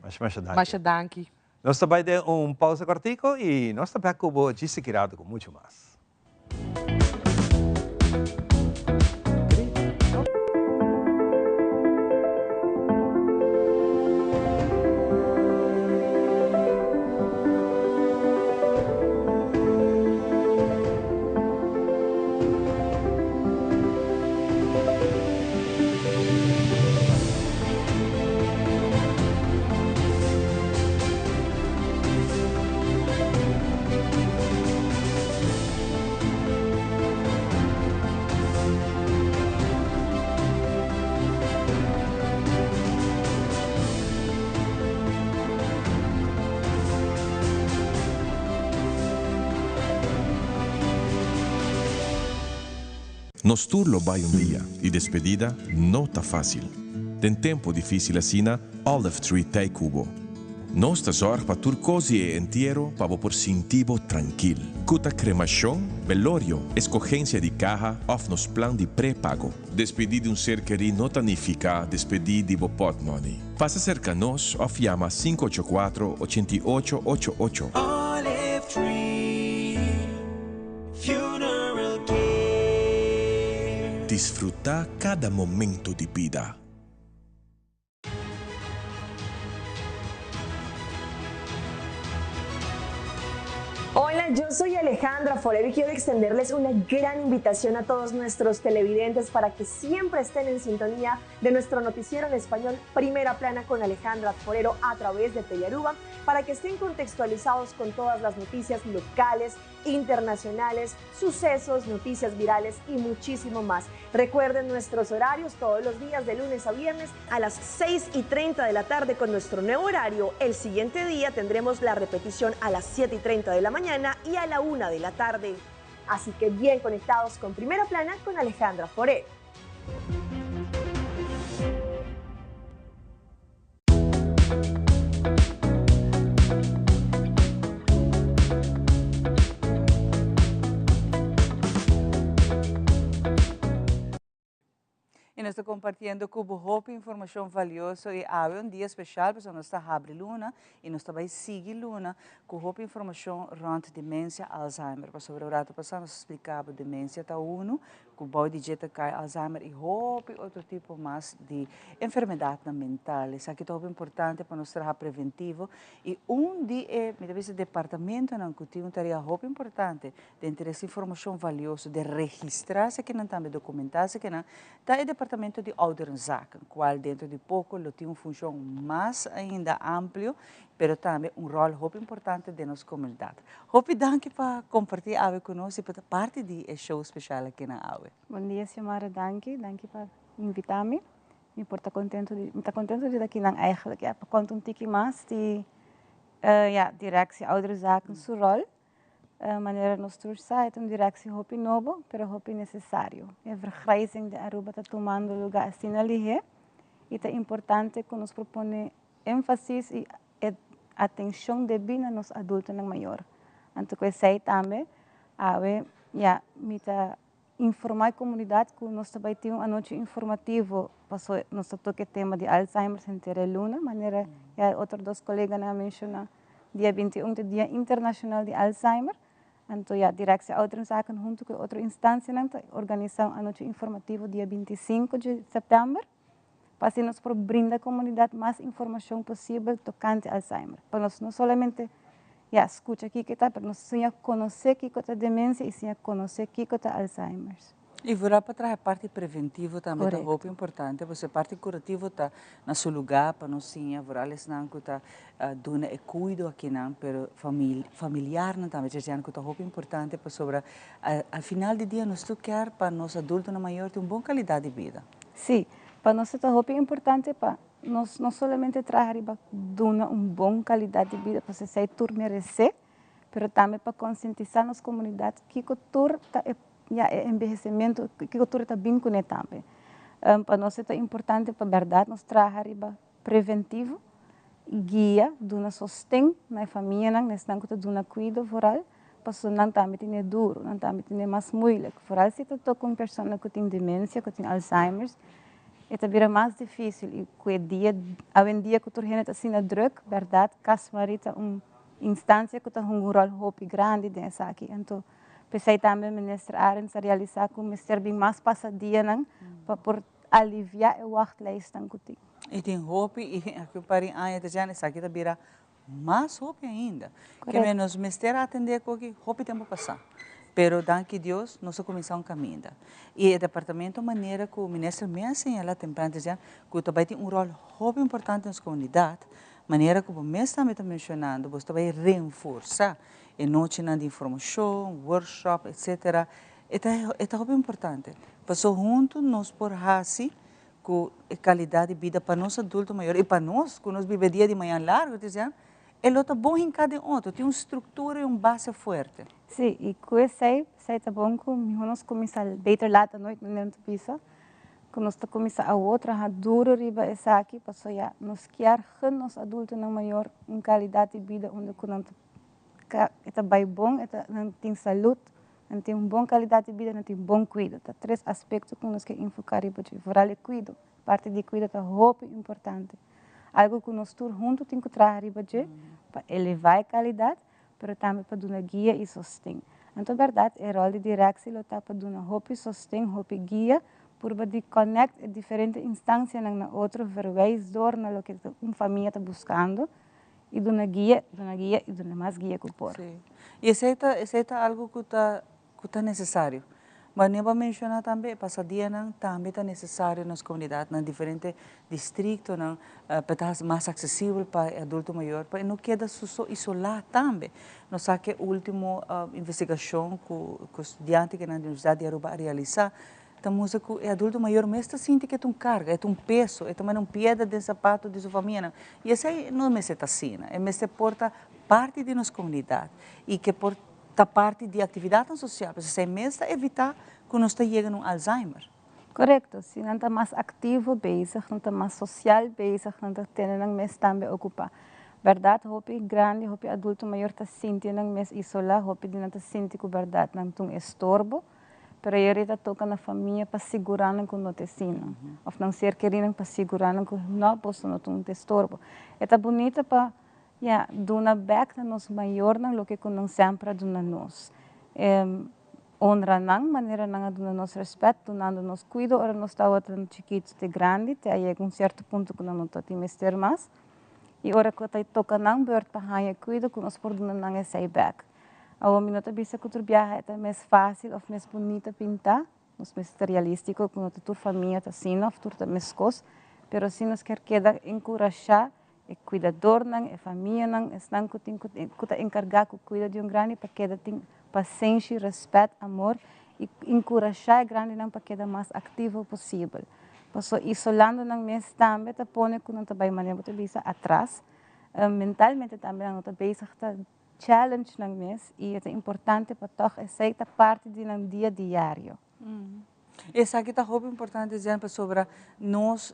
Speaker 1: Masha masha danki.
Speaker 16: Masha danki.
Speaker 1: Nos ta bai den un pausa kortico y nos ta bek cu bo djis sigui rato cu mucho mas.
Speaker 17: Nos tur lo bai un dia y despedida no ta facil. Den tempo dificil asina, Olive Tree t'ey cu bo. Nos ta zòrg pa tur kos di e entiero pa bo por sinti bo trankil. Ku ta kremashon, belorio, eskogensia di kaha òf nos plan di prepago. Despedí di un ser kerí no ta nifiká despedí di bo pòtmòni. Pasa serka nos òf yama 584 88 88.
Speaker 4: Olive Tree Funeral Care.
Speaker 17: Disfrutá kada momento di bida.
Speaker 18: Hola, yo soy Alejandra Forero y quiero extenderles una gran invitación a todos nuestros televidentes para que siempre estén en sintonía de nuestro noticiero en español Primera Plana con Alejandra Forero a través de Telearuba para que estén contextualizados con todas las noticias locales, internacionales, sucesos, noticias virales y muchísimo más. Recuerden nuestros horarios todos los días de lunes a viernes a las 6 y 30 de la tarde con nuestro nuevo horario. El siguiente día tendremos la repetición a las 7 y 30 de la mañana y a la 1 de la tarde. Así que bien conectados con Primera Plana con Alejandra Foré.
Speaker 2: Y nos ta compartiendo cu bo hopi informacion valioso y awe un dia special pasobra nos ta habri luna y nos ta bay sigui luna cu hopi informacion rond demencia Alzheimer pasobra un rato pasa nos a splica bo demencia ta uno Ku bou di dje ta kai Alzheimer i hopi otro tipo mas di enfermedadnan mental. Esaki ta hopi importante pa nos traha preventivo i un di e, mi ta bisa, departamentonan ku tin un tarea hopi importante den trese informashon valioso, den registrá esakinan tambe, dokumentá esakinan, ta e departamento di Ouderenzaken, kual dentro di poko lo tin un funshon mas ainda amplio pero tambe un ròl hopi importante den nos komunidat. Hopi danki pa kompartí awe ku nos i pa ta parti di e show speshal aki na awe.
Speaker 19: Bon dia Xiomara, danki, danki pa invitá mi. Mi por ta kontentu di, mi ta kontentu di ta akinan eigenlijk ya, pa konta un tiki mas di ya Directie Ouderenzaken su ròl. Manera nos tur sa e ta un directie hopi nobo, pero hopi necesario. E vergrijzing den Aruba ta tumando lugar asina lihé i ta importante ku nos por pone Énfasis i e atenshon debí na nos adultonan mayor. Anto ku esei tambe awe ya mi ta informá e komunidat ku nos ta bai tin un anochi informativo paso nos ta toka e tema di Alzheimer's henter e luna, manera ya e otro dos koleganan a menshoná. Dia 21 ta Dia Internashonal di Alzheimer, anto ya Directie Ouderenzaken huntu ku e otro instansianan ta organisá un anochi informativo dia 25 di sèptèmber. Pa asina nos por brinda komunidat mas informashon posibel tokante Alzheimer. Pa nos no solamente ya skucha kiko e ta, pero nos siña konosé kiko ta demensia i siña konosé kiko ta Alzheimer's.
Speaker 2: I vooral pa traha e parti preventivo tambe ta hopi importante, pasobra e parti kurativo ta na su lugá pa nos siña, vooral esnan ku ta duna e kuido akinan, pero familiarnan tambe djasdian ku ta hopi importante pasobra al final di dia nos tur kier pa nos adultonan mayor tin un bon kalidat di bida.
Speaker 19: Sí, pa nos e ta hopi importante pa nos no solamente traha riba duna un bon calidad di bida, pasobra esei tur merece, pero tambe pa concientisa nos comunidad kico tur ta e ya e envejecimiento, kico tur ta bin cune tambe. Pa nos e ta importante pa berdad nos traha riba preventivo, guia, duna sosten na e famianan, na esnan cu ta duna cuido vooral, pasobra nan tambe tene duro, nan tambe tene mas moeilijk. Vooral si ta toca un persona cu tin demencia, cu tin Alzheimer's, e ta bira mas dificil y cu e dia, awendia cu tur hende ta asina druk, berdad, cas Marie ta un instancia cu ta hunga un rol hopi grandi den esaki. Anto, p'esey tambe Minister Arends a realisa cu mester bin mas pasadianan pa por alivia e wachtlijstnan cu tin.
Speaker 2: Y tin hopi y aki un par di aña ta djana esaki ta bira mas hopi ainda. Ke men nos mester a atende koki hopi tempo pasa. Pero danki Dios nos a cuminsa un caminda. Y e departamento manera cu minister mes a señala tempran ta djana cu ta bay tin un rol hopi importante den nos comunidad manera cu bo mes tambe ta mencionando bo ta bay renforsa e nochinan di informacion, workshop etcetera E ta e ta hopi importante. Paso huntu nos por hasi ku e kalidat di bida pa nos adulto mayor i pa nos ku nos biba e dia di mañan largu te siña, e lo ta bon hinká den otro, tin un struktura i un base fuerte.
Speaker 19: Sí, i ku esei, esei ta bon ku mihó nos kuminsá beter laat dan nooit, manera nan ta bisa. Ku nos ta kuminsá awor traha duro riba esaki paso ya nos kier gun nos adultonan mayor un kalidat di bida unda ku nan ta e ta bai bon, e ta nan tin salud, nan tin un bon kalidat di bida, nan tin bon kuido. Ta tres aspekto ku nos ke enfoká riba dje. Vooral e kuido, parti di kuido ta hopi importante. Algu ku nos tur huntu tin ku traha riba dje pa elevá e kalidat pero tambe pa duna guia i sosten. Anto bèrdat e ròl di direksi lo ta pa duna hopi sosten, hopi guia, purba di kònèkt e diferente instansianan na otro, verwijs dor na loke un famia ta buskando i duna guia, duna guia i duna mas guia ku por.
Speaker 2: Sí. I esei ta esei ta algu ku ta ku ta nesesario. Manera bo a menshoná tambe e pasadianan tambe ta nesesario nos komunidat na diferente distriktonan pa e ta hasi mas aksesibel pa e adulto mayor pa e no keda su so isolá tambe. Nos sa ku e último investigashon ku ku studiantenan di Universidat di Aruba a realisá ta mustra ku e adulto mayor mes ta sinti ku e ta un karga, e ta un peso, e ta manera un piedra den sapato di su famianan. I esei no mester ta asina, e mester por ta parti di nos komunidat i ke por ta parti di aktividatnan sosial, pasobra esei mes ta evitá ku nos ta yega na un Alzheimer.
Speaker 19: Korekto, si nan ta mas aktivo bezig, nan ta mas sosial bezig, nan ta tene nan mes tambe okupá. Bèrdat hopi grandi, hopi adulto mayor ta sinti nan mes isolá, hopi di nan ta sinti ku bèrdat nan ta un estorbo, pero e ora ta toka na famia pa sigurá nan ku no ta asina, òf nan ser kerínan pa sigurá nan ku no, boso no ta un estorbo. E ta bunita pa Ya, duna bek na nos mayornan loke ku nan semper a duna nos. Honra nan manera nan a duna nos rèspèt, dunando nos kuido ora nos tabata chikitu te grandi, te a yega un sierto punto ku nan no ta tin mester mas. I ora ku ta toka nan beurt pa haña kuido, ku nos por duna nan esei bek. Awor mi no ta bisa ku tur biaha e ta mes fásil òf mes bunita pintá, nos mester ta realístiko ku no ta tur famia ta asina òf tur ta meskos, pero si nos kier keda enkurashá E kuidadornan, e famianan, esnan ku tin ku ta enkargá ku kuida di un grandi pa keda tin pasenshi, rèspèt, amor i enkurashá e grandinan pa keda mas aktivo posibel. Paso isolando nan mes tambe ta pone ku nan ta bai manera bo ta bisa atras. Mentalmente tambe nan no ta bezig ta challenge nan mes i e ta importante pa tòg esei ta parti di nan dia diario.
Speaker 2: Esaki ta hopi importante Jen pasobra nos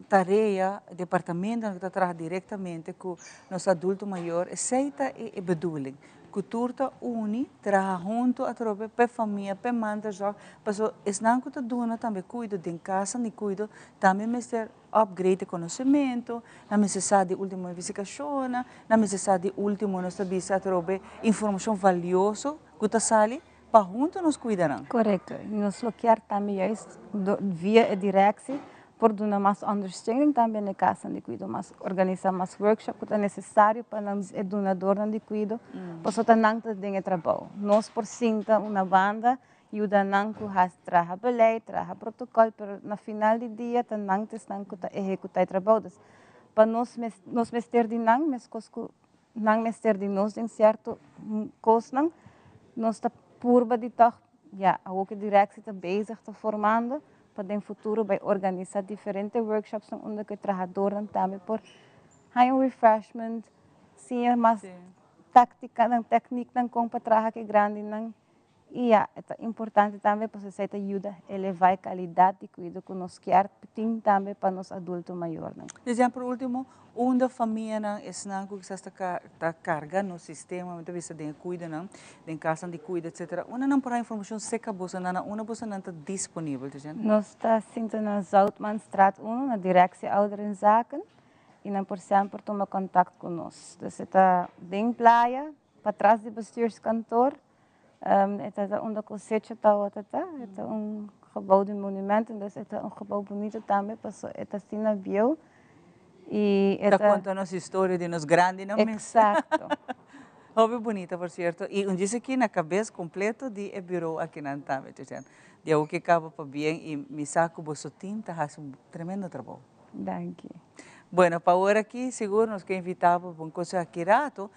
Speaker 2: tarea, departamentonan ku ta traha direktamente ku nos adulto mayor, esei ta e bedoeling, ku tur ta uni, traha huntu atrobe p'e famia, p'e mantelzorg, pasobra esnan ku ta duna tambe kuido den kasanan di kuido tambe mester upgrade e konosementu, nan mester sa di ultimo investigashonnan, nan mester sa di ultimo nos ta bisa atrobe informashon valioso ku ta sali pa huntu nos cuida nan.
Speaker 19: Correcto. Y nos lo kier tambe juist via e directie por duna mas ondersteuning tambe na e casanan di cuido, mas organisa mas workshop cu ta necesario pa nan e dunadornan di cuido, pasobra ta nan ta den e trabou. Nos por sinta una banda, yuda nan cu haci traha beleid, traha protocol, pero na final di dia ta nan ta esnan cu ta ehecuta e trabou. Dus pa nos nos mester di nan mescos cu Nan mester di nos den sierto kosnan. Nos ta purba di tòg, ya, awor ku direksie ta bezig ta formando pa den futuro bai organisá diferente workshopsnan unda ku e trahadornan tambe por haña un refreshment, siña mas táktikanan, tèkniknan kon pa traha ku e grandinan. I ya, e ta importante tambe pasobra esei ta yuda elevá e kalidat di kuido ku nos kier tin tambe pa nos adulto mayornan.
Speaker 2: Desian por ultimo, unda famianan, esnan ku kisas ta ta karga nos sistema, mi ta bisa den e kuidonan, den kasnan di kuido etcetera, unda nan por haña informashon serka bosonan, na unda bosonan ta disponibel? Desian.
Speaker 19: Nos ta sinta na Zoutmanstraat uno, na Directie Ouderenzaken, i nan por semper tuma kontakt ku nos. Dus e ta den playa, patras di bestuurskantoor. E ta unda cosecha tawata ta, e ta un gebouw di monumento, dus e ta un gebouw bunito tambe paso e ta asina bieu y e
Speaker 2: ta. Ta conta nos historia di nos grandinan mes.
Speaker 19: Exacto.
Speaker 2: Hopi bunita por cierto y un djis aki na cabes completo di e bureau akinan tambe Titian. Di awo ke caba pa bien y mi sa cu boso team ta haci un tremendo trabou.
Speaker 19: Danki.
Speaker 2: Bueno, pa ora aki sigur nos ke invita bo pa un cosa aki rato.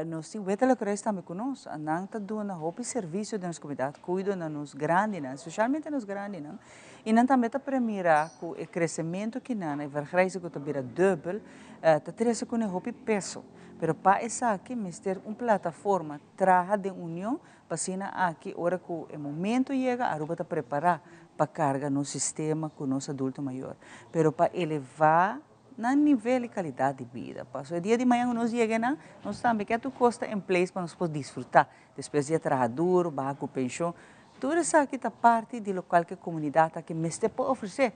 Speaker 2: Nos tin Wetterlijk Kruis tambe ku nos. Nan ta duna hopi servisio den nos komunidat, kuido na nos grandinan, spesialmente nos grandinan. I nan tambe ta premira ku e kresementu ki nan, e vergrijzing ku ta bira dùbel, ta trese kuné hopi peso. Pero pa esaki mester un plataforma traha den union pa asina aki ora cu e momento yega Aruba ta prepara pa carga nos sistema cu nos adulto mayor. Pero pa eleva nan nivel y calidad di bida. Paso e dia di mañan cu nos yega nan, nos tambe ke tur cos ta in place pa nos por disfruta. Despues di a traha duro, baha cu pension. Tur esaki ta parti di locual cu e comunidad aki mester por ofrece.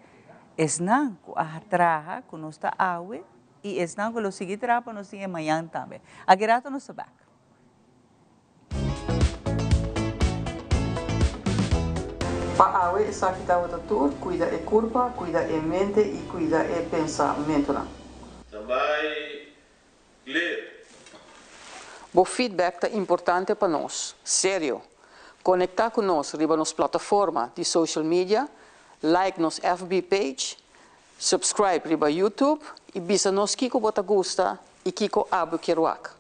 Speaker 2: Esnan cu a traha cu nos ta awe y esnan cu lo sigui traha pa nos tin e mañan tambe. Aki rato nos ta bek.
Speaker 20: Pa awe esaki tabata tur, cuida e curpa, cuida e mente y cuida e pensamentonan.
Speaker 21: Tambay clear.
Speaker 20: Bo feedback ta importante pa nos. Serio! Conecta cu nos riba nos plataforma di social media, like nos FB page, subscribe riba YouTube y bisa nos kico bo ta gusta y kico abo kier wak.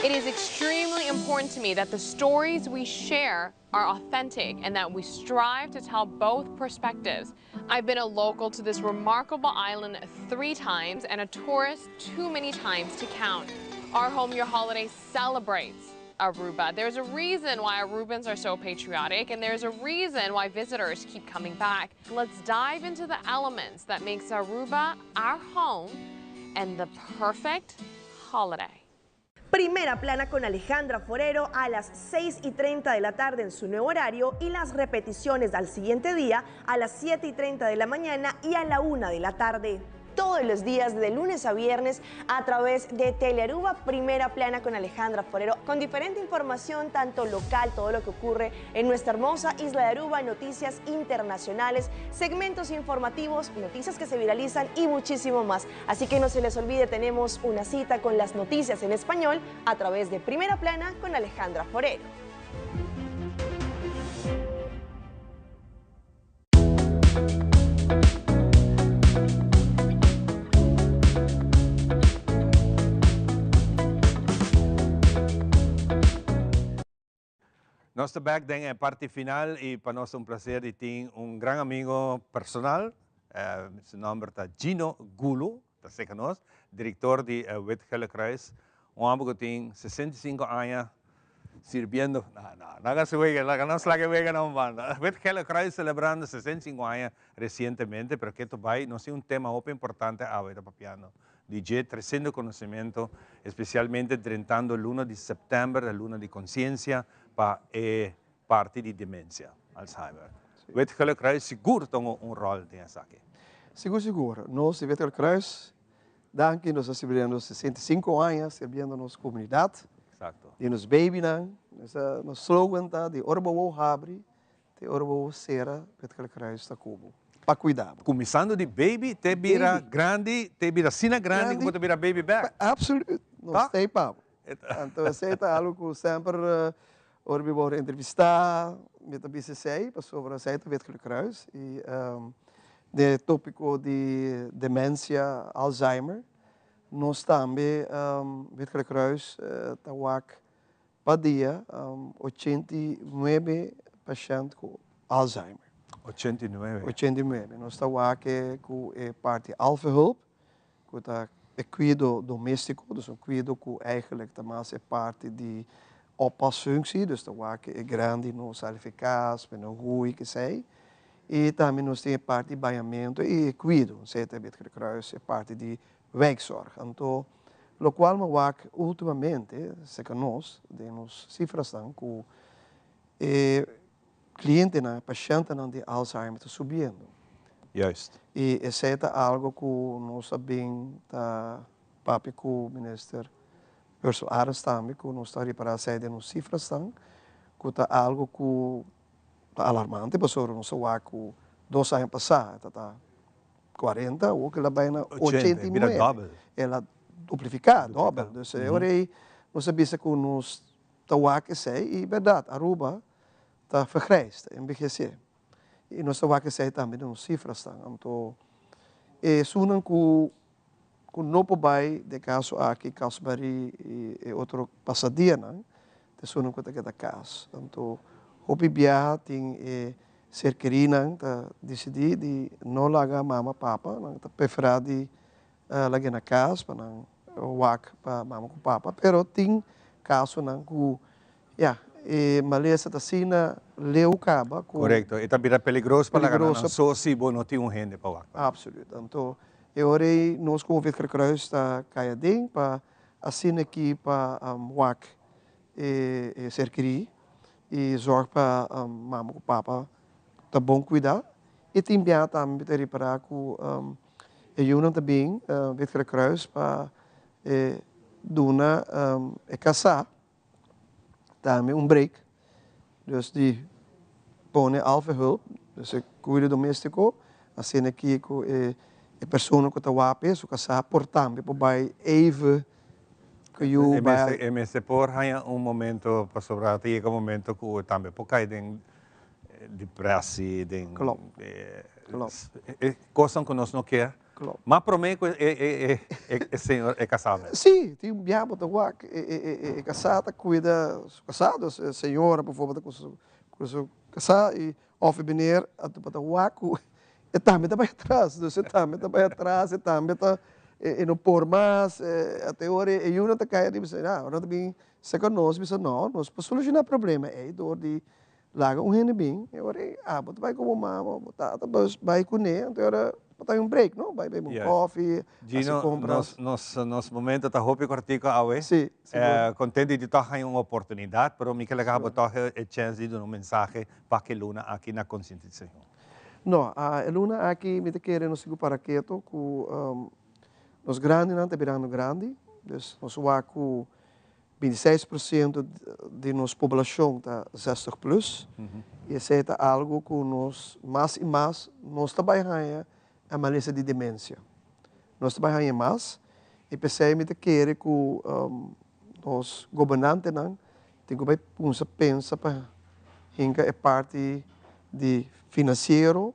Speaker 22: It is extremely important to me that the stories we share are authentic and that we strive to tell both perspectives. I've been a local to this remarkable island three times and a tourist too many times to count. Our Home Your Holiday celebrates Aruba. There's a reason why Arubans are so patriotic and there's a reason why visitors keep coming back. Let's dive into the elements that makes Aruba our home and the perfect holiday.
Speaker 18: Primera plana con Alejandra Forero a las 6 y 30 de la tarde en su nuevo horario y las repeticiones al siguiente día a las 7 y 30 de la mañana y a la 1 de la tarde. Todos los días de lunes a viernes a través de Telearuba Primera Plana con Alejandra Forero, con diferente información, tanto local, todo lo que ocurre en nuestra hermosa isla de Aruba, noticias internacionales, segmentos informativos, noticias que se viralizan y muchísimo más. Así que no se les olvide, tenemos una cita con las noticias en español a través de Primera Plana con Alejandra Forero.
Speaker 1: Nos ta bek den e parti final y pa nos ta un placer di tin un gran amigo personal, su nomber ta Gino Gulo, ta seca nos, director di Wit Gele Kruis, un homber cu tin 65 aña sirbiendo, no, no, no haga su wega, laga nos laga e wega na un banda. Wit Gele Kruis celebrando 65 aña recientemente, pero keto bay, nos tin un tema hopi importante awe ta papiando di dje, treciendo conocimento, especialmente drentando luna di september, e luna di conciencia pa e parti di demencia, Alzheimer. Wit Gele Kruis sigur ta un rol den esaki.
Speaker 23: Sigur sigur, nos di Wit Gele Kruis Danki, nos ta sirbiendo 65 aña sirbiendo nos comunidad.
Speaker 1: Exacto.
Speaker 23: Di nos babynan. Nos slogan ta di ora bo wou habri te ora bo wou cera, Wit Gele Kruis ta cu bo pa cuida bo.
Speaker 1: Cuminsando di baby te bira grandi, te bira asina grandi cu bo ta bira baby bek.
Speaker 23: Absoluut. Nos ta ey pa bo. Anto esey ta algo cu semper ora mi worde entrevista mi ta bisa esey pasobra esey ta Wit Gele Kruis y den e topico di demencia Alzheimer nos tambe Wit Gele Kruis ta wak pa dia 89 pashent cu Alzheimer.
Speaker 1: 89.
Speaker 23: 89. Nos ta wak cu e parti Alpha Hulp ku ta e kuido doméstiko, dus un kuido ku eigenlijk ta mas e parti di oppasfunctie, dus ta wak e grandi no sali fi kas, pa no hui kesei. I tambe nos tin e parti di bañamentu i e kuido, esei ta Wit Gele Kruis, e parti di wijkzorg. Anto lokual mi a wak ultimamente serka nos, den nos sifrasnan, ku e Clientenan, pashentenan di Alzheimer ta subiendo.
Speaker 1: Juist.
Speaker 23: Y esey ta algo cu nos a bin ta papia cu Minister Ursula Arends tambe, cu nos ta ripara esey den nos cifrasnan, cu ta algo cu ta alarmante pasobra nos a wak cu dos aña pasa ta ta cuarenta, awor cu el a bay na 89. El a duplifica, dobel. Dus e ora ey nos a bisa cu nos ta wak esey y berdad Aruba ta vergrijs, ta envejece y nos ta wak esey tambe den nos cifrasnan. Anto esunnan cu cu no por bay den caso aki Casbari y e otro pasadianan ta esunnan cu ta keda cas. Anto Hopi biaha tin e ser kerínan ta disidí di no laga mama papa, nan ta preferá di lag'é na kas pa nan wak pa mama ku papa. Pero tin kasonan ku ya, e malesa ta asina leu kaba ku.
Speaker 1: Korekto, e ta bira peligroso pa laga nan nan so si bo no tin un hende pa wak.
Speaker 23: Absoluut. Anto e ora ei nos komo Wit Kruis ta kai aden pa asina aki pa wak e ser kerí i zorg pa mama ku papa ta bon kuidá. I tin biaha tambe mi ta ripará ku e yunan ta bin Wit Gele Kruis pa e duna e kasá tambe un break. Dus di pone halve hulp, dus e kuido doméstiko, asina aki ku e persona ku ta wak p'e su kasá por tambe por bai even ku yu bai.
Speaker 1: E mester por haña un momento pasobra ta yega un momento ku e tambe por kai den depressie, den e kosnan ku nos no kier. Mas promé ku e señor e kasá mes.
Speaker 23: Sí, tin un biaha bo ta wak e kasá ta kuida su kasá, dus e señora bijvoorbeeld ta kuida su kasá i òf e meneer anto bo ta wak ku e tambe ta bai atras, dus e tambe ta bai atras, e tambe ta e no por mas, ate ora e yunan ta kai ariba bisa ora nan ta bin serka nos bisa no, nos por solushoná e problema ei dor di Laga un hende bin, e ora ei abo ta bai ku bo mama o bo tata, bus bai kuné, anto e ora bo ta un break, no? Bai bebe un kofi, hasi
Speaker 1: Gino,
Speaker 23: kompras.
Speaker 1: nos, nos momento ta hopi kortiko awe.
Speaker 23: Sí, sigur.
Speaker 1: Kontento di tòg haña un oportunidat, pero mi ke laga bo tòg e chèns di duna un mensahe pa ke luna aki na konsientisashon.
Speaker 23: No, e luna aki mi ta kere nos sigur para keto ku nos grandinan ta birando grandi, dus nos wak ku 26% di nos poblacion ta 60 plus y esey ta algo cu nos mas y mas nos ta bay haya e malesa di demencia. Nos ta bay haya mas y pesey mi ta kere cu nos gobernantenan tin cu bay cuminsa pensa pa hinca e parti di financiero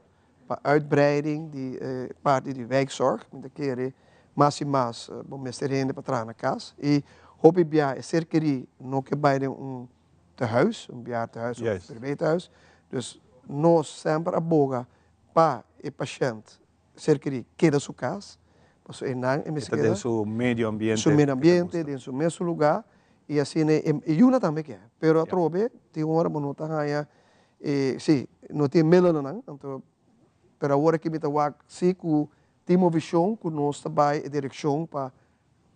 Speaker 23: Pa uitbreiding di e parti di wijkzorg, mi ta kere mas i mas bo mester hende pa traha na kas i hopi bia e ser kerí no ke bai den un tehuis, un bejaardentehuis of verpleeghuis. Dus nos semper a boga pa e pashènt ser kerí keda su kas, pasobra einan e mester keda.
Speaker 1: E ta den su medio ambiente.
Speaker 23: Su medio ambiente, den su mesun lugá i asina e yuna tambe ke. Pero atrobe tin ora bo no ta haña E si, no tin middelenan, anto, pero awor aki mi ta wak si ku tin movishon ku nos ta bai e direkshon pa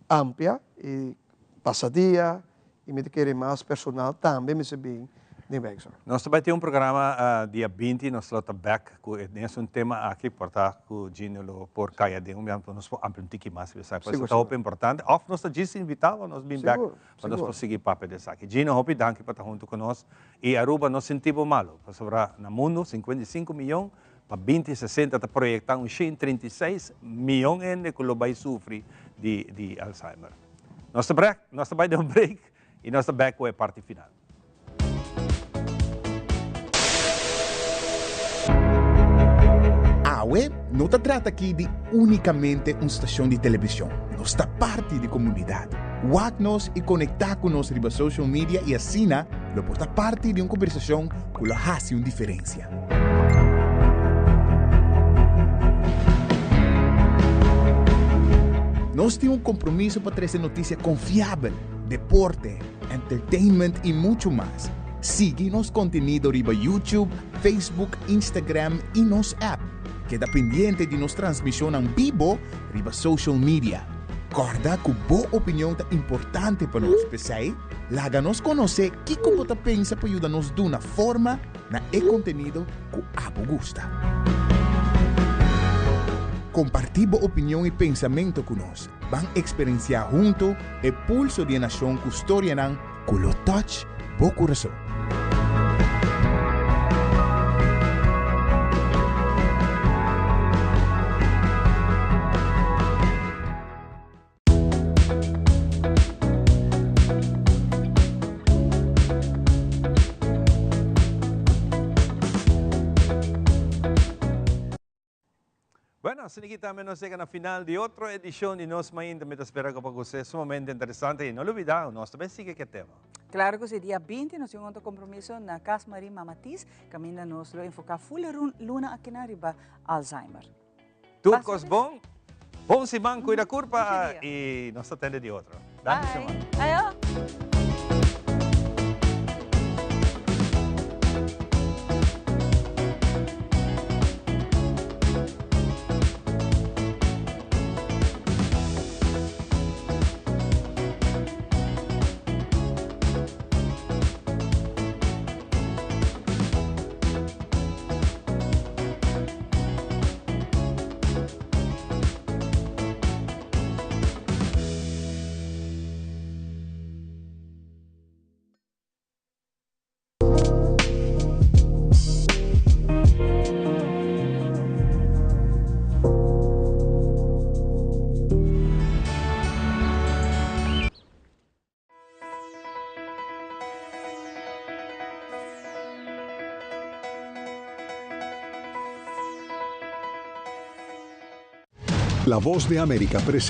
Speaker 23: amplia i pasa dia i mi ta kere mas personal tambe mester bin den wijkzorg.
Speaker 1: Nos ta bai tin un programa dia 20, nos lo ta bek ku e mesun tema aki, por ta ku Gino lo por kaya den un biaha pa nos por amplia un tiki mas riba esaki, pasobra ta hopi importante, òf nos ta djis invitá bo nos bin bek pa nos por sigui papia di esaki. Gino, hopi danki pa ta huntu ku nos. I Aruba no sinti bo malo, pasobra na mundu 55 miyon pa 2060 ta proyecta un 136 miyon hende cu lo bay sufri di di Alzheimer. Nos ta break, nos ta bay den un break y nos ta back cu e parti final.
Speaker 3: Awe no ta trata aki di únikamente un stashon di televishon, nos ta parti di komunidat. Wak nos i konektá ku nos riba social media i asina lo por ta parti di un kombersashon ku lo hasi un diferensia. Nos tin un kompromiso pa trese notisia konfiabel, deporte, entertainment i muchu mas. Sigui nos kontenido riba YouTube, Facebook, Instagram i nos app. Keda pendiente di nos transmishonnan bibo riba social media. Kòrda ku bo opinion ta importante pa nos, p'esei laga nos konosé kiko bo ta pensa pa yuda nos duna forma na e kontenido ku abo gusta. Kompartí bo opinion i pensamentu ku nos. Ban eksperensiá huntu e pulso di e nashon ku storianan ku lo touch bo kurason.
Speaker 1: Bueno, asina ki tambe nos yega na final di otro edicion di Nos Mainta. Mi ta spera cu pa gust'e sumamente interesante y no lubida, nos ta bay sigui cu e tema.
Speaker 2: Claro cu si dia 20 nos tin un otro compromiso na Cas Marie Mama Tis, caminda nos lo enfoca full luna aki na riba Alzheimer.
Speaker 1: Tur cos bon, bon siman, cuida curpa y nos ta tende di otro. Danki siman.
Speaker 2: Ayo.
Speaker 6: La Voz de América presenta.